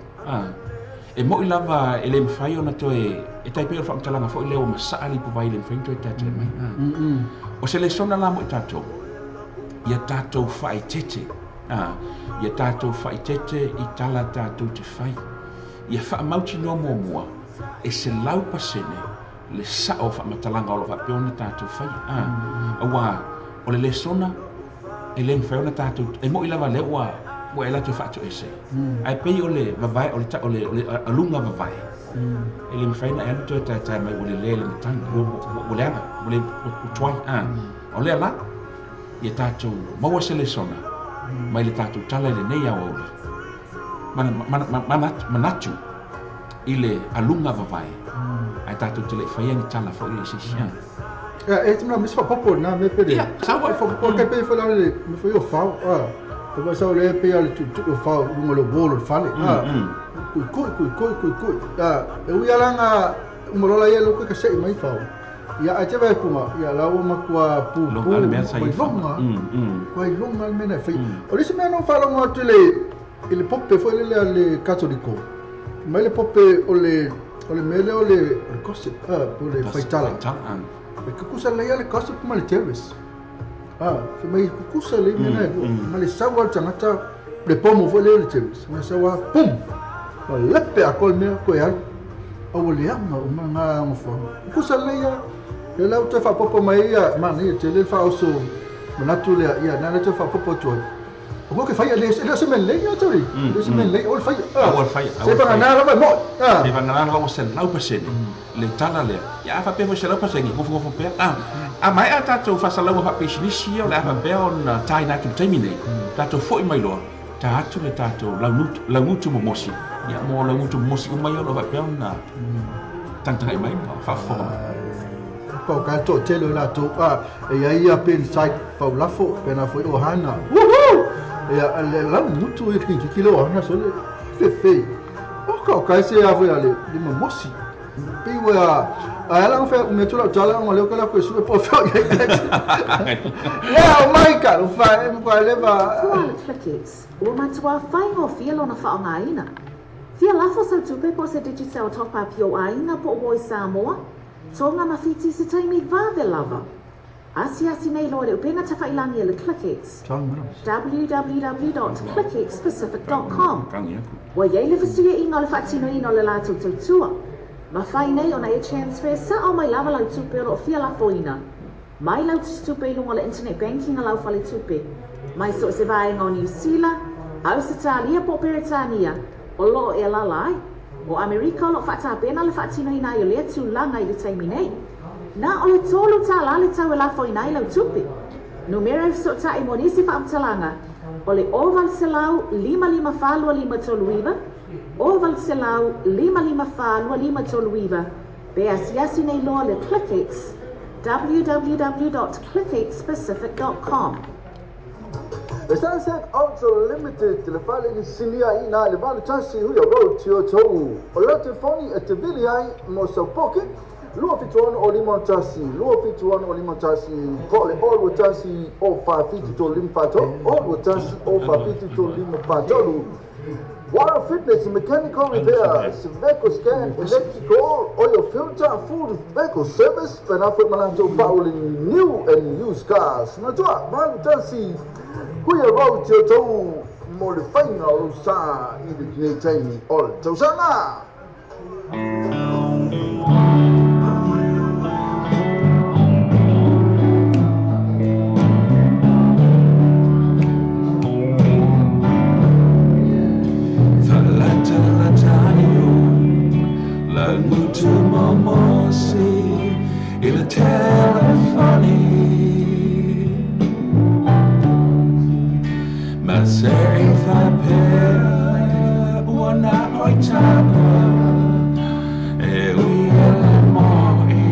e mo'i lava e lē mafai ona toe e taipei o le fa'amatalaga fo'i lea ua masa'a le ipuvai le mafai ona toe taetae mai o se lesona la mo i tatou ia tatou fa'aetete ia tatou fa'aetete i tala tatou te fai ia fa'amautinoa muamua e 100% le sa'o fa'amatalaga o lo fa'apea ona tatou faia auā o le lesona e lē mafai ona tatou e mo'i lava lea ua ua e latou fa'ato'ese ae pei o le vavae o le o le o le aluga vavae e lē mafai ona e alu toe taetae mai ua lelē le matagi ua leaga ua le ua tuai o lea la ia tatou maua se lesona mai le tatou tala i lenei aoauli manatu i le aluga vavae ae tatou te le'i faia ni tala fo'i e seisi. Ia e te mea faapopo na me pele. Ia, sau ai. Faapopo ke pe fa le me foi o fao. E vai sau le pe ale tu tu o fao lunga le wall o le fale. Kui kui kui kui kui kui. E ui alanga umalola ia lo ka sei mai fao. Ia ai te vai punga, ia la ua makua pu pu. Longa le mea sa i longa. Kua i longa le mea na fai. O le isi mea na faalogo atu i le pope foi lele a le Katoliko. Mai le pope o le mea lea o le gossip, po o le faitala. E kukusa lei le gossip ma le terrace. Fai mai kukusa lei mea na e lua. Ma le sau al tangata, le pomo foi lea o le terrace. Ma sau a, pum! Ma lepe a koe le mea, koe alu. Aua leaga o ma ngā ngofoanga. Kukusa lei a, le lau te faapopo mai ia, mana ia, te le faaoso manatu lea, ia, nā le te faapopo atu ai. O ke fai le le se men le ia tori. Le se men le o le fai. O le fai. Se pa na lava mo. Se pa na lava o se lau pasene. Le tala le. Ia fa pe fo se lau pasene go fo pe. A mai a tatou fasalau fa pesinisi o le afa pe on tai na tu taimi nei. Tatou foi mai loa. Ta atu le tatou laugutu momosi. Ia mo laugutu momosi o mai o fa pe on tangtangai mai fa fo mai. Pau ka to tele la to e ia ia pen site pau lafo pe na foi o hana. Woohoo! Ia le la mutu e ki ki lo hana so le fe fe. O ka ka se a foi ale le momosi. Pe wa a la fe me tu la tala o le ka la ko su po fe. Ya o mai ka o fa e mo le va. Clickex ua matua faigofie lona fa'aogāina. Fia lafo sau tupe po se Digicel top up i o āiga po o oi Samoa, Tonga ma Fiti se taimi vave lava. Asiasi nei loa le upega tafa'ilagi e le Clickex. www.clickxpacific.com. Ua iai le fesuia'iga o le fa'atinoina o le latou tautua. Mafai nei ona e transfer sa'o mai lava lau tupe o lo'o fia lafoina. Mai lau tusitupe i luga o le internet banking a lau faletupe. Mai so o se vaega o Niu Sila, Ausetalia po o Peretania, o loo e alala ai. O Amerika o loo fa'atapena le fa'atinoina ai o lea tulaga i le taimi nei. Na o le tolu tālā le tau e lafoina ai lau tupe. Numera e feso'ota'i mo nisi fa'amatalaga o le 800 554 2539 800 554 2539 pe asiasi nei loa le Clickex www.clickxpacific.com. The Sunset Auto Limited, le fale ni sinia i na le valu tasi hui road tio tou. O le telefoni e te vili ai mo sau poke, lua fituano o lima tasi, lua fituano o lima tasi, po le o lua tasi o fa fitu tolu lima fa tolu, o lua tasi o fa fitu tolu lima fa tolu. Water fitness, mechanical repair, vehicle scan, electrical, oil filter, full vehicle service, penafo malanto pauli new and used cars. Natua, valu tasi, huia road tio tou mo le fainga o sa i le kinei taimi o le tausaga. I le telefoni Ma se i fa'apea ua na oi taua e ui e le mo'i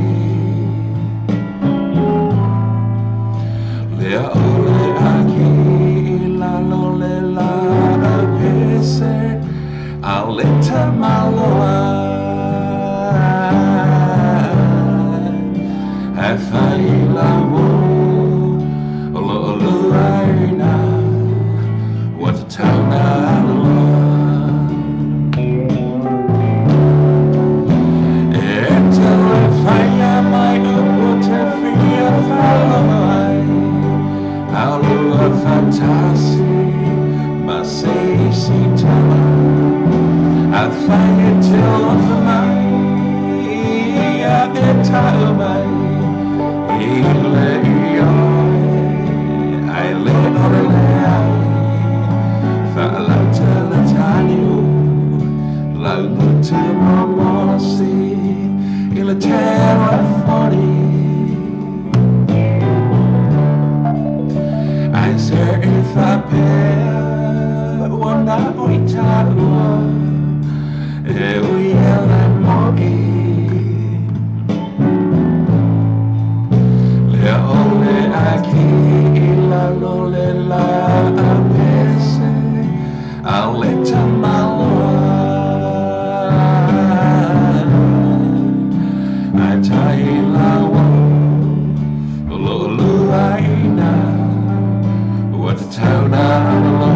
Lea o le aki i lalo le la'au pese a le tamaloa E fai la wo tatau na aloa. E te le whaia mai upu te whia whaloa ai, Aulua whatasi ma se isi tama, A whai e te lofa mai, ia e tau mai, I le i oi, ai le ore le ai, Whaalauta le tani o, lau ngutu momosi, I le telefoni. Ai se i whapea, ua na oi tāua, e ui ele moi. Lea ole a ki i lalo le la a pese, a le tamaloa. Ai tai lawa, o lo lua ina, ua te tau na aloa.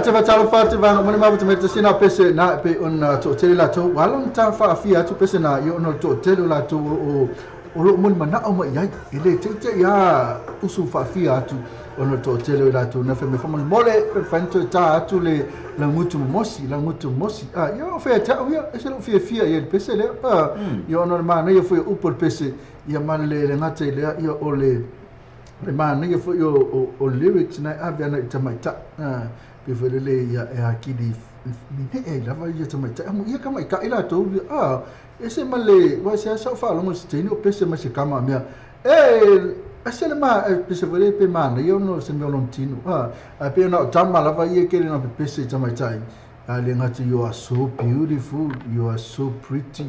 Te whatalo whāte wānga mone mawa te me te sina pese nā pe ona tō tele lātou. Wala na tā whaafia atu pese nā i ona tō tele lātou o lo moni mana o mai ai. E le te te ia usu whaafia atu ona tō tele lātou. Nā whe me whamani mole pe whanto tā atu le langutu mosi, langutu mosi. Ia o whea tau ia, e se lo whia whia ia le pese lea. Ia ona mana ia fwea upo le pese ia mana le ngata i lea ia o le mana ia fwea o lyrics na ave ana i tamaita. Pe le ia e hakili ni e lava ia tamaita amu ia kama i ka ila to a ese male wa se sa fa longo se tini o pese ma se kama mea e ese le ma pese vele pe mana ia no se mea lontino a pe na tama lava ia ke le na pese tamaita a le ngati you are so beautiful, you are so pretty.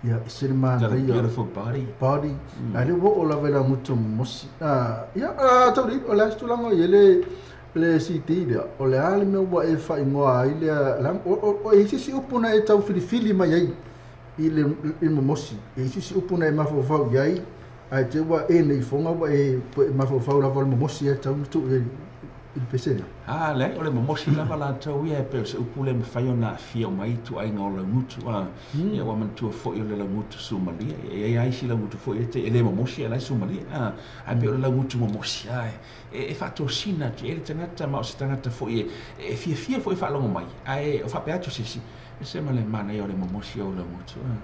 Ia se le mana ia beautiful body body a le wo o lava la mutu mosi ia tauri o la stulanga ia le le CD lea o le ale mea ua e faaigoa ai lea o e sisi upu na e tau filifili mai ai i le momosi e sisi upu na e mafaufau i ai ae te ua e nei foga ua e mafaufau lava o le momosi e tau tuu i i le pesega. A leai, o le momosi lava latou ia e pei o se upu lea e mafai ona aafia uma ai ituaiga o laugutu a. Ia ua manatua foi o le laugutu sumalia, e i ai lava isi laugutu foi e te e le momosi ae la e sumalia a. Ae pei o le laugutu momosi a e faatosina atu i ai le tagata ma o se tagata foi e fiafia foi e faalogo mai, ae o faapea atu se isi, e ese ma le manaia o le momosi o laugutu a.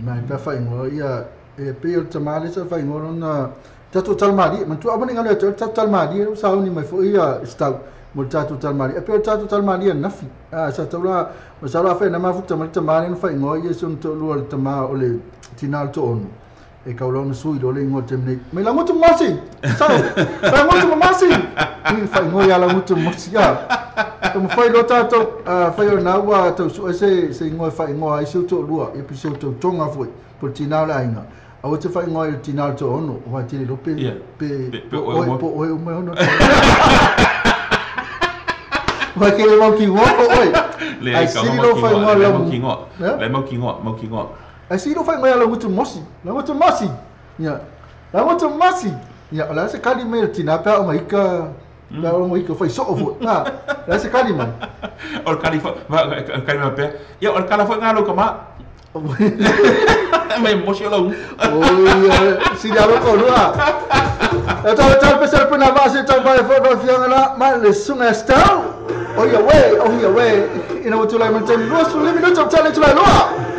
Ma e pe faaigoa ia e pei o le tamā lea sa faaigoa lona tatou talamalie manatua aua ne i galo ia te oe le tatou talamalie ua sauni mai foi ia stau mo le tatou talamalie e pei o le tatou talamalie ananafi a sa tau la masalo afai na mafuta mai le tamā lea na faaigoa ia si ona toalua le tamā o le tinā o le toaono e kau la ona sui loa le igoa i le taimi nei mai Laugutu Masi sao Laugutu Masi i faaigoa ia Laugutu Masi a taumafai loa tatou afai o lena ua tau sue se igoa e faaigoa ai si ou toalua ia pe si ou tautoga foi po o le tinā o le aiga aua te faaigoa i le tinā o le toaono aua e tele iloa pe pe pe oe po oe uma e ono Aua e ke mautinoa po oe. Leai, Ae sili lou faaigoa le lau mautinoa. Le mautinoa, mautinoa. Ae sili lou faaigoa ia Laugutu Mosi. Laugutu Mosi. Ia. Laugutu Mosi. Ia, o le a se kali mai a le tinā pe a o ika pe a o ika fai soo foi. Na, o le a se kali mai. O le kali foi, o le kali mai faapea, ia o le kala foi lena a lou tama. Mai mosi o lau. Oi, sili alo ko lua. E tau tau pesa le puna vaa se tau vai foi vai fianga la ma le sunga stau. O ia we, o ia we. Ina ua tulai mai le taimi 25 minuta o tale tulai loa.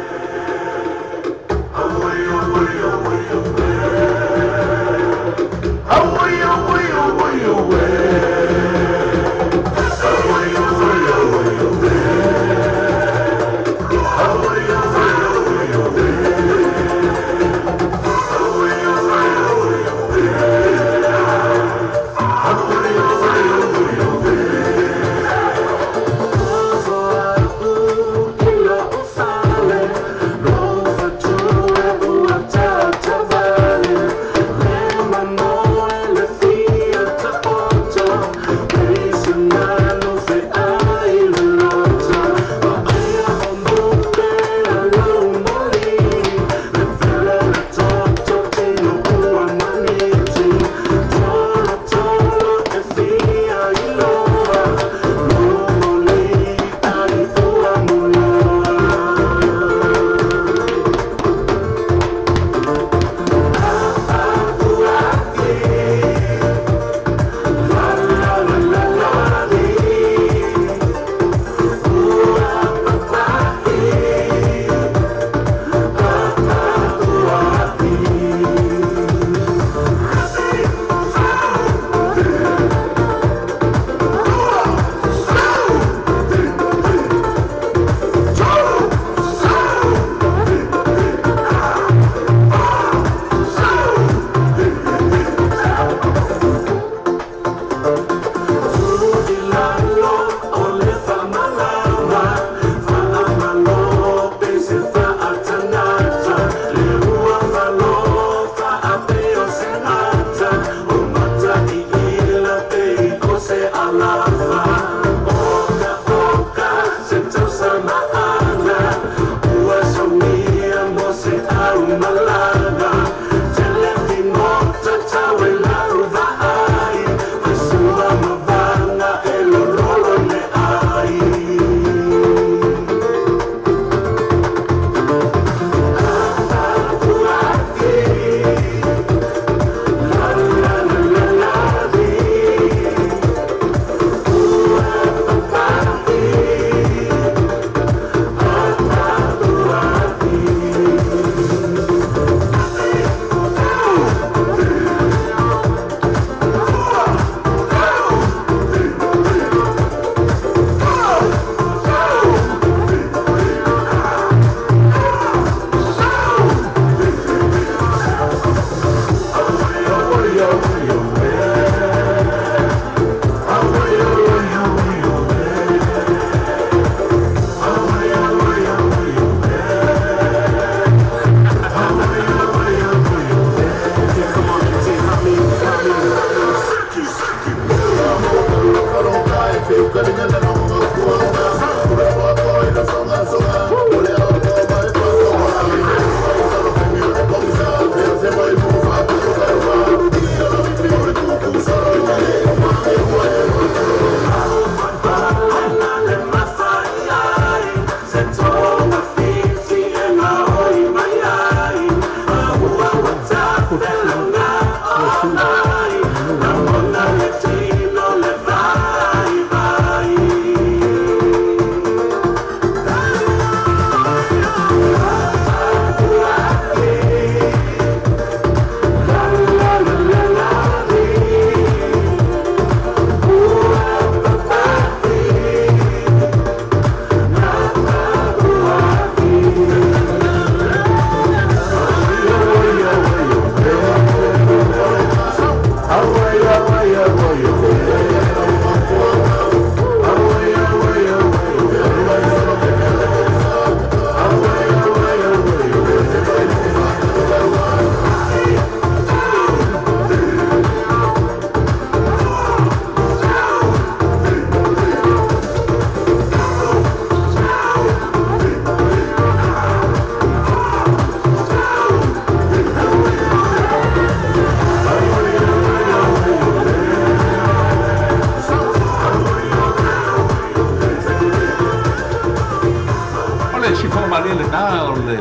Faafofoga malie lena o le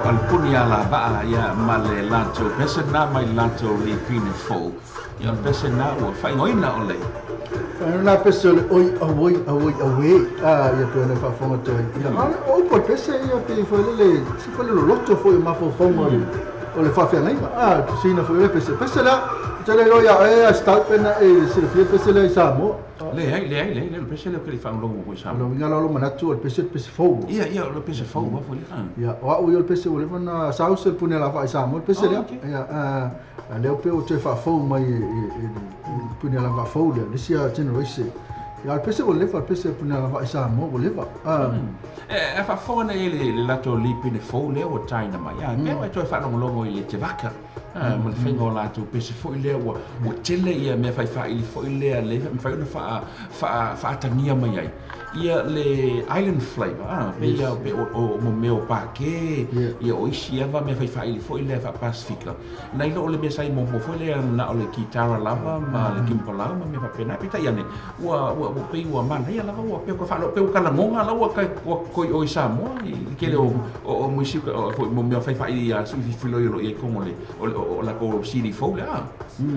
o le puni ala va'a ia ma le latou pese na mai latou lipine fou. Ia o le pese na ua faaigoaina o le Na pese o le oi auoi auoi aue a ia pe ona faafofoga toe. Ia o upu o le pese ia pe foi lele si foi le loloto foi o mafaufauga o le faafeagaiga. A tusiina foi o le pese. Pese lea tele loa ia e a stau pena e silafia pese lea i Samoa. Leai leai leai le pese lea o ke le faalogologo foi i Samoa. O le uiga la o lou manatu o le pese le pese fou. Ia ia o le pese fou a foi lea. Ia o au ia o le pese ua leva ona sau se le puni ala va'a i Samoa le pese lea. Ia a lea pe ua toe faafou mai e le puni ala va'a fou lea le isi generation. Ia o le pese ua leva le pese puni ala va'a i Samoa ua leva. E faafofoga nei le latou lipine fou lea ua taina mai. Ia pe ua toe faalogologo i le tevaka. Ma le faiga o latou pese foi lea ua tele ia mea faifaaili foi lea le mafai ona faatagia mai ai. Ia le island flavor, pe ia pe o mo mea o pake, ia o isi ava mea faifaaili foi lea faapasifika. Nai lo o le mea sai mo foi lea na o le kitara lava ma le kimpalau ma mea faapena. Peitai ane ua pei ua manaia lava ua pe faalo pe ua kalagoga la ua kai koi o i Samoa i kele o musika o foi mo mea faifaaili ia sui filo i lo i kongo le o la ko CD fou le a.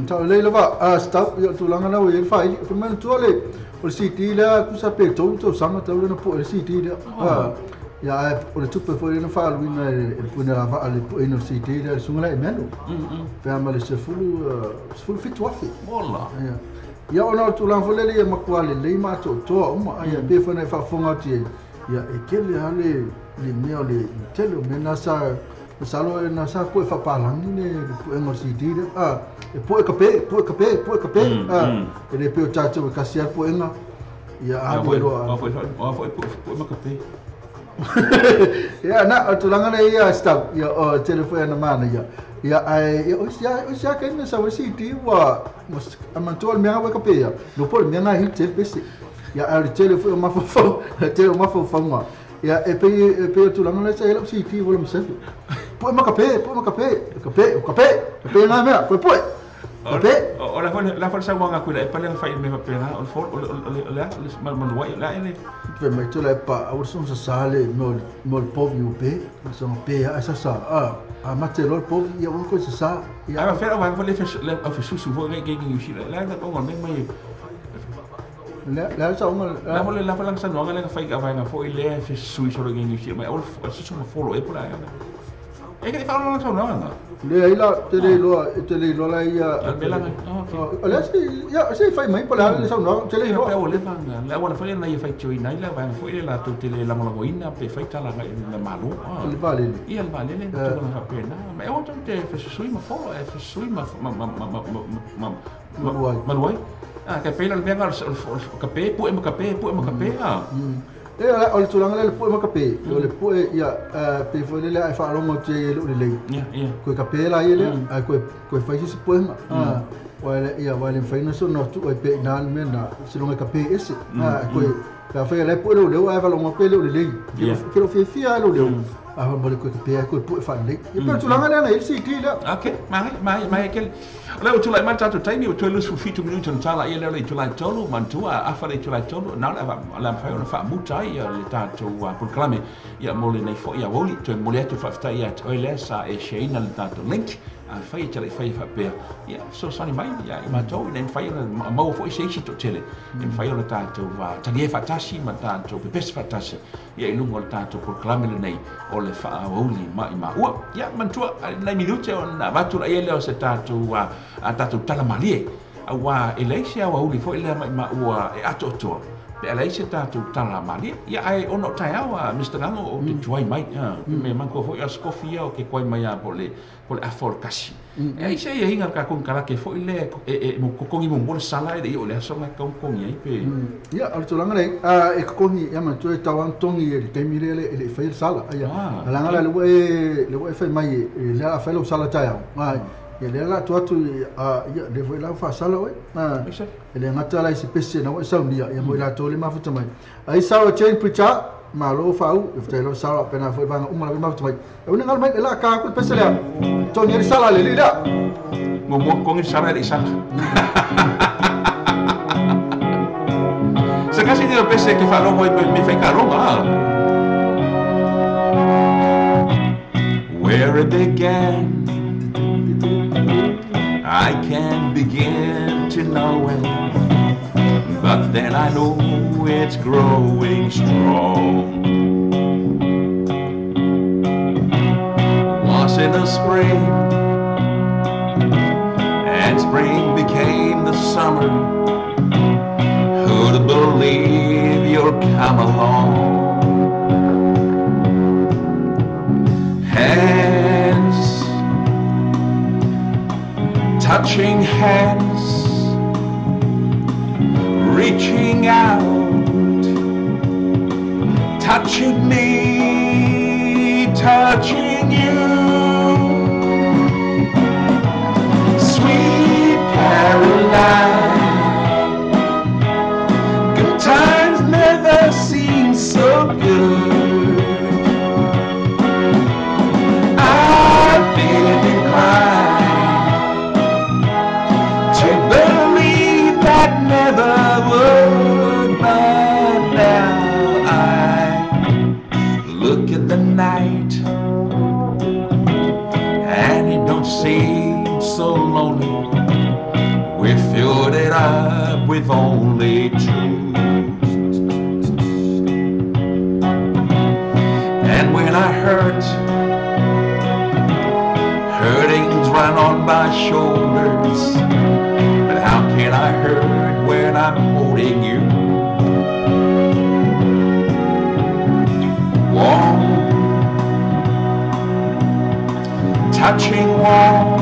Tau lei lava a stop ia tulaga na ua i faili. Fe manatua le o le CD lea kusa pe tolu tausaga talu lena po'e le CD lea. Ia o le tupe foi lena faaluina e le puni ala va'a le pu'eina o le CD lea le susuga lea Emmanuel. Pe a ma le 17,000. Ola. Ia ona o le tulaga foi lele ia matua lelei ma atoatoa uma. Ia pe foi na e faafofoga atu i ai. Ia e tele lava le mea o le tele o mea na sa masalo e na sa po'e faapalagi le pu'ega o le CD lea. E po'e kape, po'e kape, po'e kape. E le pei o tatou e kasi lava le pu'ega. Ia alu e loa. O foi po'e ma kape. Ia na o tulaga lea ia stau ia o tele foi ana mana ia. Ia ai ia o isi a kaimi sa o CD ua manatua le mea ua kape ia. No po le mea na hi tele pese. Ia ai le tele foi o mafaufau, tele o mafaufauga. Ia e pei o tulaga lea sa i lau CD ua le masefe. Po'e ma kape, po'e ma kape, kape, kape, kape ngā mea, koe po'e. Kape. O la foi sauaga ku le pale fai me papera o fo o le le maluai la ele. Fe mai tu le pa au so sa sa le mo mo le povi u pe, so pe a sa sa a mate lo povi ia o ko sa sa. Ia a fe o va le fe le o fe susu fo ngai ngai si la la ko me mai la sa uma la le la la sa no le fai ka vai na fo ile fe sui so ngai ngai si mai o susu mo fo lo e pola. E ke fa no sa no. Le ai la tele loa tele loa la ia. O le si ia si fai mai pola le sa no tele loa. Pe o le fa la wala foi na ia fai tui nai la va foi la tu tele la ngolagoina pe fai tala ngai na malu. Le va le. Ia le va le tu na pe na. Ma o tu te fe sui ma fo e fe sui ma ma ma ma ma maluai. Ah ka pe la le nga ka pe pu e ma ka pe pu e ma ka pe a. E o le tulaga lea le po'e ma kape, o le po'e ia pe foi lele ae faalogo atu ai e lou lelei. Koe kape la ia lea, ae koe fai sisi po'ega. Ia ua e le mafai ona soona atu ai pe ina le mea na siloga e kape ese. Koe pe afai a lae po'e leoleo ae faalogo atu ai e lou lelei. Ke lou fiafia ai leoleo. A mo le koe kape ae koe po'e faalelei. Ia pe o le tulaga lea na i ai le CD lea. Okay, mai mai mai kele. O lea ua tulai mai le tatou taimi ua toe 27 minute ona tala ia lea o le itulai tolu manatua afa le itulai tolu na o le a mafai ona faamuta ai le tatou polokalame ia mo lenei foi aoauli toe momoli atu faafetai ia te oe lea sa e shareina le tatou link a fai e te laʻi fai faapea ia fesoasoani mai ia i matou ina ia mafai ona maua foi se isi toatele e mafai ona tatou talie faatasi ma tatou pepesi faatasi ia i luga o le tatou polokalame lenei o le faaauauli maʻimaua. Ia manatua nai minute ona avatu laia lea o se tatou a tatou tala malie auā e leai se aoauli foi lea maʻimaua e atoatoa pe a leai se tatou tala malie. Ia ae ona o taeao a Mr Gago o te tuai mai me manatua foi o se kofi ia o ke koai mai a po le afa o le kasi. E ai se ia hinga ka kon kalake foi le e mo kokongi mo le sala e o le aso nga kongi ai pe. Ia o le tulaga nei e kokongi ia manatua e tau tongi e le taimi lea le fai le sala. Ia alanga la le ua e fai mai e le a fai lo sala taeao. Ia lea la atu atu ia le foi la faasala oe. E le gata la i se pese na ua e saunia ia mo i latou le mafuta mai. Ai Sarah Jane Pritchard malo faau e fatai lau Sarah pena foi vanga uma la mafuta mai. E una ngalo mai e la ka ku le pese lea. Tongi le sala le li lea. Mo mo kongi sala le sala. Se kasi ni o pese ke faalogo i me fai ka ronga. Where it began, I can't begin to know it, but then I know it's growing strong. Was in the spring, and spring became the summer. Who'd believe you'll come along? Hands, touching hands, reaching out, touching me, touching you. Sweet Caroline, good times never seem so good. I've been inclined to believe that never would, but now I look at the night and it don't seem so lonely. We filled it up with only truth. And when I hurt, hurtings run on my shoulders, but how can I hurt when I'm holding you? Warm, touching warm,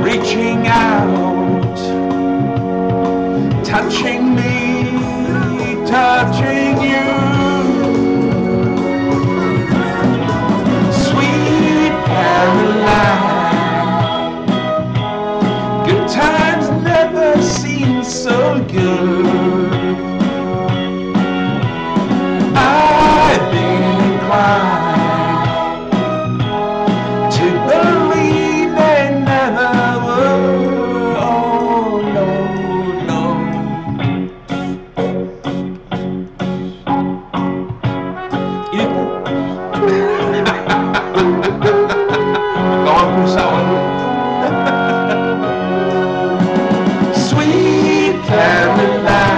reaching out, touching me, touching you. Sweet Caroline, good times never seem so good. I've been inclined to believe they never would. Oh no, no. Sweet Caroline,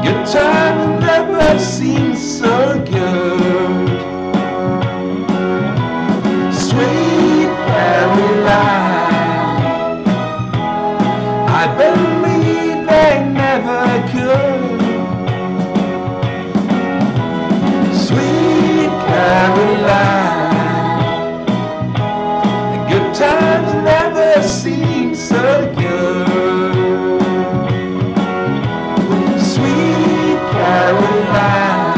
good times never seem so good. Sweet Caroline, I believe they never could. Sweet Caroline, good times never seem so good. Sweet Caroline,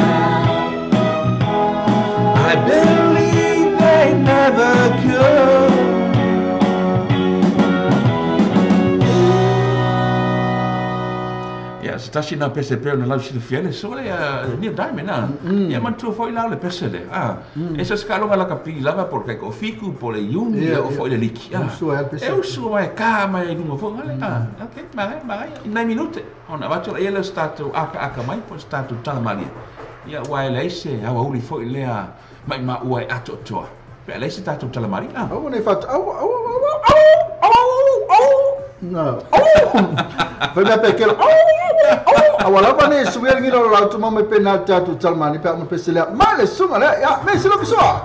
I believe they never could. Ia, se tasi na pese peo na lau silafia le so le Neil Diamond a. Ia manatua foi la o le pese le. E se skaloga la kapi lava po le kaikofiku po le iuni ia o foi le liki. Usu ai le pese. E usu mai ka mai lunga foi ngale. Okay, magai magai. 9 minute. Ona avatu la ia le statu aka aka mai po statu talamalia. Ia ua e leai se aoauli foi lea mai maua e atoatoa. Pe a leai se tatou talamalia. Aua nei fatu. Aua aua aua aua aua. No. Fai mea pe kela. Aua lava nei suia le ngila o lau tuma mai pe na te atu talamani pe a ma pese lea. Mai le suga lea. Ia, me silo kisoa.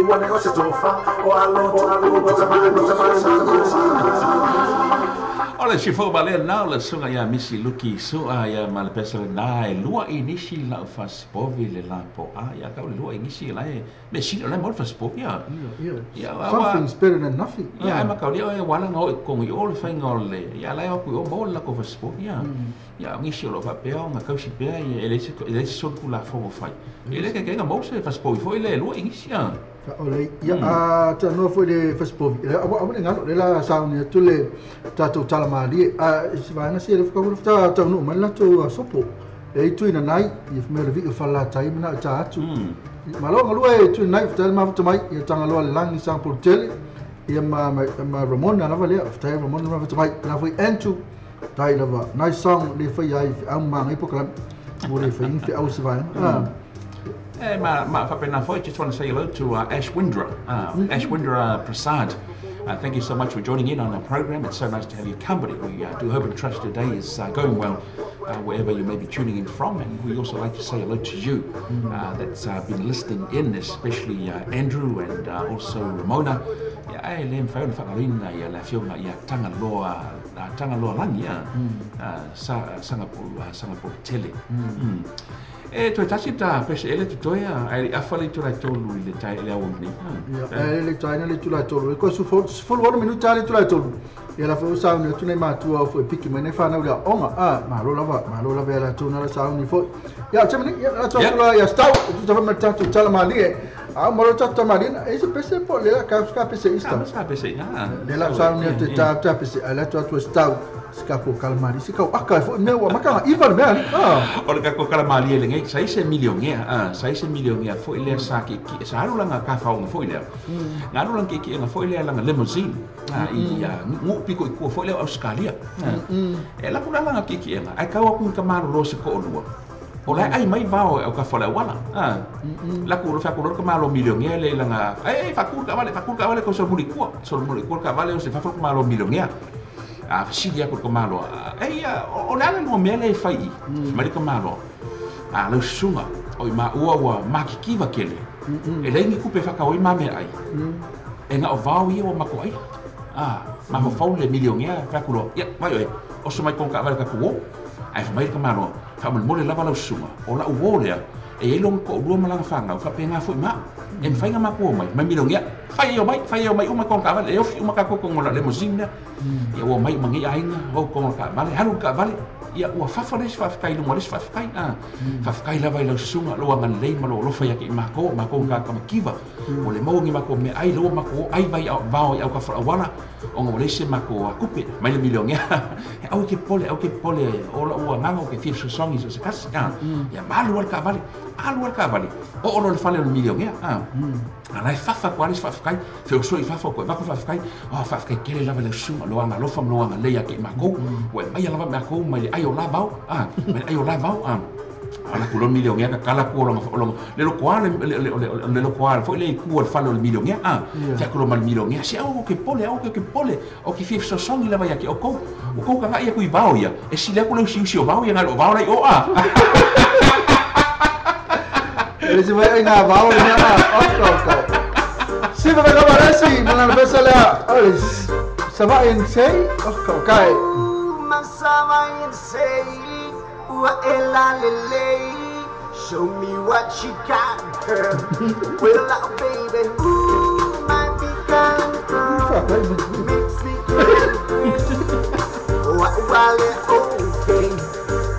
ua o se tofa o alo o tama o tama. Ole si fo ba le na le sunga ya misi luki sua ya ma le pesa na e lua inisi la fa spovi le la po a ya ka le lua inisi la e me si le mo fa spovi ya. Ya something's better than nothing. Ya ma ka le e wala ngo ko ngi o le fa ngo le ya la o ku o mo la ko fa spovi ya. Ya ngi si lo fa pe o nga ka si pe e le si le so ku la fo mo fa. E le ke ke mo se fa spovi fo le lua inisi ya. O le ia a ta no foi le faspovi le awa awa ngalo le la sauni atu le tatou tala malie a si vaega si le whakawala ta tau no mai la tu sopo e itu ina nai i me le vi fala tai mana ta atu malo ngalua e tu nai ftal ma mai ia tanga loa le langi sang portele ia ma ma Ramona lava le ftal Ramona lava mai la foi entu tai lava nice song le foi ai au ma ngai pokalam mo le foi fi au si vaega. Hey, ma ma just want to say hello to Ashwindra, Ashwindra Prasad. Thank you so much for joining in on our program. It's so nice to have your company. We do hope and trust your day is going well wherever you may be tuning in from. And we also like to say hello to you that's been listening in, especially Andrew and also Ramona. Yeah, le mfai whakarina ia la fionga ia tangaloa langi ia Singapore tele. E toe tasi ta pese ele te toea, ai afa le tula tolu i le tai le au ni. Ia le tai le tula tolu. Ko su fo wano minuta le tula tolu. Ia la fo sa ni tuna matua fo piki mai nei whanau le onga a malo lava la tuna la sa ni fo. Ia tšamani ia la tula ia stau tu ta ma tatu tala mali. A malo tatu mali e se pese po le la ka pese ista. Ka pese na. Le la sa ni te ta ta pese ala tu tu stau. Skapo kalamari si kau aka fo me wa maka iva me ali ah o le ka kalamari le ngai sai se millionaire ah sai se millionaire fo ile sa ki sa ru langa ka fa fo ile nga ru langa ki nga fo ile langa limousine i ngu piko i ku fo ile Australia e la ku langa ki ki nga ai ka ku ka malu lo se ko lua o la ai mai vao o ka fo le wala ah la ku lo fa ku lo ka malo millionaire le langa ai fa ku ka vale ko so muli ku so muli ku ka vale o se fa ku malo millionaire a fesili aku ka malo e ia o le ala lua mea le e fai i mai ka malo a lau susuga o i maua ua makikiva kele e leai ni kupe whakaoi ma mea ai e ngao vao ia ua mako ai a mafofau le milionea whakuloa ia mai oe oso mai konga awale ka kuo ai whamai ka malo whamolemole lava lau susuga o lau uo lea e ei longa ko lua malanga whangau whapenga fo i maa e mwhainga makua mai mai milionea whai e o mai uma konga awale e ofi uma kako kongo la limousine lea ia ua mai mangi ainga o konga ka vale halu ka vale ia ua fafa le whawhikai lunga le whawhikai whawhikai lava i lau susunga loa ngan lei ma lo lofa ia ki mako mako ka kamakiva o le maungi mako me ai loa mako ai vai au vao i au ka wharawala o ngā lese mako a kupe mai le milionea au ke pole o la ua nganga o ke fia susongi so se kasi ia malu al ka vale alu al ka vale o o lo le fale o le milionea ala e fafa ko ale whawhikai whioso i fafa ko e wako whawhikai o whawhikai kele lava le susunga loa ngā lofa loa ngā lei a ke mako ua e mai lava mako mai le ai o la vao mai ai o la vao ala ku lo milionea ka kala ku lo le lo kwa le lo kwa fo le ku al falo le milionea fa ku lo mal milionea se au ke pole o ke fif so songi la vai o ko ka vai ku i vao ia e si le ku le si o vao ia ngalo vao lai o a ele se vai na vao ia o ko si va ga barasi mana besa la sa vai en sei o ko kai Masama sei ua ela lele. Show me what you got, girl. Well, now, baby, ooh, my pecan girl makes me angry. While it okay.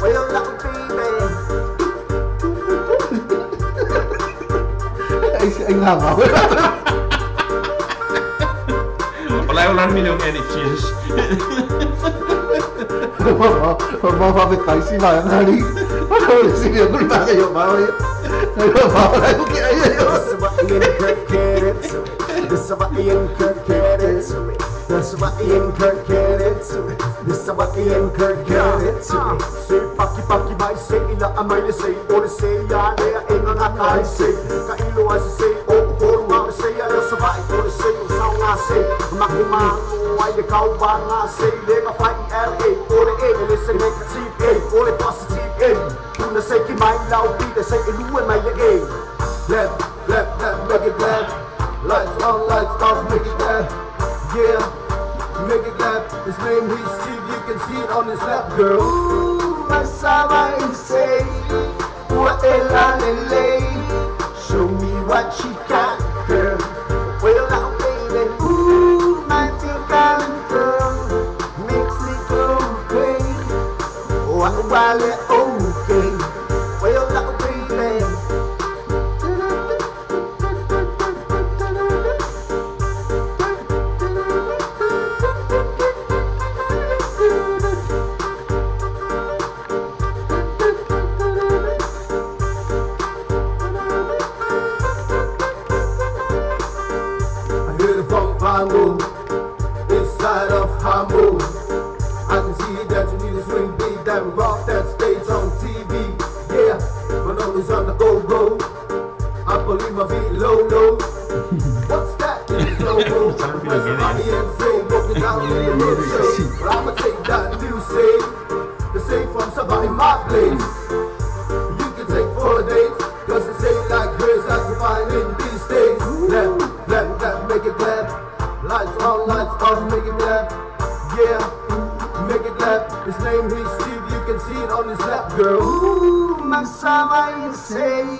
Well, now, baby. Anh làm hả? Hola, hola, millionaire, cheers. 我发被开始嘛，那里，我是有个那个有毛的，有毛来不给哎呦。 Left, left, left, make it left. Lights on, lights off, make it clap. Yeah, make it clap. His name is Steve, you can see it on his lap, girl. Ooh, masama insane. Ua ela lele. Show me what you got, girl. Well now, baby. Ooh, my darling girl makes me go crazy. Wale, okay. Well now, baby. I hear the funk mambo inside of Hambo. I can see that you need a swing beat that rock that stage on TV. Yeah, my nose is on the go-go. I believe my feet low, low. What's that? It's low, low. Somebody and say, walking down in the road show. But I'ma take that new say, the say from somebody my place. You can take 4 days, cause it's ain't like hers I can find in these days. Clap, clap, clap, make it clap. Lights on, lights off, make it clap. Yeah, make it clap. His name is Steve, you can see it on his lap, girl. Ooh, masama insane.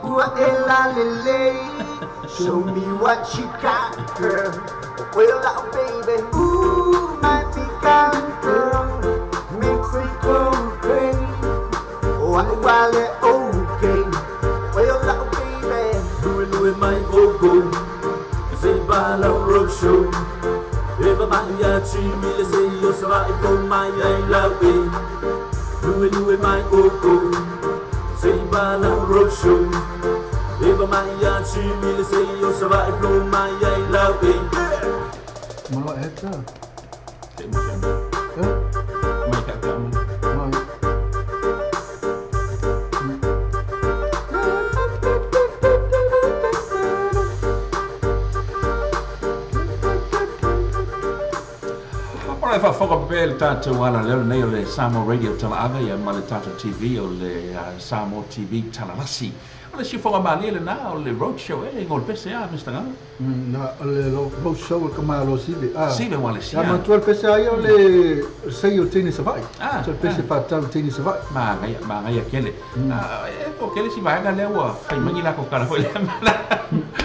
Ua ela lele. Show me what you got, girl. Well now, baby. Ooh, my pecan girl makes me go crazy. Wale, okay. Well now, baby. Louis, Louis, my go-go. Say bye, road show. Eva Maria, Chimile, say Yosava, Ipo, Maya, Lawe. Louis, Louis, my go-go. Say bye, road show. Eva Maria, Chimile, say Yosava, Ipo, Maya, Lawe. Malo eta. Mai ka ka mo. Ora e whafoka pe le tātou ala leo nei o le Samoa Radio Talaava ia ma le tātou TV o le Samoa TV Talalasi. O le sifoga malia le nā o le roadshow e ngol pese a Mr. Ngau. Na le roadshow ka malo sive. Sive wale si. Ya matua pese ai o le sei o tini savai. So pese pa tau tini savai. Ma ngai kele. E po kele si vaega le ua fai mangi la ko kala foi le.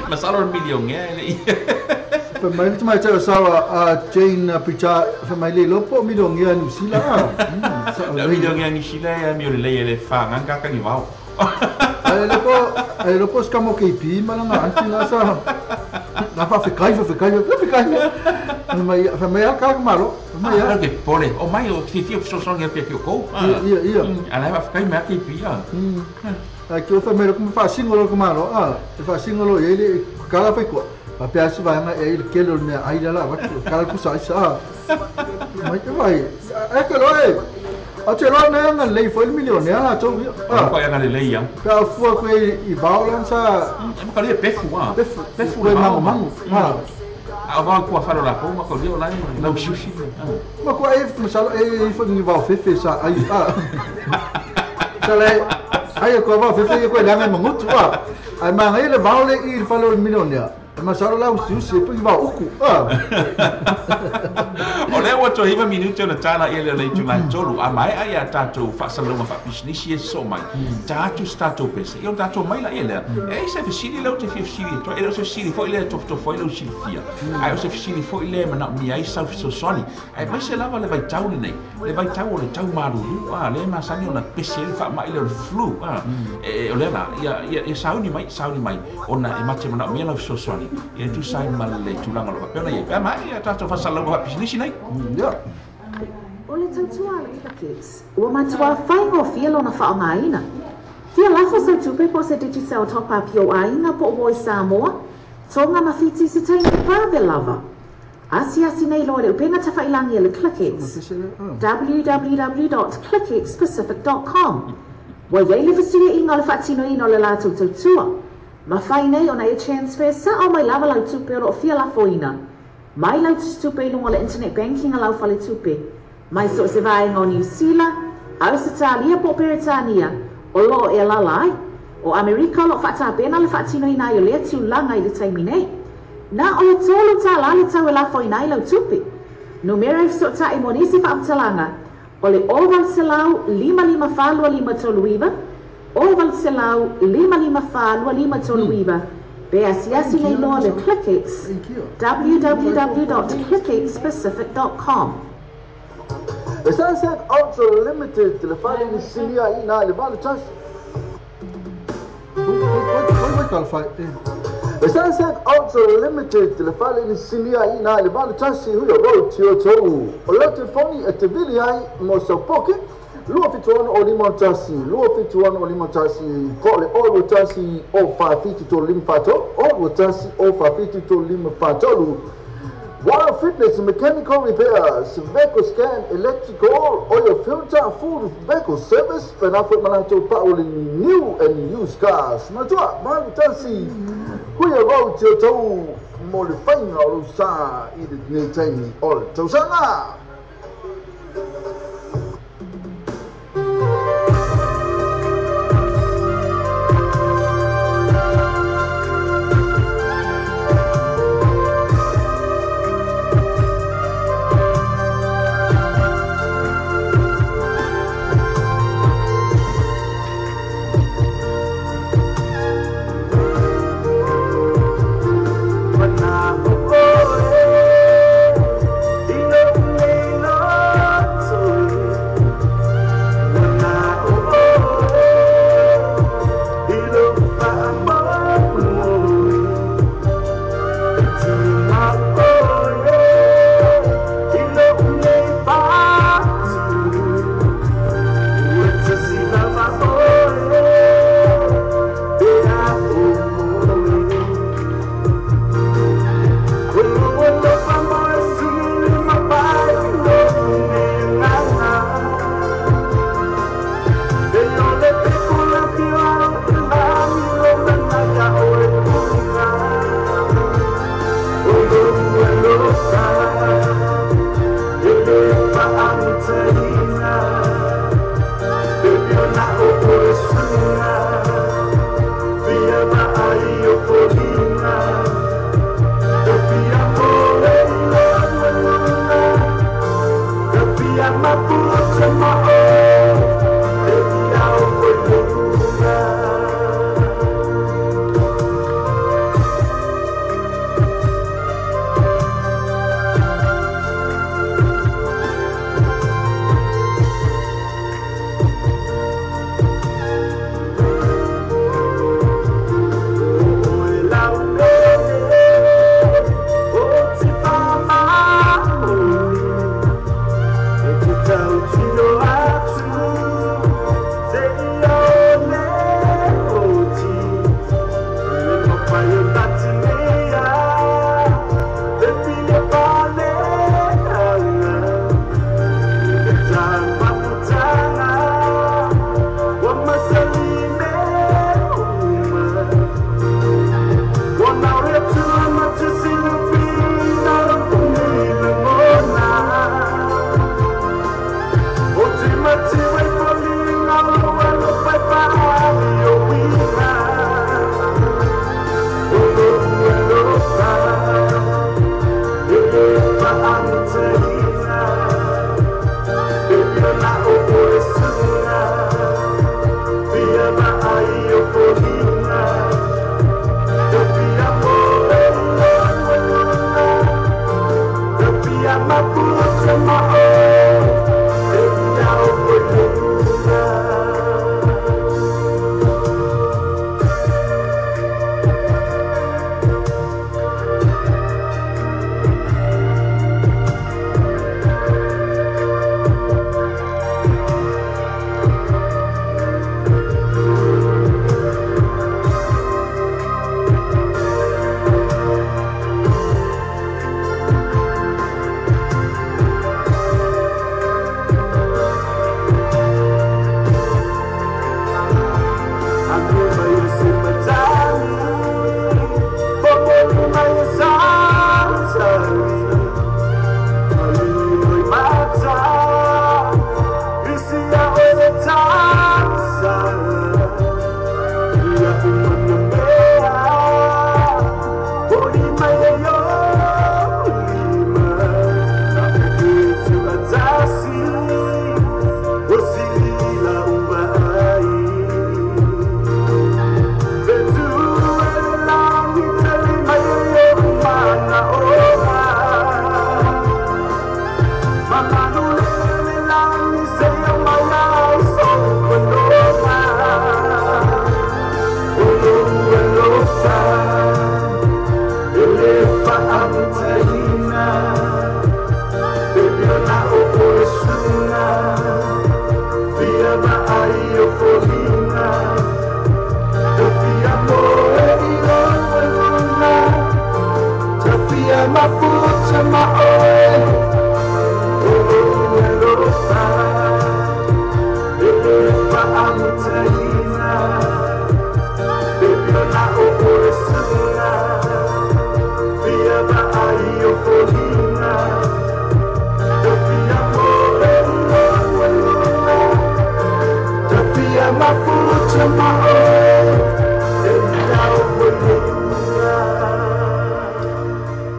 Masalo milionea le. Mai te mai te sawa Jane Pritchard fa mai le lopo milionea New Zealand. La milionea New Zealand mi o le le fa nganga ka ni wao. Ai lopo skamo KP malanga anti na sa. Na fa fekai Mai fa mai ka malo. Mai a ke pole o mai o ti ti so so nge pe ko. Ia ia. Ala fa fekai mai KP a. Ai ki o fa mai ko fa singolo ko malo. A fa singolo ele kala fa ko. Papea se vai e ele kele o mea ai la va kala ku sa sa. Mai te vai. E ke loe. A te loe na nga lei foi milionea la to. Ko ya nga lei ya. Ka fua ko i vaolan sa. E mo ka le pefu a. Pefu le mango. A va ko fa la ko ma ko le la la sushi. Ma ko e masalo e foi ni vao fefe sa ai a. Sa le ai ko vao fefe ko le nga mangutu a. Ai ma ngai le vao le i fa lo milionea. Masalo la usi e pui va uku. O lea ua tohiva minute ona tāla ia lea lei tūlai tolu. A mai ai a tātou whaasalonga whaapisinisi e so mai. Tātou se tātou pese. Ia o tātou mai la ia lea. E se fesili leo te fia fesili. E leo se fesili foi lea tofotofo ai leo silafia. Ai o se fesili foi lea mana mi ai sau fesoasoani. Ai mai se lava le vaitau lenei. Le vaitau o le tau maruru. A lea masani ona pese le whaamai leo le flu. E o lea la ia sauni mai. Ona e mate mana mia lau fesoasoani. Ia tu sai ma le tulaga lo pena ia pe mai ia tātou whasalonga whaapisinisi nei. Yeah. O le tautua le Clickex, ua matua whaingofia lona whaongaina. Fia lafo sau tupe po se Digicel top up i o aiga po o Voi Samoa, Tonga ma Fiti se taimi vave lava. Asiasi nei loa le upenga tawhailangi e le Clickex. www.clickxpacific.com. Wa iei le whasuia inga o le whaatino ina o le lātou tautua. Ma whai nei ona e transfer sa o mai lava lau tupe o lo fia lafoina. Mai lau tupe i lunga o le internet banking a lau fale tupe. Mai so se vaenga o New Zealand, Ausitalia po Peretania, o loo e lalai, o Amerika o loo whaatāpena le whaatino ina i o lea tūlanga i le taimi nei. Na o le $3 le tau e lafoina ai lau tupe. Numera e feso'ota'i mo nisi fa'amatalaga o le 800 554 2539, 800 554 2539, pe asiasi le igoa le ClickX, www.clickxpacific.com. The Sunset Ultra Limited, le fale ni silia i na le vale tas. The Sunset Ultra Limited, le fale ni silia i na le vale tas i huia road tio tau. O le telefoni e te vili ai mo sau poke, 271 o 51, 271 o 51, ko le o 21 o 47 3 5 o 21 o 47 3 5 Wild Fitness Mechanical Repairs, Vehicle Scan, Electrical, Oil Filter, Full Vehicle Service, Penafo Malato Paoli, New and Used Cars. Matua, Malu Tasi, Huia Road, Tio Tau, mo le whainga o sa i le nei taimi o le tausaga. Mana o oe, i lou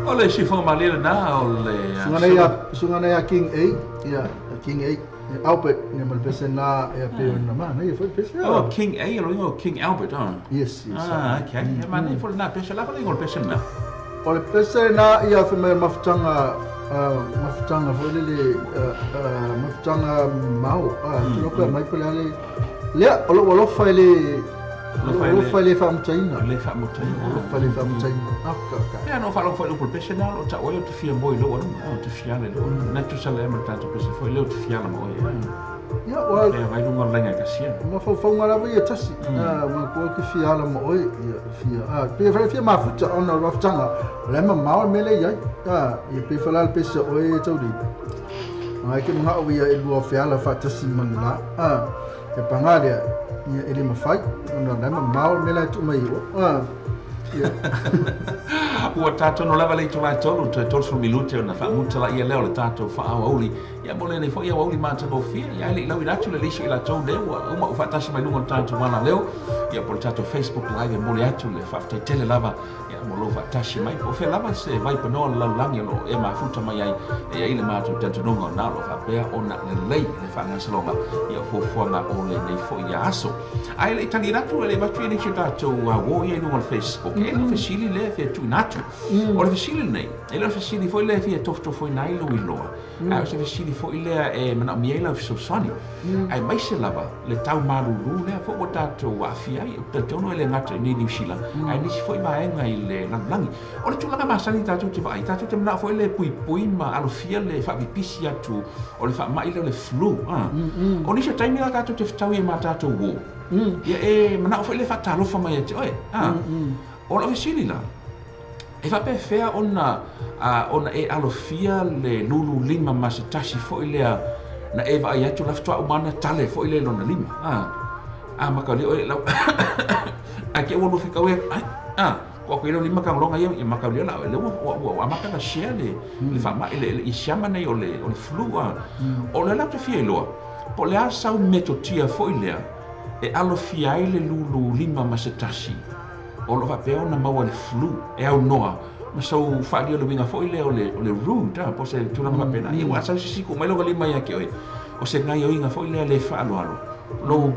O le sifonga malie lena o le Suga nei a King A, ia King A, Albert, ia ma le pese na ia pe ona ma, nei foi pese. Oh, King A, o le King Albert, oh. Yes, yes. Ah, okay. Ia ma nei foi na pese lava le pese na. O le pese na ia foi mai mafutanga mafutanga foi le mafutanga mau, tu lo mai pele le lea o lo alofa le alofa le faamutaina. Le faamutaina. Alofa le faamutaina. Aka. Ia no faalofa i le pese na o ta oe o te fia moi lo o te fia le lo. Na tu sale ma tato pese foi le o te fia ma oe. Ia o e vai lunga lenga ka sia. Ma faufaunga lava ia tasi. Ma ko ke fia ala ma oe ia fia. Pe fa fia mafuta ona o mafutanga. Le ma mau mele ia. Ia pe fa la pese oe tauri. Ai ke mga o ia e lua fiala fa tasi manula. E pangalia ia ele mafai ona le ma mau mele tu mai o. Ia. Ua tātou no lava le i tō tolu, tō tolu minute o na whaamuta la ia leo le tātou whaau ia mo le nei foi auli mātagofie, ia ele i lau i ratu le liso i la tau leo, uma u whaatasi mai lunga o tātou wana leo, ia po le tātou Facebook Live e mole atu le whaaftai tele lava, ia mo lo whaatasi mai, po whea lava se vaipanoa le laulangi o lo e mafuta mai ai, e ia i le mātou tantonunga o nā lo whaapea o na le lei le whaangasalonga, ia fuafuaga o le nei foi ia aso. Ai le i tali ratu, ele vatu i nisi o tātou wo ia i lunga o le Facebook, e le fesili le fia tuina atu. O le fesili nei, e le fesili foi le fia tofotofo i nai lo i loa. A o se fesili foi lea e manaomia ai lau fesoasoani. Ae maise lava le tau malūlū lea foi ua tatou aafia ai, talitonu e le gata i nei Niu Sila, ae nisi foi vaega i le lalolagi. O le tulaga masani tatou te vaai, tatou te manao foi le puipui ma alofia le faapipisi atu o le faamai lea o le flu. O nisi o taimi la tatou te fetaui ai ma tatou uō. Ia e manao foi le faatalofa mai ia te oe. O lau fesili la, e faapefea ona ona e alofia le lulu lima ma se tasi foi lea na e vaai atu la fatoa umana tale foi le lona lima. Makauli oe lau a ke ua lufi kau e ko ko ilo lima kang longa ia i makauli la le ua ua amata na share le le faamai le i siama nei o le flu. O le lau te fia iloa po le a sau metotia foi lea e alofia ai le lulu lima ma se tasi o lo faapea ona maua le flu e au noa ma sau faalia le uiga foi lea o le rude po se tulaga faapena. Ia ua sau sisiku mai loga lima ia ke oe o se gaioiga foi lea le faaloalo lou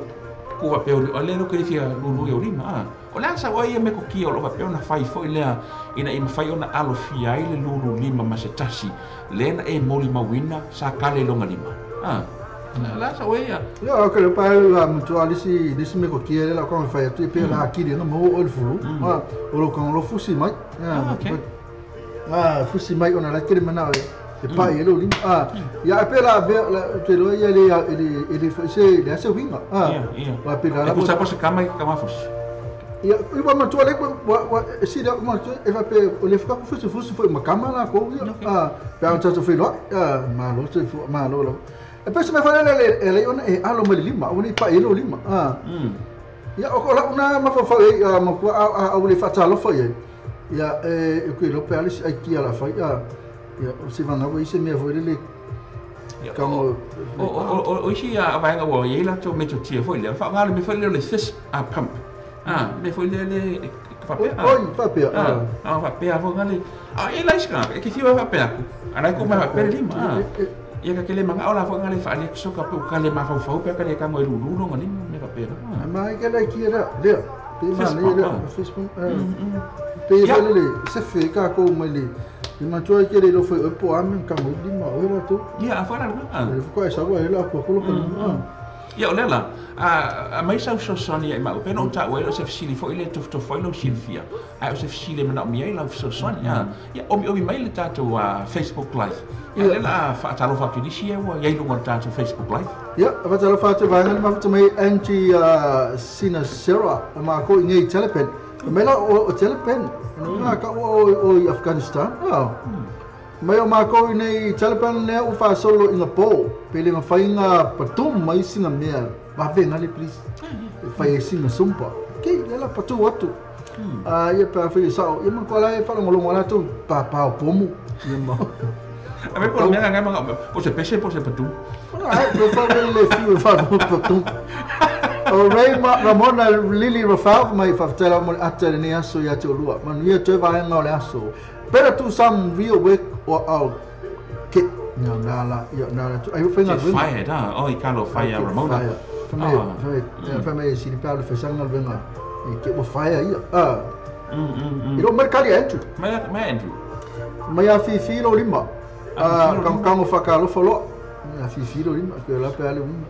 ku faapea o le lo ke fia lulu i o lima. O le a sau ai ia me kokia o lo faapea ona fai foi lea ina i mafai ona alofia ai le lulu lima ma se tasi lea na e molimauina sa kale loga lima. La sa oe ia. Ia o ke le pae la mutua lisi lisi me kokia le la ka fai atu pe la akili na mo o le fulu. O lo ka lo fusi mai. Fusi mai ona la kele mana e pa e lo lima. Ia pe la la te lo ia le ele se le se winga. Wa pe la la ko sa kama kama fusi. Ia i wa matua le wa si la ma e va pe o le fa fusi fusi foi makama la ko ia. Pe a tata foi lo ma lo se ma lo lo. E pese me fale le le ona e alo mai lima, o ni pa e lo lima. Ia o la una ma fa fa e ma ku a o le fatalofa ia. Ia e ku lo pe ali ai kia la fa ia. Ia o se vanga o se me foi le o o isi a vaega ua iai latou metotia foi lea faaaoga le mea foi lea o le fist pump. Me foi le le faapea. Oi faapea. Faapea foi ngale. E lai sika e ke fiu faapea aku. Ana ko ma faapea le lima. Ia ka kele manga ola foi ngale faale soka pe ka le mafaufau pe ka le ka mo lulu lo ngani me faapea. Ma ke la ki ra le pe ma le le Facebook pe le le se fe ka ko mai le i matua ke le lo foi po ame ka mo lima o la tu. Ia a fora le. Le ko sa wa le ko ko ko. Ia o lela, a mai sau fesoasoani ia i mau, pena o tāua o se fesili foi le tofotofo ai lau silafia, ae o se fesili e manaomia ai lau fesoasoani. Ia omiomi mai le tatou Facebook Live. Ia lela faatalofa atu i nisi ia ua iai luga o le tatou Facebook Live. Ia, faatalofa atu vaega le mafuta mai Angie Sinasera, ma ko i nei Telepen. Mai la o Telepen, ngā ka o i Afghanistan. Mai o mākou i nei Taliban lea ua faasolo i ngā pō, pe le mawhai ngā patum mai singa mea, wawe ngale please. E whai e singa sumpa. Ke, le la patu atu. Ia pe a whai e sao, ia man koa la e whalongolongo ala tau pāpā o pomu. Ia ma. A me po mea ngai manga po se pese po se patu. Ai, pe wha le fiu e wha patu. O Ray Ramona Lily Rafael mai whawhtela mo le ata le nei aso ia te olua. Manuia toe vaenga o le aso. Better do some real work or I'll get no nala ia nala ai whainga Get fired ah. Oh, i kalo fire Ramona. Fame fame si pa le fesanga venga. I ke o fire ia. Ah. I ro mai kali Andrew. Mai Andrew. Mai a fifi lo lima. Ah, kang whakalofa lo. A fifi lo lima ke la pe ale winga.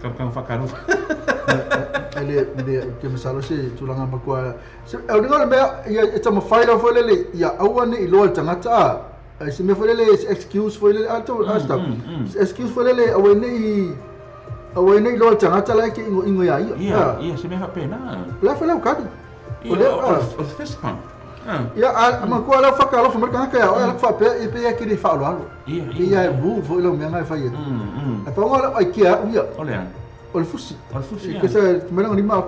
Kang whakalofa. Ele le ke masalo se tulanga makua. Se o ninga le mea ia e tama whaira fo lele ia aua ne i loa le tagata a. Se mea fo lele se excuse fo lele a tau a stop. Se excuse fo lele aua ne i loa le tagata la ke ingo ingo ia ia. Ia ia se mea whapena. La fo leo kadi. O le o fist pump. Ia a makua la whakalofa mai kanga ia o la whapea i pe ia kiri whaaloalo. Ia ia e ru fo ilo mea ngai whai e. A paonga la ai kia ia. O lea. O le fusi. O le fusi. Ke se melanga lima.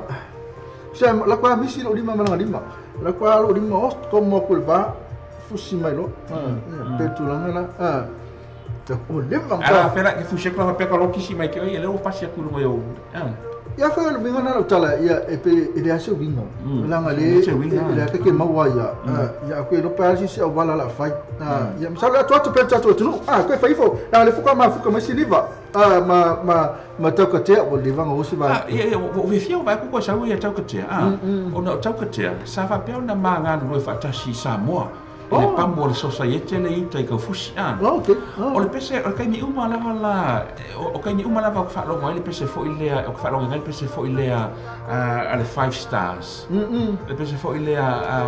Se la kwa misi lo lima melanga lima. La kwa lo lima o komo ko ba fusi mai lo. Pe tulanga la. Ah. Ta o lima. Ala fela ke fusi ko pe ko kisi mai ke o le o pasi ku no yo. Ah. Ia fa le minga na tala ia e pe e le aso winga. Langa le le ka ke maua ia. Ia ko lo pa si o wala la fai. Ia misalo atu atu pe tatu tu. Ah ko fai fo. La le fuka ma fuka mai siliva. Ah ma ma ma tau ka te o leva ngo si ba. Ia ia o ve fia vai ko sa ia tau ka te. Ah. O na tau ka te. Sa fa pe ona ma nga no fa tasi Samoa. Le pambo le societe le uta i ka fusi. Ah. Okay. O le pese o kai ni uma lava la o kai ni uma lava o whalongo ai le pese fo i lea o whalongo ai le pese fo i lea a le 5 stars. Le pese fo i lea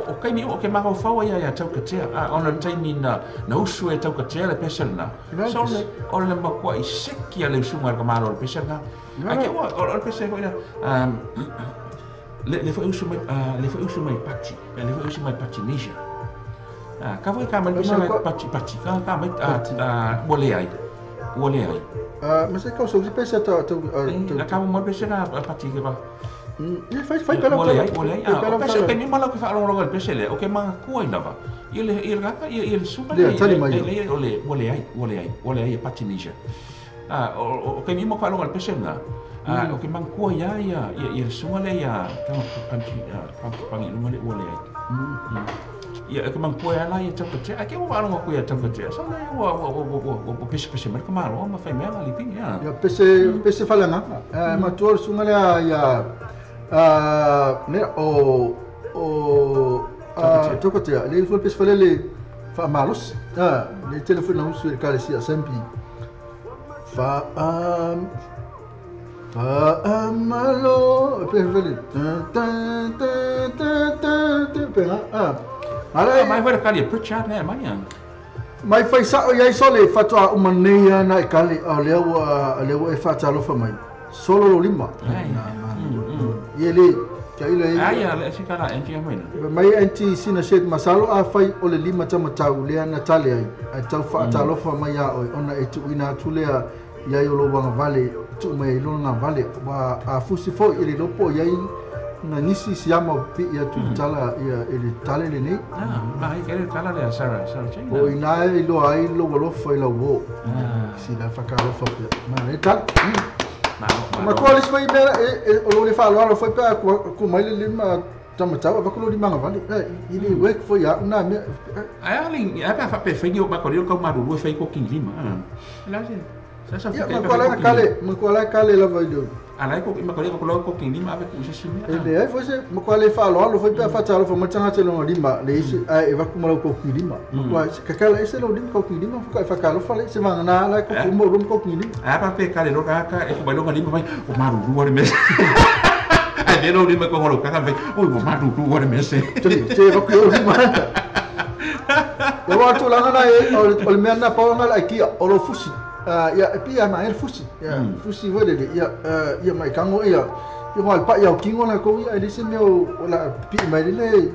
o kai ni o ke mako whaua ia ia tau katea. Ona taimi na usu e tau katea le pese na. So le o le makua i seki a le usunga le kamalo le pese na. A ke ua o le pese fo i lea le foi usu mai le foi usu mai pati le foi usu mai Patinesia. Ah, ka foi ka mai pese mai pati pati ka ka mai ua le ai. Ua le ai. Ah, mas é que eu sou pese ta ta la ka mo pese na pati ke ba. Ia fai fai pela ua le ai ua le ai. Ah, pese ke ni mala ke fa longo le pese le o ke manga kua ina va. Ia le ia ka ia le suka le le o le ua le ai ua le ai ua le ai Patinesia. Ah, o ke ni mo fa longo le pese na. Ah, o ke mangkua ia ia ia ia sunga le ia tama panti pangi lunga le ua le ai. Ia ke mangkua ia la ia tau katea. Ake ua alonga ku ia tau katea. So le ua ua ua ua ua pese pese mai ka malo ma fai mea li ping ia. Ia pese pese falanga. Ma tuo sunga le ia ne o o tau katea. Le fo pese fale le fa malos. Ah, le telefone na usu le kale sia sempi. Fa Amalo, ta ta ta ta ta ta ah. Ala mai foi kali Pritchard ne mai. Mai fai sa o iai sole fatua uma nei ana e kali o lea ua e faatalofa mai. Solo lo lima. Ia le kia ile. Ai ia le se kala anti mai. Mai anti sina set masalo a fai o le lima tamatau lea na tale ai. Ai tau faatalofa mai ia oi ona e tuuina atu lea ia o lo wanga vale tu mai lo nga vale wa a fusi fo ile lopo ia na nisi siama pi ia tu tala ia ile tale le nei ah mai ke tala le Sarah Sarah Jane o ina i lo ai lo lo fo ila wo si la fa ka lo fo ma le tal ma ko le foi me o lo le fa lo foi pa ku mai le lima tamatau va ko lo lima vale ile work fo ia na me ai ali ai pa fa pe fe ni o ma ko ri ko ma ru fe ko kin lima la se Sasa ia ma kuala kale la vai do. Ala ko ma ko ko ko kin lima ave ku se simi. E le ai foi se ma kuala fa lo lo foi pe fa talo fo ma tanga te lo lima le isi ai va ku ma ko kin lima. Ma kuala ka kala ese lo lima ko kin lima fo ka fa kalo fa le se va na la ko ku mo rum ko kin lima. A pa pe kale lo ka ka e ko ba lo lima vai o ma ru ru le me. Ai ve lo lima ko lo ka ka vai o ma ru ru le me se. Te va ku lima. Ia wa tulanga na e o le mea na paonga la kia o lo fusi. Ia e pia ma el fusi. Ia fusi vele ia ia mai kango ia. Ia wa pa ia kingo la ko ia le se meo o la pi mai le.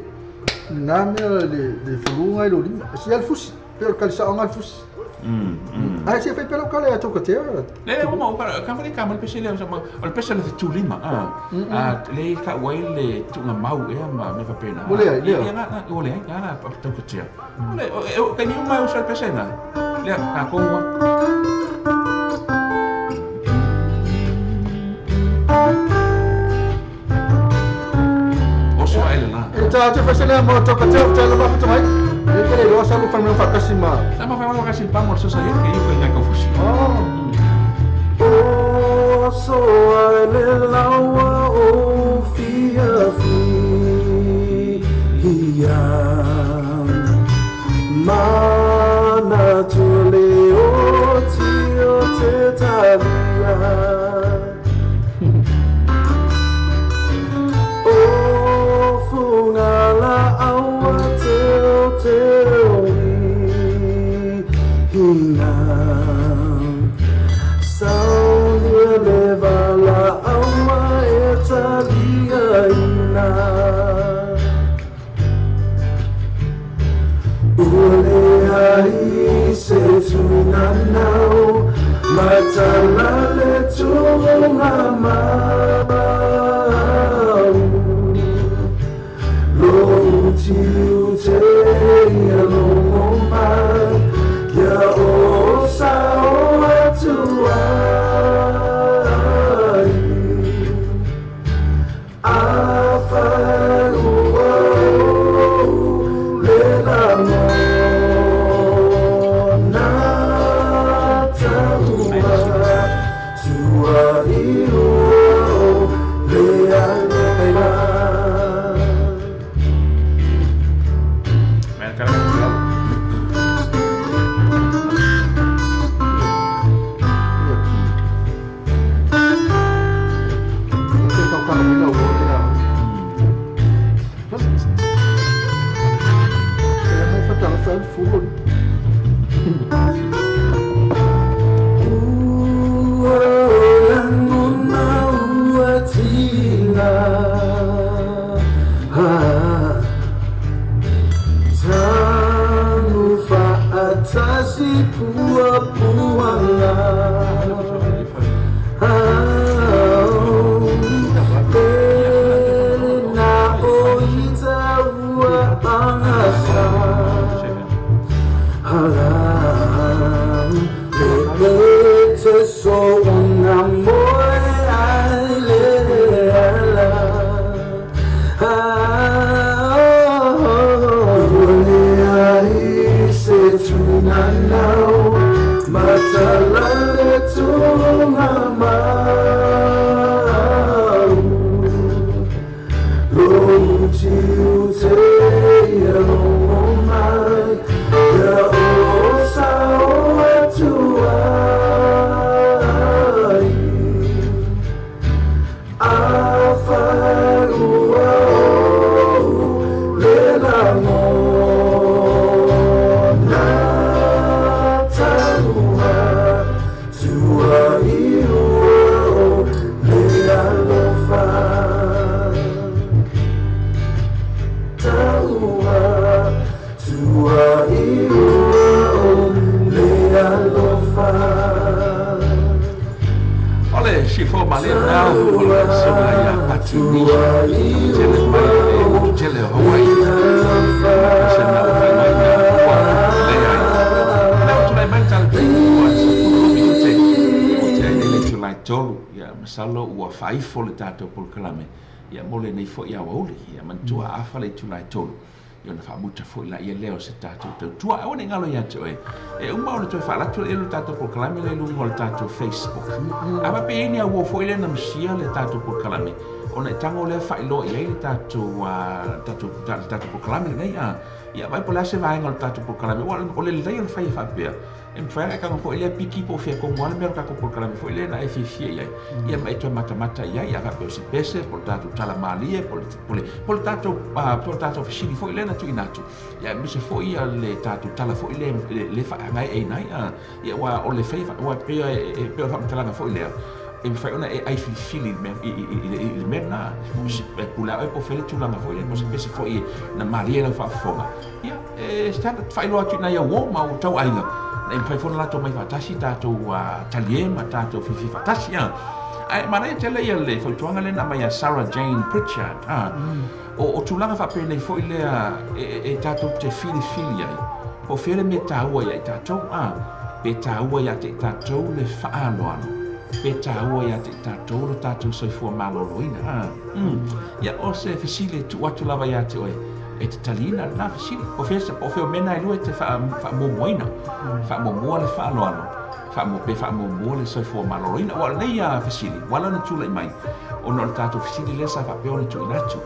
Na mea le fulunga i lo lima. Si al fusi. Pe o kalisa o ngal fusi. Ai se fai pelo kale a toka te. Le o ma ka fa ka mal pese le o ma o le pese le tulima. Ah le ka wai le tunga mau e ma me fa pena. Ole ai le. Na ole ai na toka te. Ole o ka ni mai o sa pese na. Le ka ko wa. O so ele na. E ta te fese le mo toka te o te le ma futu mai. E te le lo sa lu fa me fa kasi ma. Sa ma fa ma kasi pa mo so sa ye ke i ko fusi. O so ele lawa o fia fi ia mana tu le o ti o te talia o funga la awa te o te o hina saunia le vala awa e talia ina ule ai se tunanau matala le tunga mau lo tiu te ia longo mai ia o sa o atu ai a whaua o le lamo na taua tua i ua o le alofa. Masalo ua faifo le tātou polokalame ia mo lenei fo'i aoauli ia manatua afa le itulai tolu ia ona faamuta fo'i laia lea o se tātou tautua aua ne i galo ia te oe e uma ona toe faalatu le tātou polokalame le luga o le tātou Facebook a faapea ai ni auo fo'i lea na masia le tātou polokalame ona e tago lea faailoa i ai le tātou tātou polokalame lenei a ia vai po le ase vaega o le tātou polokalame o le lelei o le fai e faapea e mawhai a kanga fo'i lea piki po fia kongo ale mea o tātou polokalame fo'i lea na e fiafia i ai ia ma e toe matamata i ai a faapea o se pese po le tātou talamalie po le tātou fesili fo'i lea na tuuina atu ia aemaise fo'i ia le tātou tala fo'i lea le faaagai eina ai ia ua o le fai ua pea e pea o le faamatalaga fo'i lea e mafai ona e ai filifili i le mea lena e pule a oe po o fea le tulaga foi lea po o se pese foi na malie lau faafofoga ia e faailoa atu i nai au uō ma ou tauaiga na e mafai foi ona latou mai faatasi tatou talie ma tatou filifili faatasi a. Ae manaia tele ia le fautuaga lea na aumai ia Sarah Jane Pritchard a. O tulaga faapenei foi lea e tatou te filifili ai po o fea le mea taua ia i tatou a. Pe taua ia te i tatou le faaaloalo, pe taua ia te i tatou lo tatou soifua maloloina a. Ia o se fesili e tuu atu lava ia te oe e te taliina lena fesili. Po o fea o mea na e lua e te faamuamuaina. Faamuamua le faaaloalo, pe faamuamua le soifua maloloina. Ua o lenei fesili, ua ala ona tulai mai, ona o le tatou fesili lea sa faapea ona tuuina atu.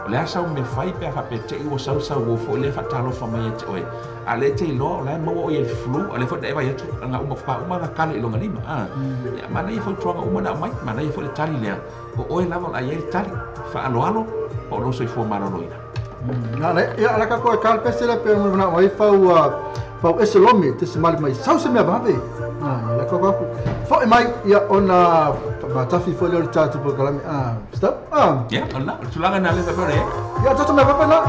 O le a sau mea fai pe a faapea te i ua sau sau uo foi lea faatalofa mai ia te oe. A o lea e te iloa o la e maua oe i le flu, a o lea foi na e vaai atu na uma faauma ona kale i lona lima. Ia, manaia fautuaga uma na aumai, manaia foi le tali lea. O oe lava o le a i ai le tali, faaaloalo po o lou soifua maloloina. Ia, ala ka koe kale pese le pe na mai fau fau ese lomi te se mali mai sau se mea vave. Ia la ka ko foi mai ia ona matafi foi le tatou polokalame. Stop. Ia, o lena, o le tulaga na le faapea ona i ai. Ia, tatou mea vave la.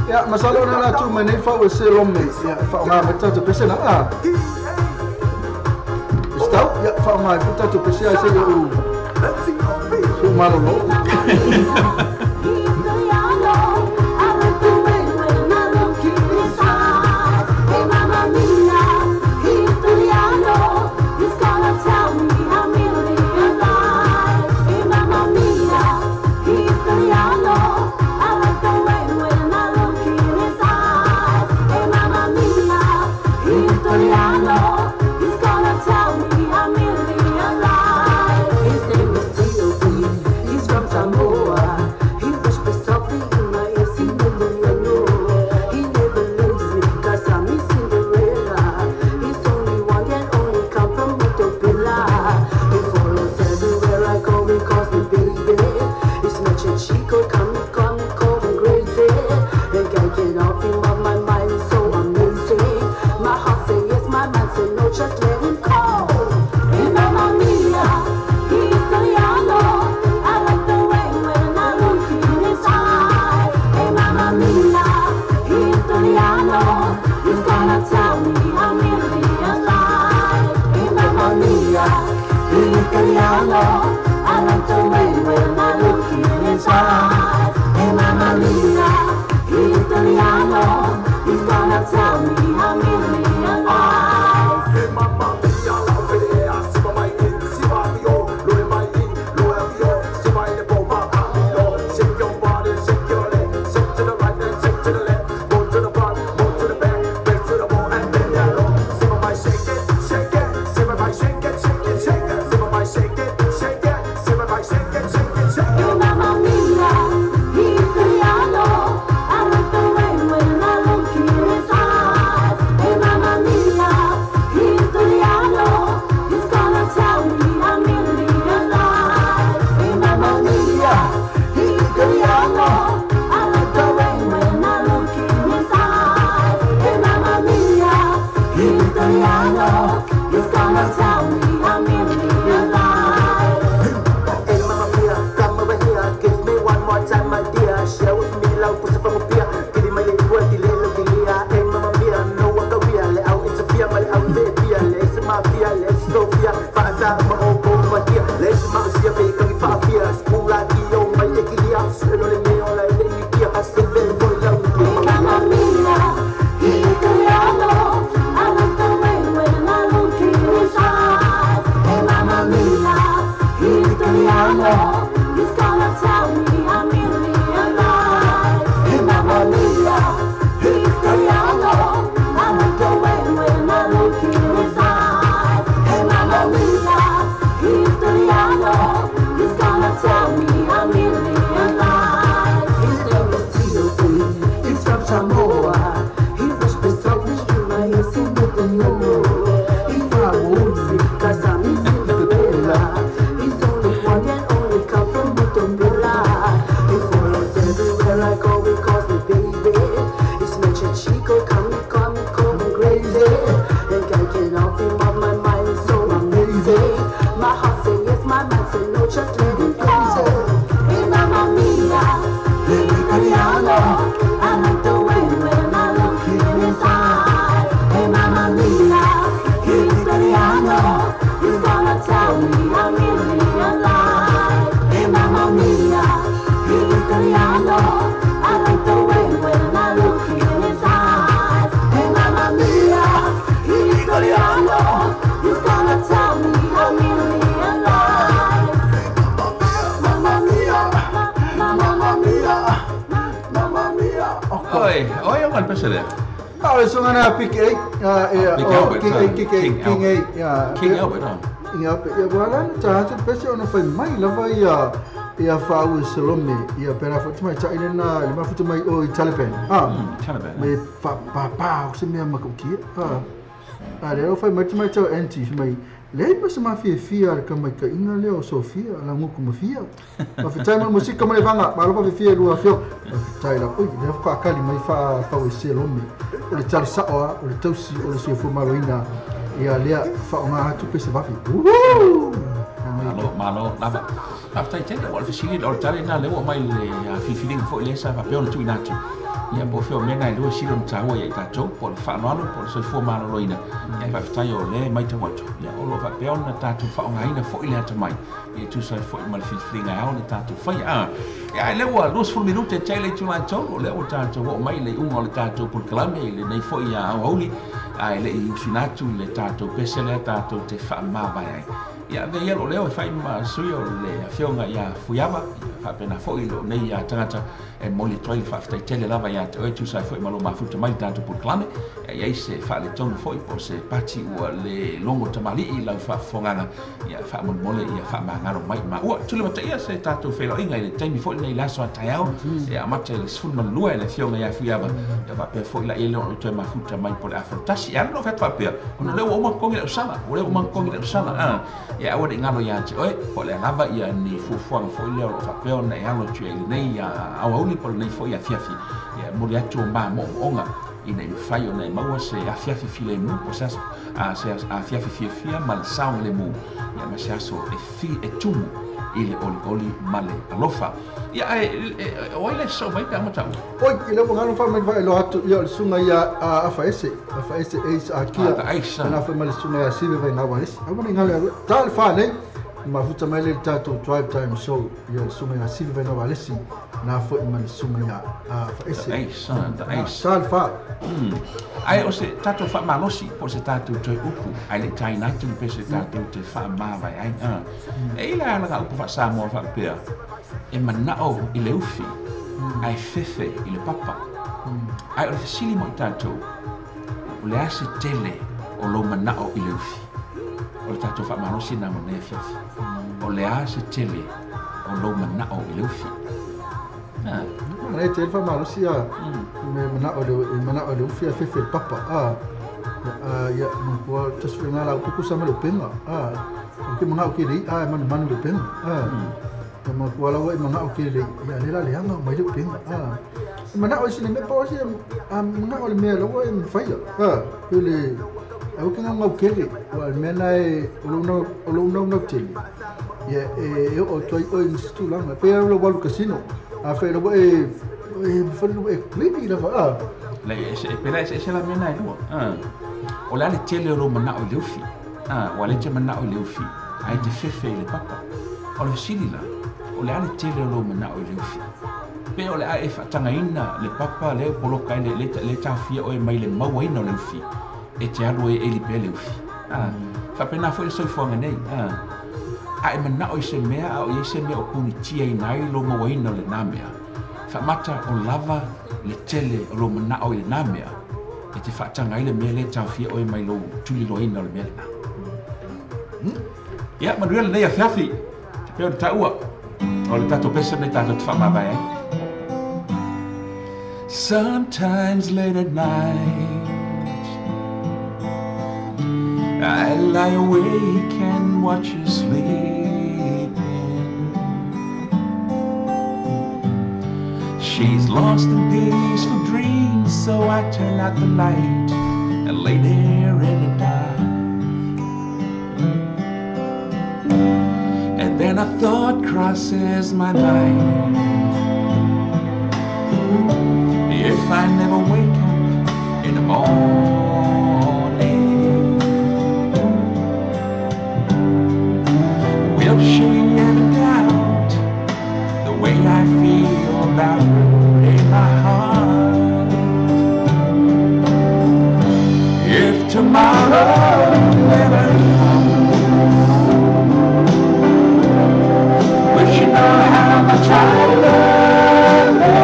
Ia, masalo ona la tu mai nei fau ese lomi. Ia, faaaoga mai tatou pese na. Stop. Ia, faaaoga mai tatou pese ai se u. Su malolo. I like the way when I look in his eyes. Oi, oi o le pese lea. Na o le susuga na Big 8, King 8, King 8, King 8, ia. King Albert, ah. King Albert, ia ua ala ona ta atu le pese ona fai mai lava ia ia faau e Salome, ia pera foi te mai tai lena le mafuta mai o i Taliban. Ah, Taliban. Me fa pa pa o se mea makautia. Ah. A lea o fai mai te mai tau anti mai leai ma se mafiafia le kamaikaʻiga lea o Sofia la guku mafia. Faafetai mo le musika ma le vaga, malo faafefia i lua afioga. Faafetai lava. Oi, lea faatoa mai faa fau e Selome. O le tali sao lava, o le tausi o le soifua maloloina ia lea faaaoga atu pese vave. Woohoo! Malo, malo lava. Faafetai tele, ua o le fesili, o le tali lena lea ua aumai i le filifiliga foi lea sa faapea ona tuuina atu. Ia po o fea o mea na e lua e sili ona taua ia i tatou, po o le faaaloalo, po o le soifua maloloina. Ia faafetai o lea e matau atu, ia o lo o faapea ona tatou faaaogaina foi le atamai, ia e tusa ai foi ma le filifiliga e ao ona tatou faia. A, ia ae lea ua 20 minute e le itula e 3, o lea ua tatou oo mai i le iuga o le tatou polokalame i lenei foi aoauli, ae le i usuina atu le tatou pese lea tatou te faamavae ai. Ia avea ia lou leo e fai ma sui o le afioga ia Fuiava, ia faapena foi lou nei tagata e momoli atu ai le faafetai tele lava ia te oe e tusa ai foi ma lou mafuta mai i le tatou polokalame. Ia i ai se faaletonu foi po o se pati ua le logo tamalii i lau faafofogaga, ia faamolemole ia faamagalo mai ma ua tuli mataia se tatou feiloaiga i le taimi foi lenei i le aso a taeao e amata i le 12 e le afioga ia Fuiava, ia faapea foi la i le toe mafuta mai po o le afa tasi. E ala ona ou fai atu faapea, ona o lea ua uma totogi le ausala, ua lea ua uma totogi le ausala, a ia aua ne i galo ia te oe, po o le a lava ia ni fuafuaga foi lea o lo o faapea ona e alo atu ai i lenei aoauli po o lenei foi afiafi. Ia e momoli atu o ma moomooga ina ia mafai ona e maua se afiafi filemu po o se aso se afiafi fiafia ma le saogalemu, ia ma se aso e fi e tumu i le olioli ma le alofa. Ia ae o ai le sosoo mai pe a mataua? Oi, i le ua galo fa mai faailoa atu ia o le susuga ia Afa Ese, Afa Ese Ace Akia. The Ace. Na fa mai le susuga ia Sive vai ngawa ese. Aua ne i galo ia ta le fa nei. Mafuta mai le tatou drive time show ia le susuga ia Sive vai ngawa lesi. Na foi mai le susuga ia Afa Ese. The Ace, the Ace. Ta le fa. Ae o se tatou faamalosi po o se tatou toe upu ae le i taina atu le pese tatou te faamavae ai. E i ai la alaga upu faa-Samoa faapea, e manao i le ufi ae fefe i le papa. Ae o le fesili mo i tatou, o le a se tele o lou manao i le ufi? O le tatou faamalosi lena mo lenei afiafi. O le a se tele o lou manao i le ufi? Mana e tele faamalosi a me manao le manao le ufi a fefe le papa. A ia ma kua tasi foi ngā la upe kusa ma le upenga. A o ke mangao ke lei a e manu manu le upenga. A ia ma kua laua e mangao ke lei ia le la leanga mai le upenga. A e manao i sine me pa o se a mangao le mea laua e mawhaia. A pe le au ke ngau ngau kele ua le mea na e o lou nau nau tele. Ia e o toi oi ni tulaga. Pe au walu casino. A whai laua e mawhai laua e klini lava. A Le e pela e se la mea na e lua. O le a le tele o lou manao i le ufi. Ua le te manao i le ufi ae te fefe i le papa. O le fesili la, o le a le tele o lou manao i le ufi? Pe o le a e faatagaina le papa lea poloka ai le le taofia oe mai le mauaina o le ufi e te alu ai e eli pea le ufi. Faapena foi le soifuaga nei. A e manao i se mea a o i ai se mea o punitiaina ai lou mauaina o lenā mea. Faamata o lava le tele o lou manao i lenā mea e te faataga ai le mea lea e taofia oe mai lou tuliloaina o le mea lenā. Ia, manuia lenei afiafi, te pei ona taua o le tatou pese lenei tatou te faamavae ai. Sometimes late at night I lie awake and watch you sleeping. She's lost in peaceful dreams, so I turn out the light and lay there in the dark. And then a thought crosses my mind. If I never wake up in the morning, will she ever doubt the way I feel about her in my heart? If tomorrow never comes, will she know how much I love her?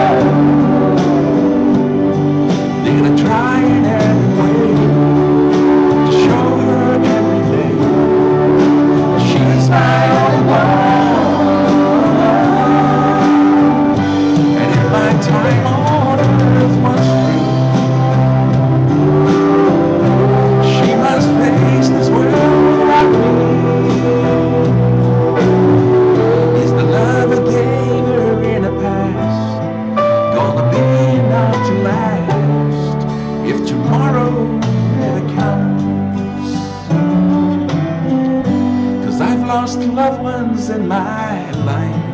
is in my life,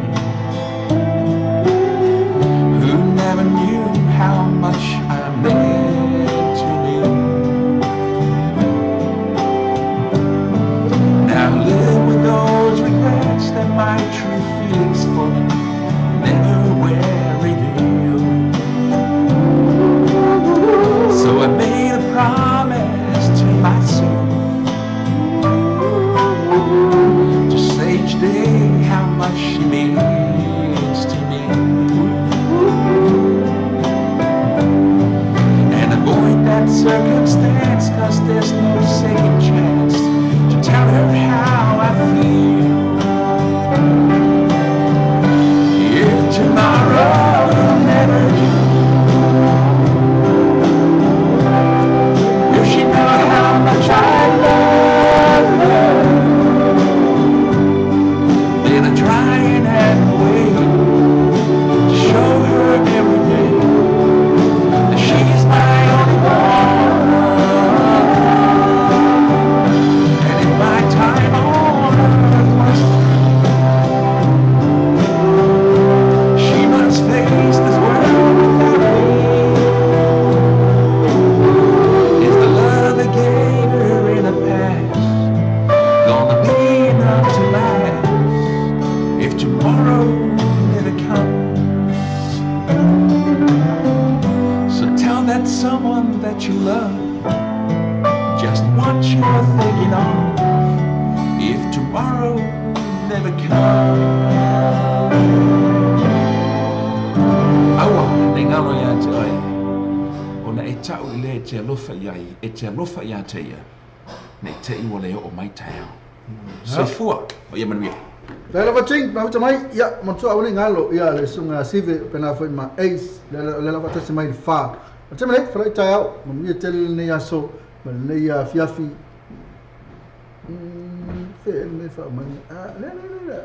who never knew how much I meant to me. Now live with those regrets that my true feelings for them never were revealed. So I made a promise to myself to say each day how much she means to me, and avoid that circumstance, 'cause there's no second chance to tell her how I feel. If tomorrow never knew, if she knew how much I love her, then I try and have a way to show her every day that she's my only one. And if my time on earth was through, she must face this world without me. Is the love I gave her in the past gonna be enough to last if tomorrow never comes? So tell that someone that you love just what you're thinking of if tomorrow never comes. Aua, le ngalo ia te oe. Ona e tau i le te alofa iai, e te alofa ia te ia. Nei te i le o mai taeao. Soifua, o ia manuia. Le lava ting, ma mai, ia, matua au le ngalo, ia, le sunga sive, pena foi ma ace, le lava tasi mai le fa. O te mele, whalai taeao, manuia tele nei aso, ma nei fiafi. Fe, le fa mai, ah, le, le, le, le.